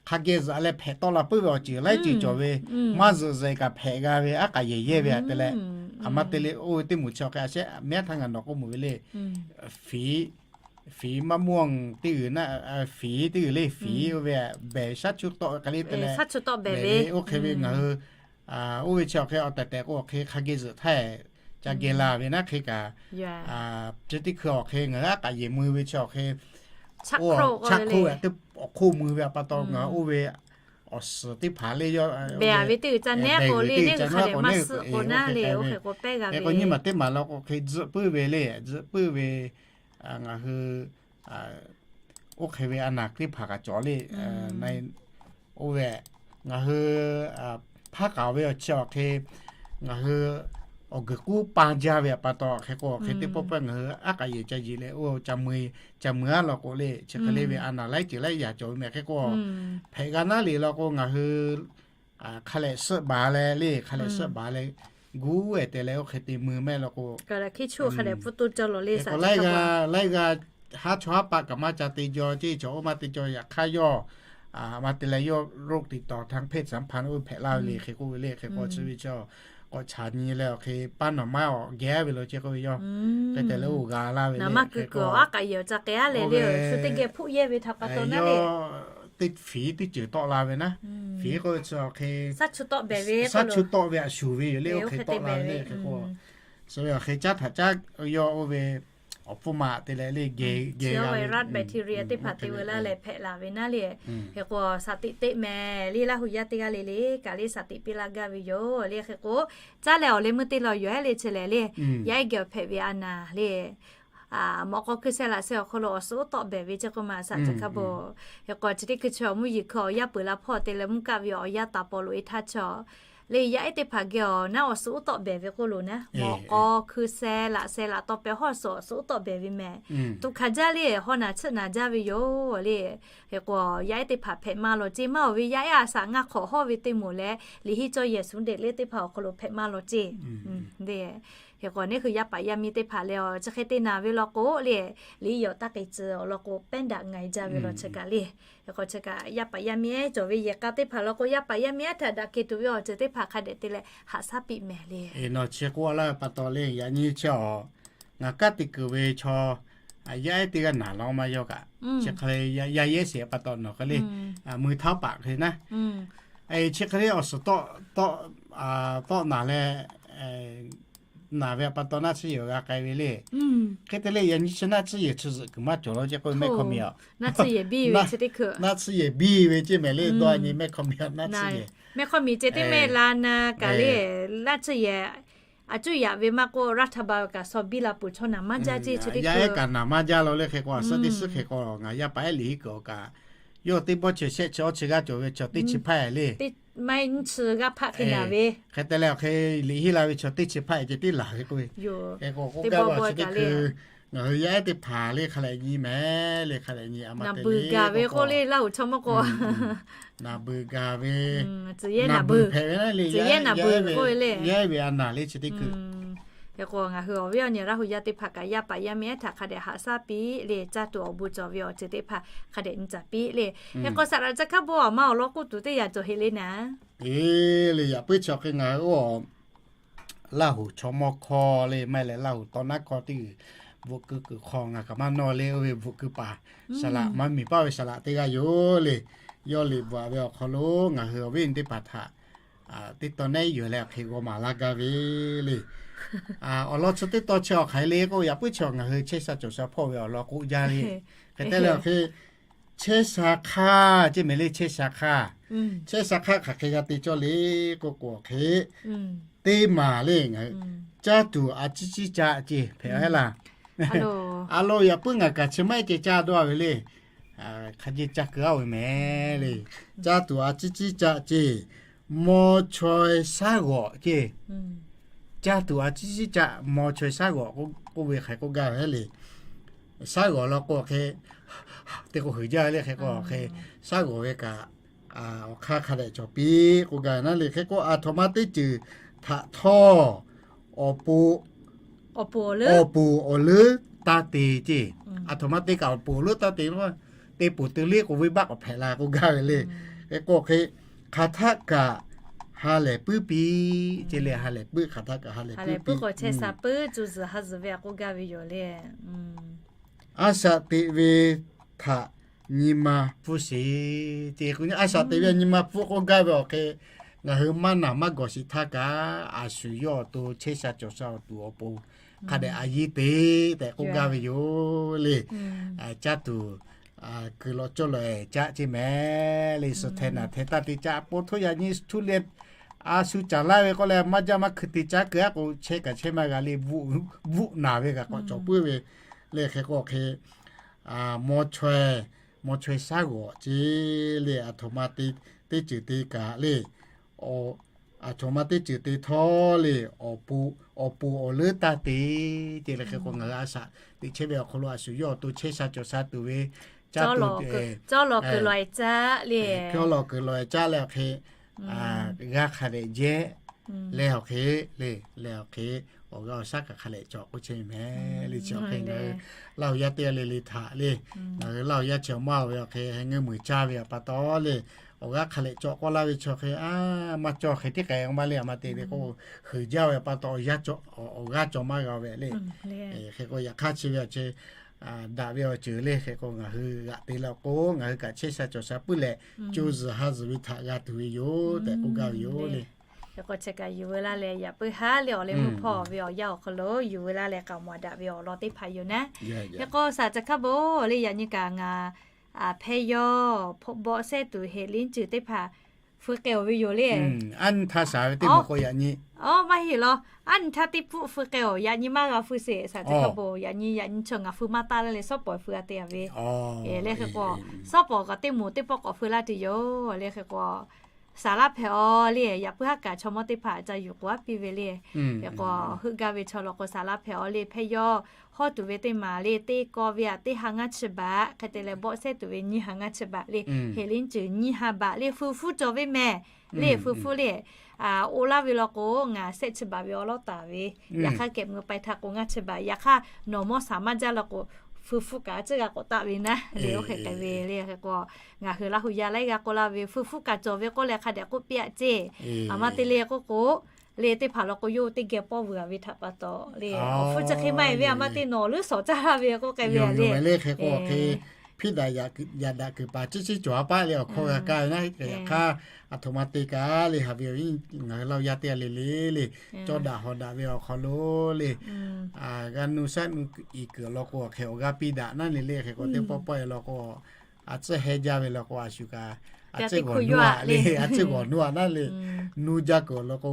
hk'a geh zuhꞈ leh hpehꞈ tawˆ la puiˉ ve awˬ ceuˬ laiˉ ceuˬ cawˬ ve, maˇ zuhꞈ zuhꞈ kaꞈ hpehꞈ g'a ve aˉ k'aꞈ yehˬ yehˇ ve htaꞈ te leh, a ma te le oˇ ve teˇ moˍ chi awˬ hk'e a shehˆ mehˉ htaˇ ngaˬ nawˬ k'oˆ mawˬ ve le, fiˉ, fiˉ maˇ mawˇ teˇ g'uiˬ naˉ, fiˉ teˇ g'uiˬ le, fiˉ oˇ ve behˬ shaˉ chuˇ tawˆ ve hk'e le te leh, oˇ hk'e ve ngaˬ hui oˇ ve chi awˬ hk'e awˬ tehˬ tehˬ k'o awˬ hk'e hk'a geh zuhꞈ htaˇ ca geh la ve naˉ hk'e kaꞈ, chi teˇ hkui awˬ hk'e ngaˬ hui aˉ k'aꞈ yehˬ mui ve chi awˬ hk'e, chaˇ hk'oˆ ve teˇ awˬ hk'oˆ mui ve pa taw ngaˬ hui oˇ ve awˬ suhˍ teˇ hpaˍ le yawˇ ve teˇ g'uiˬ ca nehˉ k'o le, neˇ g'uiˬ hk'a dehꞈ maˇ suhˆ k'o naˉ le, oˇ hk'e k'o pehˇ g'a ve. Nyiˇ maˬ teˇ maˬ law k'o hk'e zuhꞈ puiˉ ve le, zuhꞈ puiˉ ve ngaˬ hui oˇ hk'e ve a naˍ teˇ hpaˍ kaꞈ cawˬ le. Oˇ ve ngaˬ hui hpaˇ k'aoˍ ve awˬ chi awˬ hk'e ngaˬ hui awˬ guiˬ k'uˉ pa jaˇ ve pa taw hk'e k'o awˬ hk'e teˇ pawˆ pawehˇ ngaˬ hui aˉ k'aꞈ yehˬ ca yeˬ leh oˇ ca mui, ca mui aˉ law k'o le, chi hk'e le ve a naˍ laiˉ ceuˬ laiˉ yaꞈ cawˬ ve mehˍ. Hk'e k'o hpehꞈ g'a naˉ le law k'o ngaˬ hui hk'a lehˬ suhˆ baˬ leh le, hk'a lehˬ suhˆ baˬ leh guˇ ehˍ te leh oˇ hk'e te mui mehˆ law k'o, laiˉ g'aˇ haˉ chawˇ haˉ paˆ kaꞈ maˇ ca te jaw ceˇ, chaw oˇ maˇ te jaw. Yaꞈ hk'aˇ yawˇ maˇ te leh yawˇ โรคติดต่อทางเพศสัมพันธ์ oˇ hpehꞈ laˇ ve le. Hk'e k'oˆ ve le. Hk'e k'o chi ve chi k'awꞈ chaꞈ nyi leh awˬ hk'e paˉ nawˬ maˇ awˬ geh ve lo ceˇ k'oˆ ve yawˇ hk'e te leh oˇ g'a laˇ ve le. Hk'e k'o aˉ k'aꞈ yehˬ awˬ ca k'ai a leh le, shu teˇ geh hpfuhˆ yehˇ ve htaꞈ pa taw naˉ le, yawˇ teˇ fiˉ teˇ ceuˬ tawˆ la ve naˉ, fiˉ k'oˆ ve chi awˬ hk'e shaˉ chuˇ tawˆ ve a shuˍ ve yoˬ le. Oˇ hk'e tawˆ la ve le. Hk'e k'o chi ve awˬ hk'e caˉ htaꞈ caˉ yawˇ oˇ ve awˬ hpfuhˇ maꞈ te leh le geh geh g'a ve, virus bacteria teˇ hpaˍ te veu laˇ leh hpehꞈ la ve naˉ le. Hk'e k'o shaˍ tiꞈ teꞈ mehˍ le, Laˇ huˍ yaˇ teˇ g'aˇ le le kaꞈ le shaˍ tiꞈ piˇ laˇ gaˇ ve yoˬ le. Hk'e k'o caˉ leh awˬ leh meuˇ teˇ law yoˬ ehˉ le chi lehˬ le, yaˇ ehˉ geh awˬ hpehꞈ ve a naˍ le, mawꞈ k'aw hkui sheh laꞈ sheh awˬ hk'aw lo awˬ suhˍ uˉ tawˆ behˍ ve ceˇ k'oˆ ma, shaꞈ chi hk'a bon. Hk'e k'o chi teˇ hkui chi awˬ mvuhˇ yeˬ hkui awˬ yaˇ peuˬ la hpawˇ te leh mvuhˇ kaˆ ve awˬ yaˇ taˍ paw loꞈ e htaˇ chaw le, yaˇ ehˉ teˇ hpaˍ geh awˬ naˉ awˬ suhˍ uˉ tawˆ behˍ ve k'oˆ lo naˉ, mawꞈ k'aw hkui sheh laꞈ sheh laꞈ taw pehˍ hawˇ suhˍ awˬ suhˍ uˉ tawˆ behˍ ve mehˍ. Tuꞈ hkanˍ jaˇ le, haw naˬ tsuhˆ naˬ jaˇ ve yoˬ le. Hk'e k'o yaˇ ehˉ teˇ hpaˍ hpehꞈ maˇ lawˬ ceˇ, maˇ awˬ ve yaˇ ehˉ a shaꞈ ngaˇ hk'awꞈ hawˇ ve teˇ moˍ leh liꞈ henˇ cawˇ yehˬ suhˍ deꞈ le teˇ hpaˍ awˬ hk'aw lo hpehꞈ maˇ lawˬ ceˇ. Hk'e k'o neˇ hui yaˇ paˍ yaˇ miˇ teˇ hpaˍ leh awˬ chi hk'e te naˍ ve law k'o le, liꞈ yawˬ taˇ k'e tcuh awˬ lawn k'o pehˉ daꞈ ngaiˬ jaˇ ve law chi kaꞈ le. Hk'e k'o chi kaꞈ yaˇ paˍ yaˇ miˇ ehˉ cawˬ ve yehˬ k'a teˇ hpaˍ law k'o yaˇ paˍ yaˇ miˇ ehˉ htaꞈ daꞈ kehˬ tuˬ ve awˬ ceuˬ teˇ hpaˍ hk'a dehꞈ te leh haꞈ shaˉ piˇ mehˍ le. Nawˬ chi k'oˆ laˇ ve pa taw le, yaꞈ nyi chi awˬ ngaˬ kanˉ te kuiˬ ve chaw yaˇ ehˉ teˇ g'aˇ naˬ law maˇ yaw kaꞈ, chi hk'e le yaˇ yehˉ sheˍ pa taw nawˬ hk'e le mui htaˇ paˍ hk'e naˉ, chi hk'e le awˬ suhˍ tawˆ naˬ leh naˬ ve pa taw naˆ tsuhˇ yehˬ g'a k'ai ve le. Hk'e te le yaꞈ nyi chi naˆ tsuhˇ yehˬ chi zuhꞈ kuiˬ maˇ cawˬ law ceˇ k'o mehˆ hkawˇ miˬ a, naˆ tsuhˇ yehˬ biˇ ve ceˇ mehˍ le, dawˇ nyi mehˆ hkawˇ miˬ a naˆ tsuhˇ yehˬ, mehˆ hkawˇ miˬ ceh teˇ mehˆ la na kaꞈ le, naˆ tsuhˇ yehˬ a cuˇ yaꞈ ve maˇ k'oˆ, รัฐบาล kaꞈ shaw biˇ la peuˬ chaw naˬ maˇ jaˇ ceˇ chi teˇ yaˇ ehˉ kaꞈ naˬ maˇ jaˇ law le. Hk'e k'o a suhˉ teˇ suhˉ hk'e k'o ngaˬ yaˇ paˍ ehˉ liꞈ hiˉ kuiˬ awˬ kaꞈ yawˇ teˇ bawˇ chi shehˆ chi awˇ chi g'aˇ cawˬ ve chaw teˇ chi hpaˇ e le, maˇ nyi chi g'aˇ hpaˆ hk'e naˬ ve. Hk'e te leh awˬ hk'e liꞈ henˇ la ve chaw teˇ chi hpaˇ e ceh tiˉ laˬ ve k'oˆ ve. Hk'e k'o k'oˆ gaˇ ve awˬ chi teˇ hkui ngaˬ hui yaˇ ehˉ teˇ hpaˍ le hk'a lehꞈ nyi mehˍ le, hk'a lehꞈ nyi a ma te le k'oˆ k'o, naˬ beuˬ gaˬ ve k'oˆ le, laˇ hoꞈ chaw mawˇ k'o, naˬ beuˬ gaˬ ve, tcuhˬ yehˇ naˬ beuˬ hpehꞈ ve naˉ le, yaˇ ehˉ ve a naˬ le chi teˇ hkui. Hk'e k'o ngaˬ hui awˬ viˉ awˬ nyi Laˇ huˍ yaˇ teˇ hpaˍ kaꞈ yaˇ paˍ yaˇ miˇ ehˉ htaꞈ hk'a dehꞈ haꞈ shaˉ piˇ le, caˇ tuˬ awˬ bon cawˬ ve awˬ ceuˬ teˇ hpaˍ hk'a dehꞈ nyi caˍ piˇ le. Hk'e k'o saˍ laꞈ ca hkaˉ bon awˬ ma awˬ lawn k'oˆ tuˬ teˇ yanˇ cawˬ heˆ le naˉ. Eˬ le, yaꞈ puiˉ chi awˬ hk'e ngaˬ hui oˇ Laˇ huˍ chaw mawˇ hkawˇ le maˇ heˆ leh Laˇ huˍ tawˇ naˉ hkawˇ teˇ g'uiˬ bvuhꞈ keu kuiˬ hk'aw ngaˬ kaꞈ maˇ nawˇ le, oˇ ve bvuhꞈ keu paˍ saˍ laꞈ maˇ miˬ paˇ ve saˍ laꞈ teˇ g'aˇ yoˬ le. Yawˇ liꞈ bvuhꞈ ve awˬ hk'aw lo ngaˬ hui awˬ viˉ awˬ nyi teˇ hpaˍ htaꞈ teˇ tawn neˉ yuˬ leh awˬ hk'e g'aw maˍ laˇ gaˇ ve le. Awˬ lawn chi teˇ tawn chi awˬ hk'aˬ hk'e le k'o, yaꞈ puiˉ chi awˬ ngaˬ hui chehˇ sha cawˬ sha hpawˇ ve awˬ lawn k'oˆ jaˇ le. Hk'e te leh awˬ hk'e chehˇ sha hk'aˇ ceˇ mehˍ le, chehˇ sha hk'aˇ. Chehˇ sha hk'aˇ hk'aˬ hk'e g'a te cawˇ le k'oˆ k'o, hk'e teˇ maˬ le ngaˬ hui caˇ tuˬ a ciˉ ciˉ caˆ ceˇ hpehꞈ a heˆ laˇ. A lo yaꞈ puiˉ ngaˬ kaꞈ chi maˇ heˆ ceh caˇ dawˇ ve le. Hk'a jeˇ caˇ keu a ve mehˍ le. Caˇ tuˬ a ciˉ ciˉ caˆ ceˇ, maw chaweh shaˉ g'awꞈ ceˇ. Caˇ tuˬ a ciˉ ciˉ caˆ maw chaweh shaˉ g'awꞈ k'oˆ ve hk'e k'oˆ gaˇ ve le. Shaˉ g'awꞈ law k'o hk'e te k'o huiˍ jaˇ ve le. Hk'e k'o hk'e shaˉ g'awꞈ ve kaꞈ awˬ hk'aˇ hk'a dehꞈ cawˬ piˇ k'oˆ gaˇ ve naˉ le. Hk'e k'o aˬ htoꞈ ma teˇ ceuˬ htaꞈ htawˇ awˬ pon awˬ pon awˬ leuˉ taˇ te ceˇ. Aˬ htoꞈ ma te kaꞈ awˬ pon awˬ leuˉ taˇ te, te pon te le k'o venˇbaˆ k'awꞈ hpehꞈ la k'oˆ gaˇ ve le. Hk'e k'o hk'e hk'aˬ htaˆ kaꞈ ha lehˬ puiˉ piˇ ceˇ le. Ha lehˬ puiˉ, hk'aˬ htaˆ kaꞈ ha lehˬ puiˉ piˇ. K'o chehˇ sha puiˉ cuˇ zuhˬ ha zuhˬ ve a k'oˆ gaˇ ve yoˬ le. A shaꞈ teꞈ ve htaꞈ nyi ma pfuhˇ sheˍ ceˇ. A shaꞈ teꞈ ve nyi ma pfuhˇ k'oˆ gaˇ ve awˬ hk'e ngaˬ hui maˇ naˬ maˇ gawˬ shiˍ htaˇ kaꞈ a shu yawˇ awˬ to chehˇ sha cawˬ sha awˬ tuˬ awˬ pon hk'a dehꞈ a yiˇ te tehꞈ k'oˆ gaˇ ve yoˬ le. Caˇ tuˬ kuiˬ lawꞈ cawˇ lawꞈ caˆ ceˇ mehˍ le. Suhˍ hteh naˬ hteh taˇ te caˆ, po htoˇ yaꞈ nyi htuˇ leh a shu caˍ laˇ ve k'oˆ leh maˇ jaˇ maˇ hkui te caˆ keu aˉ k'o chehˇ kaꞈ chehˇ maˇ g'a le. Bvuhˆ naˬ ve kaꞈ k'awꞈ cawˬ puiˉ ve le. Hk'e k'o hk'e maw chaweh, maw chaweh shaˉ g'awꞈ ceˇ le. Aˬ htoꞈ ma teˇ ceuˬ te kaꞈ le, aˬ htoꞈ ma teˇ ceuˬ te htawˇ le, awˬ pon awˬ leuˉ taˇ te ceˇ le. Hk'e k'o ngaˬ hui a shaꞈ teꞈ chehˇ ve awˬ hk'aw lo a shu yawˇ awˬ to chehˇ sha cawˬ sha tuˬ ve caˇ tuˬ cawˇ lawꞈ kuiˬ lawꞈ e caˆ le. Hk'e k'o lawꞈ kuiˬ lawꞈ e caˆ leh awˬ hk'e g'a hk'a dehꞈ jehˇ leh awˬ hk'e le, leh awˬ hk'e awˬ g'aˇ awˬ shaˉ kaꞈ hk'a dehꞈ cawˬ k'oˆ chehˇ ve mehˍ le. Chi awˬ hk'e ngaˬ hui Laˇ huˍ yaˇ teˇ g'aˇ le le htaꞈ le, ngaˬ hui Laˇ huˍ yaˇ chi awˬ maˇ ve awˬ hk'e heh ngeuˇ muiˬ caˇ ve awˬ pa taw le, awˬ g'aˇ hk'a dehꞈ cawˬ k'oˆ laˇ ve chi awˬ hk'e maˇ cawˬ hk'e tiˉ k'ai maˇ le. Aˬ ma te ve k'o huiˍ jaˇ ve awˬ pa taw awˬ g'aˇ cawˬ maˇ g'a ve le. Hk'e k'o yaꞈ hk'aˇ chi ve awˬ ceuˬ daꞈ ve awˬ ceuˬ le. Hk'e k'o ngaˬ hui g'aꞈ te la k'o ngaˬ hui kaꞈ chehˇ sha cawˬ sha puiˉ leh co zuhˬ ha zuhˬ ve htaꞈ g'a tuˬ ve yoˬ tehꞈ k'oˆ gaˇ ve yoˬ le. Hk'e k'o chi kaꞈ yuˬ ve laˇ leh yaꞈ puiˉ haˉ le awˬ leh mvuhˇ hpawˇ ve awˬ yanˇ awˬ hk'aw lo yuˬ ve laˇ leh k'aoˍ mawˬ daꞈ ve awˬ lawn teˇ hpaˍ yoˬ naˉ. Hk'e k'o saˍ ca hkaˉ bon le yaꞈ nyi kaꞈ ngaˬ hpehˇ yawˇ hpawꞈ bawˆ sehˉ tuˬ heˍ liˇ ceuˬ teˇ hpaˍ Fui k'ai-oˬ ve yoˬ le. Aˉ nyi htaˇ shaˍ ve teˇ maˬ k'o yaꞈ nyi. Aˉ, maˇ heˆ law. Aˉ nyi htaˇ teˇ pfuhˆ fui k'ai-oˬ, yaꞈ nyi maˇ g'a fui sheˍ, shaˍ ceˬ hk'a beuꞈ yaꞈ nyi, yaꞈ nyi chaw ngaˬ fui maˇ taˇ laˇ le, shawˉ pawˍ fui a te a ve. Le hk'e k'o, shawˉ pawˍ kaꞈ teˇ moˍ teˇ pawˆ k'awꞈ fui laˇ tuˬ yoˬ. Le hk'e k'o, saˍ laˇ hpehꞈ-aw le. Yaꞈ puiˉ haˉ kaꞈ chaw mawˇ teˇ hpaˍ ca yuˬ k'oꞈ aˉ piˇ ve le. Hk'e k'o, heuˆ gaˇ ve chaw law k'o saˍ laˇ hpehꞈ-aw le. Hpehꞈ yaw hawˇ tuˬ ve teˇ maˬ le, teˇ kaw ve aꞈ teˇ ha ngaˇ chi baꞈ, hk'e te leh bawˆ sehˉ tuˬ ve nyiˇ ha ngaˇ chi baꞈ le. Heˍ liˇ ceuˬ nyiˇ ha baꞈ le, fui hpfuhˇ cawˬ ve mehˍ. Le fui hpfuhˇ le, oˇ laˇ ve law k'o ngaˬ sehˆ chi baꞈ ve awˉ lawˉ taˍ ve. Yaꞈ hk'aˇ kehˬ meuꞈ pai htaꞈ k'o ngaˇ chi baꞈ. Yaꞈ hk'aˇ nawˬ mawˇ shaˍ maˇ jaˇ law k'o, fui hpfuhˇ kaꞈ a ciˉ g'a k'awꞈ taˆ ve naˉ le. Oˇ hk'e k'ai ve le. Hk'e k'o, ngaˬ hui Laˇ huˍ yaˇ laiˉ g'aˇ k'oˆ laˇ ve, fui hpfuhˇ kaꞈ cawˬ ve k'oˆ leh hk'a dehꞈ k'oˆ piˇ-aꞈ ceˇ. Aˬ ma te le k'oˆ k'o, le teˇ hpaˍ law k'o yawˇ teˇ geh pawˇ vuiˬ a ve htaꞈ pa taw le, awˬ hpfuhˇ chi hk'e maˇ heˆ ve, aˬ ma te nawˬ leuˉ shawˍ caˇ laˇ ve k'oˆ k'ai ve le. Hpiˇ daꞈ yaꞈ daꞈ kuiˬ paˍ ciˉ ciˉ cawˬ a paˆ le, awˬ hkawˇ g'a kaˇ ve naˉ. Yaꞈ hk'aˇ, aˬ htoꞈ ma te kaꞈ le, haꞈ ve awˬ viˉ ngaˬ hui Laˇ huˍ yaˇ teˇ g'aˇ le le le, cawˇ daꞈ hawˍ daꞈ ve awˬ hk'aw lo le, g'a nu shaˉ nu iˍ kuiˬ awˬ lawn k'o, hk'e awˬ g'aˇ piˇ daꞈ naˉ le le. Hk'e k'o teˇ pawˆ pawˆ e lawn k'o, a ciˉ heh jaˇ ve law k'o a shu kaꞈ, a ciˉ g'awˬ nu a le, a ciˉ g'awˬ nu a naˉ le. Nu jaˇ kuiˬ awˬ lawn k'o,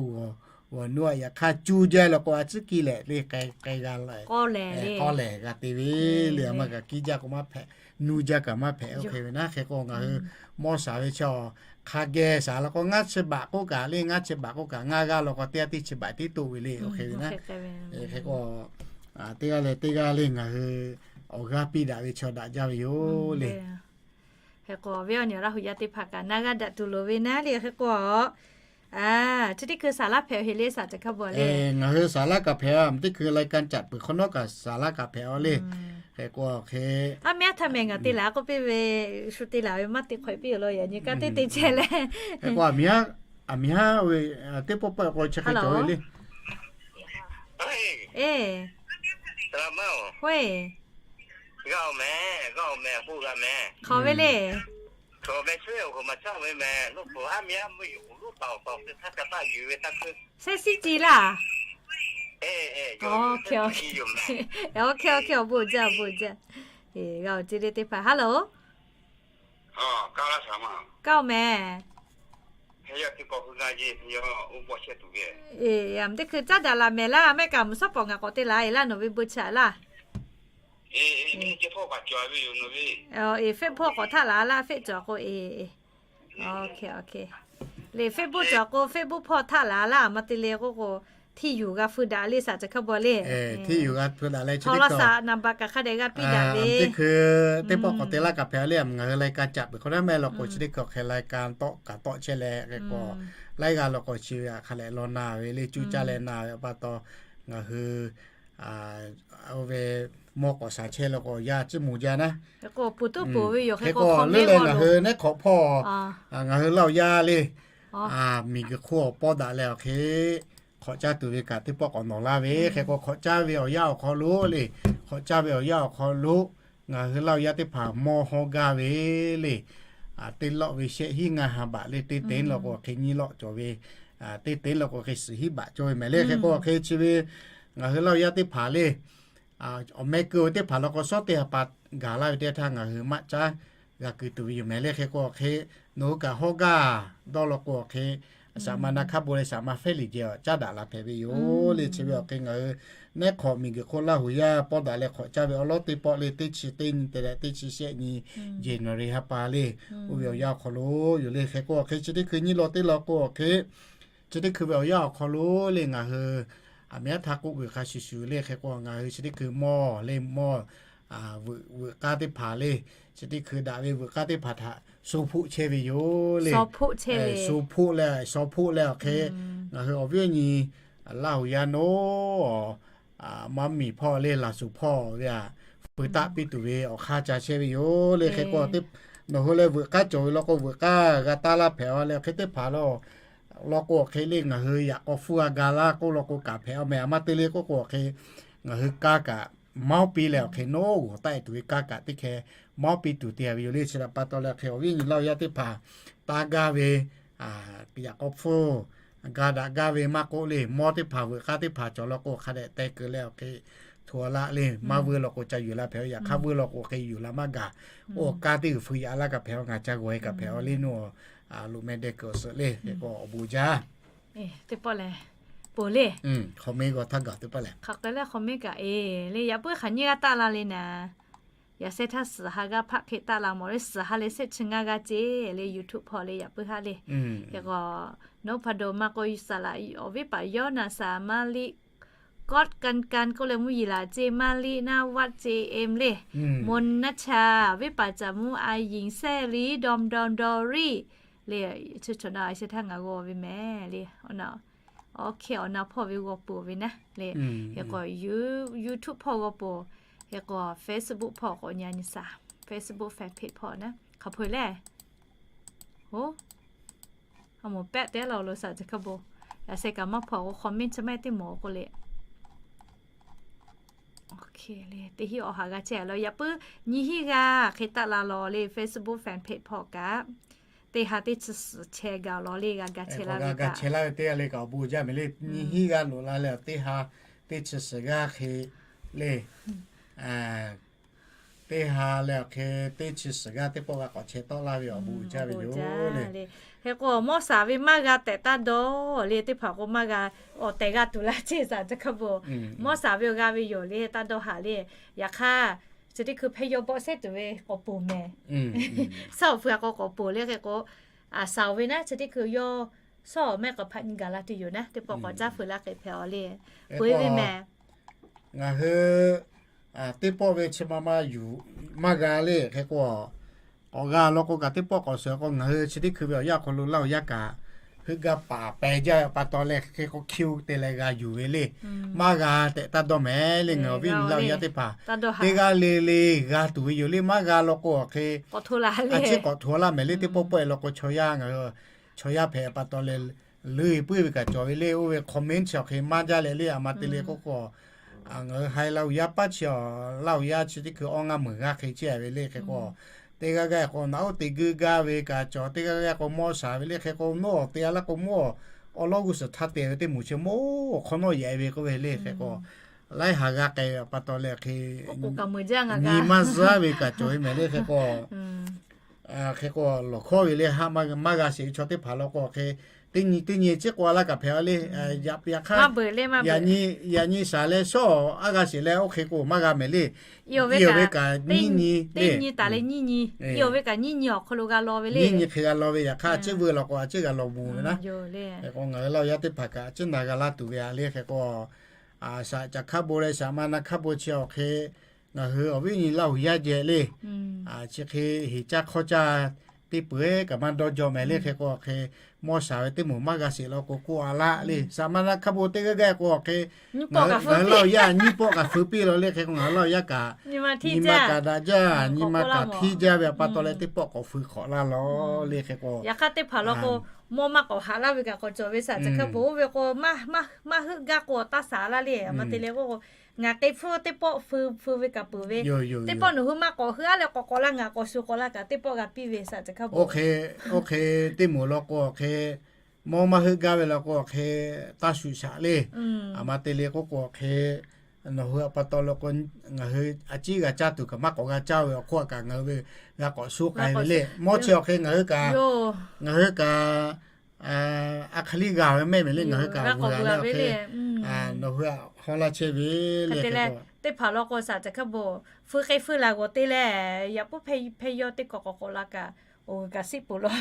g'awˬ nu a. Yaꞈ hk'aˇ cuˇ jaˇ law k'o a ciˉ kiˇ lehˬ le, k'ai g'a la, k'awˇ lehˬ g'a te ve le. Aˬ ma kaꞈ kiˇ jaˇ k'o maˇ hpehꞈ, nu jaˇ kaꞈ maˇ hpehꞈ. Oˇ hk'e ve naˉ. Hk'e k'o ngaˬ hui mawˇ shaˍ ve chaw hk'a geh shaˍ law k'o ngaˇ chi baꞈ k'oˆ kaꞈ le, ngaˇ chi baꞈ k'oˆ kaꞈ ngaˇ g'aˇ law k'o teˇ g'aˇ teˇ chi baꞈ tiˉ toˆ ve le. Oˇ hk'e ve naˉ. Hk'e k'o, teˇ g'aˇ leh teˇ g'aˇ le ngaˬ hui awˬ g'aˇ piˇ daꞈ ve chaw daꞈ jaˇ ve yoˬ le. Hk'e k'o, awˬ viˉ awˬ nyi Laˇ huˍ yaˇ teˇ hpaˍ kaꞈ na g'aˇ daꞈ tuˬ loˍ ve naˉ le. Hk'e k'o, chi teˇ hkui saˍ laˇ hpehꞈ-o heˍ le, shaˍ ceˬ hk'a beuꞈ le. Ngaˬ hui saˍ laˇ kaꞈ hpehꞈ-a, teˇ hkui lai kan caꞈ peuˬ hk'awꞈ nawˉ kaꞈ saˍ laˇ kaꞈ hpehꞈ-a le. Hk'e k'o hk'e, aˉ mehˉ htaˇ meh ngaˬ te laˬ k'oˆ piˇ ve, shu te laˬ ve maˇ te hk'awꞈ piˇ-oˬ law, yaꞈ nyi kanˉ teˇ te chehˇ leh. Hk'e k'o, aˬ miˍ haˉ, aˬ miˍ haˉ ve teˇ pawˆ pawˆ k'o chi hk'e cawˬ ve le. Eˬ, hk'awꞈ ve le. Sehˉ siˉ ce laˇ. Oˇ hk'e, oˇ hk'e awˬ bon jaˇ, awˬ bon jaˇ. G'a-oˬ ce le teˇ hpaˍ. Hello. Kaˇ-oˬ mehˍ. Eˬ, aˬ teˇ hkui caˉ daꞈ laˬ mehˍ laˇ, mehˆ kaꞈ mvuhˬ shawˉ pawˍ ngaˬ k'awꞈ te laˬ e laˇ, nawˬ ve bon chi laˇ. Eˬ, Facebook k'awꞈ htaˆ laˬ laˇ, Face cawˬ k'o eˬ. Le Facebook cawˬ k'o Facebook hpawˇ htaˆ laˬ laˇ, aˬ ma te le k'oˆ k'o, hteˇ yuˬ g'a feu daꞈ le, shaˍ ceˬ hk'a beuꞈ le. Hteˇ yuˬ g'a feu daꞈ leh, chaw laˇ shaꞈ naˍ baꞈ kaꞈ hk'a dehꞈ g'a piˇ daꞈ ve. Teˇ hkui teˇ pawˆ k'awꞈ te laˇ kaꞈ hpehꞈ le. Ngaˬ hui lai ka caꞈ peuˬ hk'awꞈ nawˉ mehˆ law k'o, chi teˇ hkui hk'e lai ka tawˆ kaꞈ tawˆ chehˇ leh hk'e k'o, laiˉ g'aˇ law k'o chi ve hk'a lehꞈ law na ve le, cuˇ caˇ leh na ve pa taw, ngaˬ hui oˇ ve mawˇ k'awꞈ shaˍ chehˇ law k'o yaˇ ciˉ moˍ jaˇ naˉ. Hk'e k'o leuˉ leh ngaˬ hui neˉ hk'awꞈ hpawˇ, ngaˬ hui Laˇ huˍ yaˇ le, miˬ guiˬ hk'oˆ awˬ pawˇ daꞈ leh awˬ hk'e hk'awꞈ caˇ tuˬ ve kaꞈ teˇ pawˆ k'awꞈ nawˬ laˇ ve. Hk'e k'o hk'awꞈ caˇ ve awˬ yanˇ awˬ hk'aw lo le, hk'awꞈ caˇ ve awˬ yanˇ awˬ hk'aw lo ngaˬ hui Laˇ huˍ yaˇ teˇ hpaˍ mawˇ hawˇ gaˇ ve le. Teˇ lawˆ ve shehˆ hiˉ ngaˇ ha baꞈ le, teˇ teˇ law k'o hk'e nyiˇ lawˆ cawˬ ve, teˇ teˇ law k'o hk'e suhˍ hiˉ baꞈ cawˬ ve mehˍ le. Hk'e k'o hk'e chi ve ngaˬ hui Laˇ huˍ yaˇ teˇ hpaˍ le, awˬ meh keu ve teˇ hpaˍ law k'o shawˉ teˇ ha pa gaˬ laˇ ve teˇ htaˇ ngaˬ hui maˆ caˉ g'a keu tuˬ ve yoˬ mehˍ le. Hk'e k'o awˬ hk'e nawˬ hui kaꞈ hawˇ gaˇ dawˇ law k'o awˬ hk'e, shaꞈ ma na hk'a bon leh shaꞈ ma fehˉ liꞈ jehˬ awˬ caˉ daꞈ la hpehꞈ ve yoˬ le. Chi ve awˬ hk'e ngaˬ hui neˉ hk'awꞈ miˬ guiˬ hk'oˆ Laˇ huˍ yaˇ pawˇ daꞈ leh hk'awꞈ caˇ ve awˬ lawˉ teˇ pawˆ le, teˇ chi teˇ nyi te leh teˇ chi shehˆ nyi January ha pa le, oˇ ve awˬ yanˇ awˬ hk'aw lo yoˬ le. Hk'e k'o awˬ hk'e chi teˇ hkui nyiˇ law teˇ law k'o awˬ hk'e, chi teˇ hkui ve awˬ yanˇ awˬ hk'aw lo le ngaˬ hui aˬ miˍ haˉ htaˇ k'oˆ ve hk'a shuˍ shuˍ le. Hk'e k'o ngaˬ hui chi teˇ hkui mawˇ le mawˇ veuꞈ k'aˇ teˇ hpaˍ le, chi teˇ hkui daꞈ ve veuꞈ k'aˇ teˇ hpaˍ htaꞈ sho hpoˆ chehˇ ve yoˬ le. Sho hpoˆ leh, sho hpoˆ leh awˬ hk'e ngaˬ hui awˬ viˉ awˬ nyi Laˇ huˍ yaˇ nawˉ maˇ miˬ hpawˇ le laˬ shuˍ hpawˇ ve aꞈ, peu taˆ piˇ tuˬ ve awˬ hk'aˇ ca chehˇ ve yoˬ le. Hk'e k'o nawˬ hui leh veuꞈ k'aˇ cawˬ ve law k'o veuꞈ k'aˇ g'a taˇ laˇ hpehꞈ-a leh awˬ hk'e teˇ hpaˍ law law k'o awˬ hk'e le ngaˬ hui yaꞈ k'aw hpfuhˇ g'a ga laˇ k'oˆ law k'o kaꞈ hpehꞈ-a mehˍ. Aˬ ma te le k'oˆ k'o awˬ hk'e ngaˬ hui kaˇ kaꞈ mawˉ piˇ leh awˬ hk'e nawˉ g'awˬ taˆ e tuˬ ve kaˇ kaꞈ teˇ hkeh mawˉ piˇ tuˬ te ve yoˬ le. Chi htaꞈ pa taw leh hk'e awˬ viˉ awˬ nyi Laˇ huˍ yaˇ teˇ hpaˍ taˇ gaˇ ve yaꞈ k'aw hpfuhˇ ga daꞈ gaˇ ve maˇ k'oˆ le, mawˇ teˇ hpaˍ veuꞈ k'aˇ teˇ hpaˍ cawˬ law k'o hk'a dehꞈ teh keu leh awˬ hk'e hto laˇ le. Maˇ vuiˇ law k'o ca yuˬ la hpehꞈ-a, yaꞈ hk'aˇ vuiˇ law k'o hk'e yuˬ la maˇ gaˬ. Oˇ kaˇ teˇ g'uiˬ feu yaꞈ laˇ kaꞈ hpehꞈ-a, ngaˬ ca g'awˬ e kaꞈ hpehꞈ-a le nawˬ loꞈ meh deh kuiˬ awˬ suhˍ le. Hk'e k'o awˬ bon jaˇ. Teˇ pawˆ lehˬ, ponˬ le. Hk'awꞈ meh g'aw htaˇ gaˬ teˇ pawˆ lehˬ, hk'aˬ k'ai leh hk'awꞈ meh kaꞈ e le, yaꞈ puiˉ hk'aˬ nyiˇ g'aˇ taˆ la le naˍ. Yaꞈ shehˇ htaˇ suhˍ ha g'aˇ hpaˆ hk'e taˆ la mawˬ le, suhˍ ha leh shehˆ chi ngaˇ g'aˇ ceˇ le, YouTube hpawˇ le yaꞈ puiˉ haˉ le. Hk'e k'o, nawˉ hpa do maˇ k'oˆ, yuˬ saˍ laꞈ awˬ viˉ paˍ yawˇ naˍ saˍ maˇ liˆ kawˆ kanˇ kanˇ k'oˆ leh mvuhˇ yeˬ laˬ ceˇ, maˇ liˆ naˇ vaˆ ceˇ em le. Moˬ naˇ chaˍ viˉ paˍ caˍ mvuhˇ a yinˍ sehˇ liˉ dawˇ dawˇ dawˇ riˆ le. Chi chaw na a shehˇ htaˇ ngaˬ g'aw ve mehˍ le. Awˬ na, awˬ hkeh awˬ na hpawˇ ve g'aw peuˬ ve naˉ le. Hk'e k'o, YouTube hpawˇ g'aw peuˬ. Hk'e k'o, Facebook hpawˇ k'awꞈ nyi nyi saˍ, Facebook fan page hpawˇ naˉ hk'a peu-eˬ le. Oˬ, a moˍ pehˆ teˇ law lo saˍ chi hk'a bon. Yaꞈ shehˇ kaꞈ maˇ hpaw k'o, comment chi maˇ teˇ mawˬ k'o le. Teˇ hinˉ awˬ ha g'a chehˇ a law, yaꞈ puiˉ nyiˇ hinˉ g'aˇ hk'e taˆ la law le, Facebook fan page hpawˇ kaꞈ teˇ ha teˇ chi suhˍ chehˇ gaˬ law le, g'a ga chehˇ laˇ ve kaꞈ, chehˇ laˇ ve teˇ g'aˇ le kaꞈ awˬ bon jaˇ mehˍ le. Nyiˇ hinˉ g'aˇ loꞈ la leh teˇ ha teˇ chi suhˍ g'aˇ hk'e le. Teˇ ha leh awˬ hk'e teˇ chi suhˍ g'aˇ teˇ pawˆ g'a k'awꞈ chehˇ tawˆ laˇ ve awˬ bon jaˇ ve yoˬ le. Hk'e k'o, mawˇ shaˍ ve maˇ g'a tehꞈ taˇ dawˇ le, teˇ hpaˍ k'o maˇ g'a, awˬ tehˬ g'a tuˬ la ceˇ saˍ chi hk'a bon. Mawˇ shaˍ ve awˬ g'a ve yoˬ le, taˇ dawˇ haˍ le. Yaꞈ hk'aˇ, chi teˇ hkui hpehˇ yawˇ bawˆ sehˉ tuˬ ve k'awꞈ ponˬ mehˍ. Shaˉ awˬ hpu a k'o k'awꞈ ponˬ le. Hk'e k'o, a shaˍ ve naˉ chi teˇ hkui yawˇ shaˉ awˬ mehˆ k'awꞈ hpaꞈ nyi gaˬ la tuˬ yoˬ naˉ, teˇ pawˆ k'awꞈ caˇ feu laˇ hk'e hpehꞈ a le. Peu ve mehˍ. Ngaˬ hui teˇ pawˆ ve chi ma maˇ yuˬ, maˇ g'a le. Hk'e k'o, k'awꞈ g'a law k'o kaꞈ teˇ pawˆ k'awꞈ suhˍ k'o, ngaˬ hui chi teˇ hkui ve awˬ yanˇ hk'aw lo Laˇ huˍ yaˇ kaꞈ heuˆ gaˇ paˍ pehˬ jaˇ ve pa taw leh, hk'e k'o hkiˇ te leh g'a yuˬ ve le. Maˇ g'a tehꞈ taˇ dawˇ mehˍ le. Ngaˬ hui awˬ viˉ awˬ nyi Laˇ huˍ yaˇ teˇ hpaˍ teˇ g'aˇ le le g'a tuˬ ve yoˬ le. Maˇ g'a law k'o, hk'e a ciˉ k'awꞈ hto laˇ mehˍ le. Teˇ pawˆ pawˆ e law k'o, chaw yaˇ ngaˬ hui chaw yaˇ hpehꞈ pa taw leh, leuˆ puiˉ ve kaꞈ cawˬ ve le. Oˇ ve comment chi awˬ hk'e maˇ jaˇ leh le. A ma te le k'oˆ k'o, ngaˬ hui haiˬ Laˇ huˍ yaˇ paˉ chi, Laˇ huˍ yaˇ chi teˇ hkui awˇ ngaˇ meuˍ g'aˇ hk'e chehˇ ve le. Hk'e k'o, teˇ g'aˇ g'aˇ k'o naꞈ oˉ te guiˇ gaˇ ve kaꞈ cawˬ, teˇ g'aˇ g'aˇ k'o mawˇ shaˍ ve le. Hk'e k'o, nawˉ awˬ te a laˇ k'o, mawˇ awˬ lawˇ g'uˇ suhˍ htaˇ te ve teˇ moˍ chi mawˇ awˬ hk'awꞈ nawˉ yaꞈ ve k'oˆ ve le. Hk'e k'o, laiˉ ha g'a k'ai ve pa taw leh, hk'e nyi maˇ zuhˇ ve kaꞈ cawˬ ve mehˍ le. Hk'e k'o, hk'e k'o lawˬ hkawˇ ve le, maˇ g'a sheˍ ve chaw teˇ hpaˍ law k'o, hk'e teˇ nyi teˇ nyi ciˉ k'oˆ a laˇ kaꞈ hpehꞈ a le. Yaꞈ hk'aˇ, yaꞈ nyi shaˍ leh shaˉ a g'a sheˍ leh oˇ hk'e k'o maˇ g'a mehˍ le. Iˉ ve kaꞈ nyiˇ nyi le, teˇ nyi taˍ leh nyiˇ nyi, iˉ ve kaꞈ nyiˇ nyi awˬ hk'aw lo g'a law ve le. Nyiˇ nyi hk'e g'a law ve, yaꞈ hk'aˇ a ciˉ veu law k'o a ciˉ g'a law bon ve naˉ. Hk'e k'o ngaˬ hui Laˇ huˍ yaˇ teˇ hpaˍ kaꞈ a ciˉ na g'a laˇ tuˬ ve a le. Hk'e k'o, shaꞈ caˬ hk'a bon leh shaꞈ ma na hk'a bon chi awˬ hk'e, ngaˬ hui awˬ viˉ nyi Laˇ huˍ yaˇ jehˬ le. Chi hk'e heˍ caˇ hk'awˇ caˇ teˇ peuˬ kaꞈ maˇ dawˇ jaw mehˍ le. Hk'e k'o, hk'e mawˇ shaˍ ve teˇ moˍ maˇ g'a sheˍ law k'o k'oˆ a laˇ le. Shaꞈ ma na hk'a bon teˇ g'aˇ g'aˇ k'o, hk'e ngaˬ hui Laˇ huˍ yaˇ nyiˇ pawˆ kaꞈ feu piˇ law le. Hk'e k'o ngaˬ hui Laˇ huˍ yaˇ kaꞈ nyi ma kaꞈ daꞈ jaˇ, nyi ma kaꞈ htiˇ jaˇ ve pa taw leh teˇ pawˆ k'awꞈ feu hk'awꞈ laˇ law le. Hk'e k'o, yaꞈ hk'aˇ teˇ hpaˍ law k'o, mawˇ maˇ k'awꞈ haꞈ laˇ ve kaꞈ k'awꞈ cawˬ ve shaꞈ caˬ hk'a bon. Oˇ ve k'o, maˇ heuˆ gaˇ k'o taˇ shaˍ laˇ le. A ma te le k'o, ngaˬ k'e hpfuhˇ teˇ pawˆ feu ve kaꞈ peuˬ ve, teˇ pawˆ nawˬ hui maˇ k'awꞈ heuˆ a leh k'awꞈ k'awꞈ laˇ, ngaˬ k'awꞈ shu k'awꞈ laˇ kaꞈ teˇ pawˆ g'a piˇ ve shaꞈ caˬ hk'a bon. Oˇ hk'e teˇ moˍ law k'o hk'e, mawˇ maˇ heuˆ gaˇ ve law k'o hk'e, taˇ shuˍ shaꞈ le. A ma te le k'oˆ k'o hk'e, nawˬ hui a pa taw law k'o, ngaˬ hui a ciˉ g'a caˇ tuˬ kaꞈ maˇ k'awꞈ g'a caˇ ve awˬ hk'oˆ a kaꞈ ngaˬ hui ve g'a k'awꞈ shu k'ai ve le. Mawˇ chi awˬ hk'e ngaˬ hui kaꞈ, ngaˬ hui kaꞈ a hk'aˬ liˇ g'a ve mehˆ mehˍ le. Ngaˬ hui kaꞈ g'a ve le. Nawˬ hui a hawˉ laˇ chehˇ ve le. Teˇ hpaˍ law k'o shaꞈ caˬ hk'a bon, feu k'ai feu laˬ g'awˬ te leh, yaꞈ puiˉ hpehˇ yawˇ teˇ k'awꞈ k'awꞈ k'awꞈ la kaꞈ, oˬ kaꞈ siˉ peuˬ law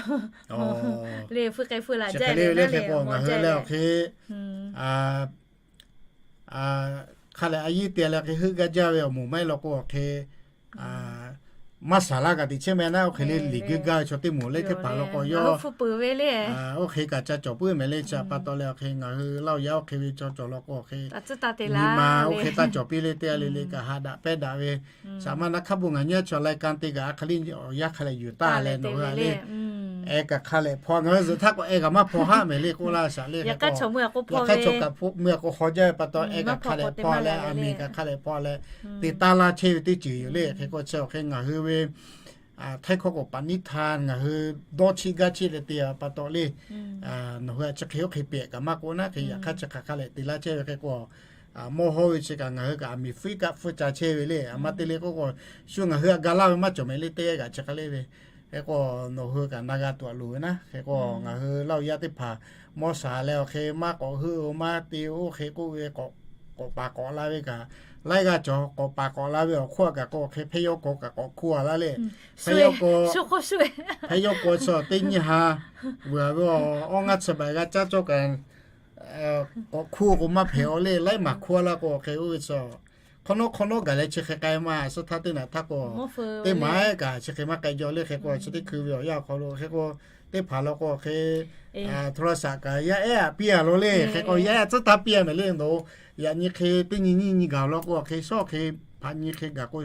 le. Feu k'ai feu laˬ jaˇ le. Hk'e k'o ngaˬ hui leh awˬ hk'e hk'a leh a yiˉ te leh hk'e heuˆ gaˇ jaˇ ve awˬ moˍ maˇ heˆ law k'o hk'e, maˇ shaˍ laˇ kaꞈ teꞈ chehˇ meh naˉ. Oˇ hk'e le liꞈ guiˇ gaˇ ve chaw teˇ moˍ le teˇ hpaˍ law k'o yawˇ oˇ hk'e kaꞈ ca cawˬ puiˉ mehˍ le. Chi pa taw leh awˬ hk'e ngaˬ hui Laˇ huˍ yaˇ oˇ hk'e ve cawˬ cawˬ law k'o hk'e, nyi ma oˇ hk'e taˇ cawˬ piˇ le. Teˇ g'aˇ le le kaꞈ haꞈ daꞈ pehˇ daꞈ ve, shaꞈ ma na hk'a bon ngaˬ nyi a chaw lai kan te kaꞈ a hk'aˬ liˇ awˬ yanˇ hk'a leh yuˬ taˇ leh nawˬ hui a le, eh kaꞈ hk'a leh hpaw. Ngaˬ hui zuhꞈ htaˇ k'o eh kaꞈ maˇ hpaw haˆ mehˍ le k'oˆ laˇ shaꞈ le. Yaꞈ hk'aˇ chaw meuˇ kaꞈ meuˇ k'o hawˬ jaˇ ve pa taw eh kaꞈ hk'a leh hpaw leh, a miˬ kaꞈ hk'a leh hpaw leh, te taˇ laˇ chehˇ ve teˇ ceuˬ yoˬ le. Hk'e k'o chi awˬ hk'e ngaˬ hui ve htaiˇ hkawˇ k'o paˍ niˇ htaˇ ngaˬ hui dawˇ chiˆ gaˇ chiˆ leh te pa taw le. Nawˬ hui a chi hk'e oˇ hk'e pehꞈ kaꞈ maˇ k'oˆ naˉ. Hk'e yaꞈ hk'aˇ chi hk'aˬ hk'a leh te laˇ chehˇ ve hk'e k'o, mawˇ hawˉ ve chi kaꞈ ngaˬ hui kaꞈ a miˬ hpfuhˇ kaˆ hpfuhˇ ca chehˇ ve le. A ma te le k'oˆ k'o, shu ngaˬ hui a ga laˇ ve maˇ cawˬ mehˍ le. Teˇ g'aˇ kaꞈ chi hk'a le ve Hk'e k'o, nawˬ hui kaꞈ na g'a tuˬ a loˍ ve naˉ. Hk'e k'o, ngaˬ hui Laˇ huˍ yaˇ teˇ hpaˍ mawˇ shaˍ leh awˬ hk'e maˇ k'awꞈ heuˆ-oˬ, maˇ te-oˬ, oˇ hk'e k'oˆ ve, k'awꞈ paˍ k'awꞈ la ve kaꞈ laiˉ g'aˇ cawˬ. K'awꞈ paˍ k'awꞈ la ve awˬ hk'oˆ a kaꞈ k'o, hk'e hpehˇ yawˇ k'aw kaꞈ k'awꞈ hkuˇ a laˇ le. Hpehˇ yawˇ k'aw, hpehˇ yawˇ k'aw chi teˇ nyi ha vuiˬ a ve, awˬ, awˬ ngaˇ chi baˬ g'a caˇ cawˇ kaꞈ k'awꞈ hkuˇ k'o maˇ hpehꞈ-o le. Laiˉ maˬ hkuˇ a laˇ k'o, hk'e oˇ ve chi hk'awꞈ nawˉ hk'awꞈ nawˉ gaˬ leh chi hk'e k'ai ma, suh htaˇ teˇ naꞈ htaˇ k'o, teˇ maˬ kaꞈ chi hk'e maˇ k'ai jaw le. Hk'e k'o, chi teˇ hkui ve awˬ yanˇ awˬ hk'aw lo hk'e k'o, teˇ hpaˍ law k'o hk'e โทรศัพท์ kaꞈ yaˇ ehˉ aꞈ piˇ a law le. Hk'e k'o, yaˇ ehˉ tcuhˉ taˇ piˇ a mehˍ le. Nawˬ yaꞈ nyi hk'e teˇ nyi nyiˇ nyi gaˬ law k'o, hk'e shawˉ hk'e hpaꞈ nyi hk'e gaˬ k'o,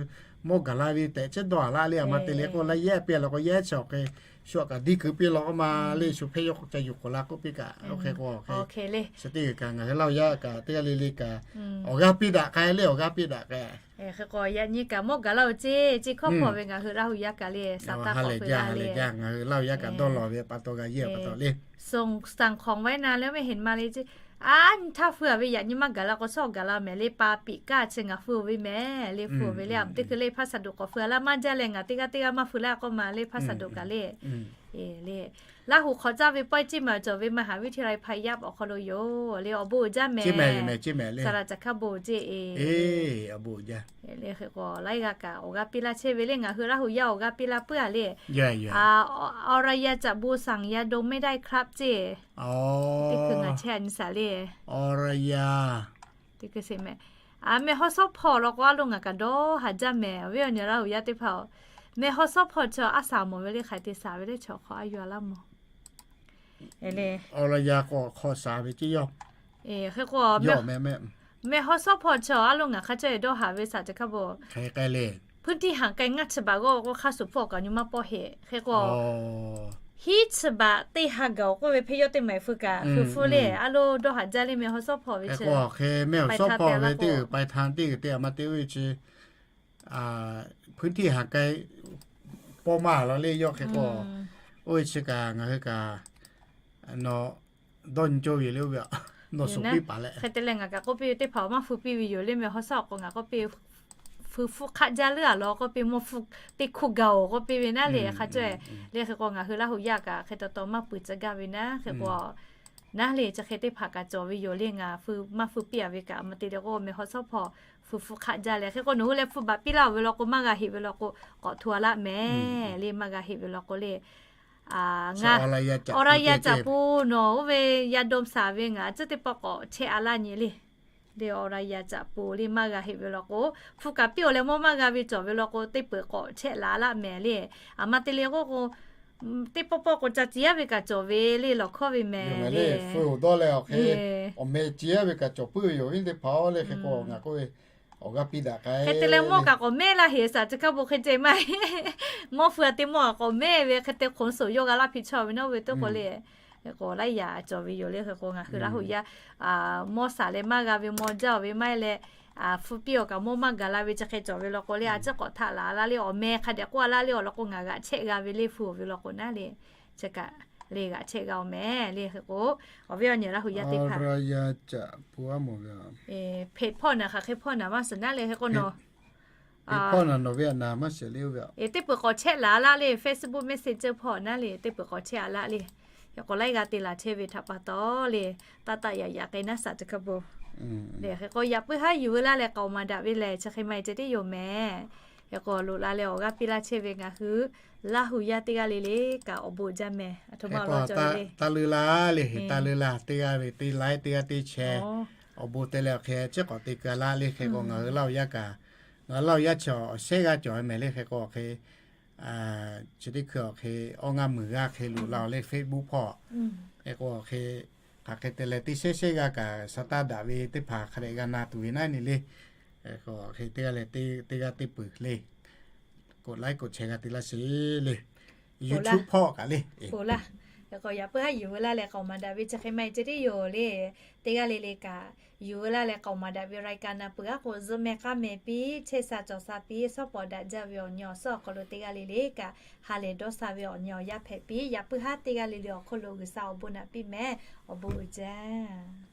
mawˇ gaˬ la ve tehꞈ chehˇ dawˇ a laˇ le. A ma te leh k'o, la yaˇ ehˉ piˇ a law k'o, yaˇ ehˉ chi awˬ hk'e shu a kaꞈ diˇ keu piˇ law k'o ma le, shu hpehˇ yawˇ k'aw ca yuˬ k'oˍ la k'oˆ piˇ kaꞈ, oˇ hk'e k'o, chi teˇ g'uiˬ kaꞈ ngaˬ hui Laˇ huˍ yaˇ kaꞈ teˇ g'aˇ le le kaꞈ awˬ g'aˇ piˇ daꞈ k'ai le, awˬ g'aˇ piˇ daꞈ k'ai. Hk'e k'o, yaꞈ nyi kaꞈ mawˇ gaˬ laˇ-oˬ ceˇ, ceˇ hkawˇ hpawˇ ve ngaˬ hui Laˇ huˍ yaˇ kaꞈ le, saˍ taˇ k'awꞈ feu la le. Ngaˬ hui Laˇ huˍ yaˇ kaꞈ dawˇ law ve pa taw g'a yeˇ pa taw le. Song sang hk'awꞈ ve na le, mehˆ heˍ ma le ceˇ. A nyi htaˇ feu a ve yaꞈ nyi maˇ gaˬ la k'o, shawˉ gaˬ la mehˍ le, pa piꞈ kaˇ chi ngaˬ feu ve mehˍ le, feu ve le. A teˇ hkui le hpaˇ shaˍ doꞈ k'awꞈ feu a laˇ maˇ jaˇ leh, ngaˬ teˇ g'aˇ teˇ g'aˇ maˇ feu laˇ k'oˆ ma le, hpaˇ shaˍ doꞈ kaꞈ le. Le, Laˇ huˍ hk'awꞈ caˇ ve pawehˇ ceˇ maˬ cawˬ ve มหาวิทยาลัยพายัพ awˬ hk'aw lo yoˬ le. Awˬ bon uiˍ jaˇ mehˍ, saˍ laꞈ caˬ hkaˇ bon ceˇ e. Awˬ bon uiˍ jaˇ. Le hk'e k'o, laiˉ g'aˇ kaꞈ awˬ g'aˇ piˇ laˇ chehˇ ve le, ngaˬ hui Laˇ huˍ yaˇ awˬ g'aˇ piˇ laˇ puiˉ a le. Awˬ ra yaˇ caꞈ bon saˍ yaˇ โดมไม่ได้ครับ ceˇ. Teˇ hkui ngaˬ chehˇ a nyi saˍ le. Awˬ ra yaˇ. Teˇ hkui se mehˍ. A, mehˬ hawˉ shawˉ hpawˇ law k'o, a lo ngaˬ kaꞈ dawˇ haˍ jaˇ mehˍ. Awˬ viˉ awˬ nyi Laˇ huˍ yaˇ teˇ hpaˍ-oˬ, mehˬ hawˉ shawˉ hpawˇ chi a shaˍ mawˬ ve le, hk'aˬ hk'e te shaˍ ve le, chaw hk'aw a yuˬ a laˇ mawˬ. Awˬ ra yaˇ k'o hk'aw shaˍ ve ceˇ yawˇ. Hk'e k'o, mehˬ hawˉ shawˉ hpawˇ chi a lo ngaˬ hk'a caˇ e dawˇ haˍ ve saˍ caˬ hkaˇ bon. พื้นที่ห่างไกล ngaˇ chi baˬ g'awˇ k'o, hk'a shuˍ hpawˇ kaꞈ nyi maˇ pawˆ heˆ. Hk'e k'o, hiˉ chi baˬ teˇ ha gaˬ-oˬ k'oˆ ve hpehˇ yawˇ teˇ maˬ feu kaꞈ, feu feu le, a lo dawˇ haˍ jaˇ le, mehˬ hawˉ shawˉ hpawˇ ve chi. Hk'e k'o, hk'e mehˬ hawˉ shawˉ hpawˇ ve teˇ g'uiˬ ไปทาง teˇ g'uiˬ te a ma te oˇ ve chi พื้นที่ห่างไกล pawˇ maˇ law le yawˇ. Hk'e k'o, oˇ ve chi kaꞈ ngaˬ hui kaꞈ nawˬ dawˇ nyi cawˇ ve le oˇ ve, nawˬ suhˍ piˇ paˍ leh. Hk'e te leh ngaˬ kaꞈ k'oˆ piˇ ve teˇ hpaˍ maˇ feu piˇ ve yoˬ le, mehˬ hawˉ shawˉ k'o ngaˬ k'oˆ piˇ, feu hpfuhˆ hk'aˆ jaˇ leuˉ a law k'oˆ piˇ, mawˇ hpfuhˆ teˇ hkuˇ gaˬ-oˬ k'oˆ piˇ ve naˉ le. Hk'a cawˇ e le. Hk'e k'o, ngaˬ hui Laˇ huˍ yaˇ kaꞈ hk'e taw taw maˇ pui tcuh gaˇ ve naˉ. Hk'e k'o, naˉ le chi hk'e teˇ hpaˍ kaꞈ cawˬ ve yoˬ le, ngaˬ feu maˇ feu piˇ a ve kaꞈ ma te le k'o, mehˬ hawˉ shawˉ hpawˇ feu hpfuhˆ hk'aˆ jaˇ leh, hk'e k'o nawˬ hui leh hpfuhˆ baˬ piˇ laˇ-oˬ ve law k'o, maˇ g'a heˆ ve law k'o, k'awꞈ htu a laˇ mehˍ le, maˇ g'a heˆ ve law k'o le. Ngaˬ awˬ ra yaˇ caꞈ pu nawˬ oˇ ve yaˇ dawˇ shaˍ ve ngaˬ tcuhˉ teˇ pawˆ k'awꞈ chehˇ a laˇ nyi le. Le awˬ ra yaˇ caꞈ pu le maˇ g'a heˆ ve law k'o, hpu kaꞈ piˇ-oˬ leh mawˇ maˇ g'a ve cawˬ ve law k'o, teˇ peuˬ k'awꞈ chehˇ laˬ laˇ mehˍ le. A ma te le k'o k'o, teˇ pawˆ pawˆ k'o ca ciˍ yaˇ ve kaꞈ cawˬ ve le, lawˬ hkawˇ ve mehˍ le. Feu-oˬ dawˇ leh awˬ hk'e awˬ meh ciˍ yaˇ ve kaꞈ cawˬ puiˉ ve yoˬ. Iˉ teˇ hpaˍ-oˬ le, hk'e k'o ngaˬ k'oˆ ve awˬ g'aˇ piˇ daꞈ k'ai. Hk'e te leh mawˇ kaꞈ k'awꞈ mehˉ laˇ heˍ saˍ caˬ hkaˇ bon hk'e ceh maˇ heˆ. Mawˇ feu a te mawˇ kaꞈ k'awꞈ mehˉ ve hk'e te hk'oˍ suhˍ yawˇ g'a laˇ hpiˇ chaw ve naˉ ve teˇ k'o le. Hk'e k'o laiˉ yaꞈ cawˬ ve yoˬ le. Hk'e k'o ngaˬ hui Laˇ huˍ yaˇ mawˇ shaˍ leh maˇ g'a ve, mawˇ jaˇ-oˬ ve maˇ heˆ leh, hpu piˇ-oˬ kaꞈ mawˇ maˇ gaˬ la ve chi hk'e cawˬ ve law k'o le, a ciˉ k'awꞈ htaꞈ laˬ laˇ le, awˬ meh hk'a dehꞈ k'oˆ a laˇ le, awˬ lawn k'o ngaˬ g'aꞈ chehˇ g'a ve le, hpu-oˬ ve law k'o naˉ le. Chi kaꞈ le g'aꞈ chehˇ g'a-oˬ mehˍ le. Hk'e k'o awˬ viˉ awˬ nyi Laˇ huˍ yaˇ teˇ hpaˍ, hpeꞈ hpawˇ naˬ hk'aˬ hk'e hpawˇ naˬ maˇ shiˍ naˉ le. Hk'e k'o nawˬ hpeꞈ hpawˇ naˬ nawˬ ve a naˬ maˇ shiˍ le oˇ ve, teˇ peuˬ k'awꞈ chehˇ laˬ laˇ le, Facebook Messenger hpawˇ naˉ le, teˇ peuˬ k'awꞈ chehˇ a laˇ le. Hk'e k'o laiˉ g'aˇ te laˬ chehˇ ve htaꞈ pa taw le, taˇ taˆ yaꞈ yaꞈ k'ai naˉ saˍ caˬ hkaˇ bon. Hk'e k'o yaꞈ puiˉ haˉ yuˬ ve laˇ leh k'aoˍ maˍ daꞈ ve lehˬ chi hk'e maˇ heˆ ceh tiˉ yoˬ mehˍ. Hk'e k'o loꞈ la leh awˬ g'aˇ piˇ laˇ chehˇ ve ngaˬ hui Laˇ huˍ yaˇ teˇ g'aˇ le le kaꞈ awˬ bon jaˇ mehˍ. Aˬ htoꞈ ma taˇ leuˉ laˇ le, taˇ leuˉ laˇ teˇ g'aˇ ve teˇ laiˉ teˇ g'aˇ teˇ chehˇ awˬ bon te leh awˬ hk'e chi k'awꞈ te keu laˇ le. Hk'e k'o ngaˬ hui Laˇ huˍ yaˇ kaꞈ, ngaˬ hui Laˇ huˍ yaˇ chi awˬ shehˉ g'aˇ cawˬ mehˍ le. Hk'e k'o awˬ hk'e chi teˇ hkui awˬ hk'e awˇ ngaˇ muiˬ g'aˇ hk'e loꞈ la-oˬ le Facebook hpawˇ. Hk'e k'o awˬ hk'e hk'aˬ hk'e te leh teˇ shehˉ shehˉ g'aˇ kaꞈ sa taˇ daꞈ ve teˇ hpaˍ hk'a dehꞈ g'a na tuˬ ve naˉ ne le. Hk'e k'o awˬ hk'e teˇ g'aˇ leh teˇ g'aˇ teˇ peuˬ le. K'oꞈ laiˉ k'oꞈ chehˇ g'a te laˇ sheˍ le. YouTube hpawˇ kaꞈ le. Hk'e k'o yaꞈ puiˉ haˉ yuˬ ve laˇ leh k'aoˍ maˍ daꞈ ve chi hk'e maˇ heˆ ceh tiˉ yoˬ le. Teˇ g'aˇ le le kaꞈ yuˬ ve laˇ leh k'aoˍ maˍ daꞈ ve รายการ na peuˬ aˉ k'o zuhˆ meh k'aˉ meh piˇ chehˇ sha cawˬ sha piˇ shawˉ pawˍ daꞈ jaˇ ve awˬ nyi awˬ suhˉ awˬ hk'aw lo teˇ g'aˇ le le kaꞈ ha lehˬ dawˇ sha ve awˬ nyi awˬ yaˇ hpehꞈ piˇ. Yaꞈ puiˉ haˉ teˇ g'aˇ le le awˬ hk'oˆ lo G'uiˬsha awˬ bon naꞈ piˇ mehˍ. Awˬ bon uiˍ jaˇ.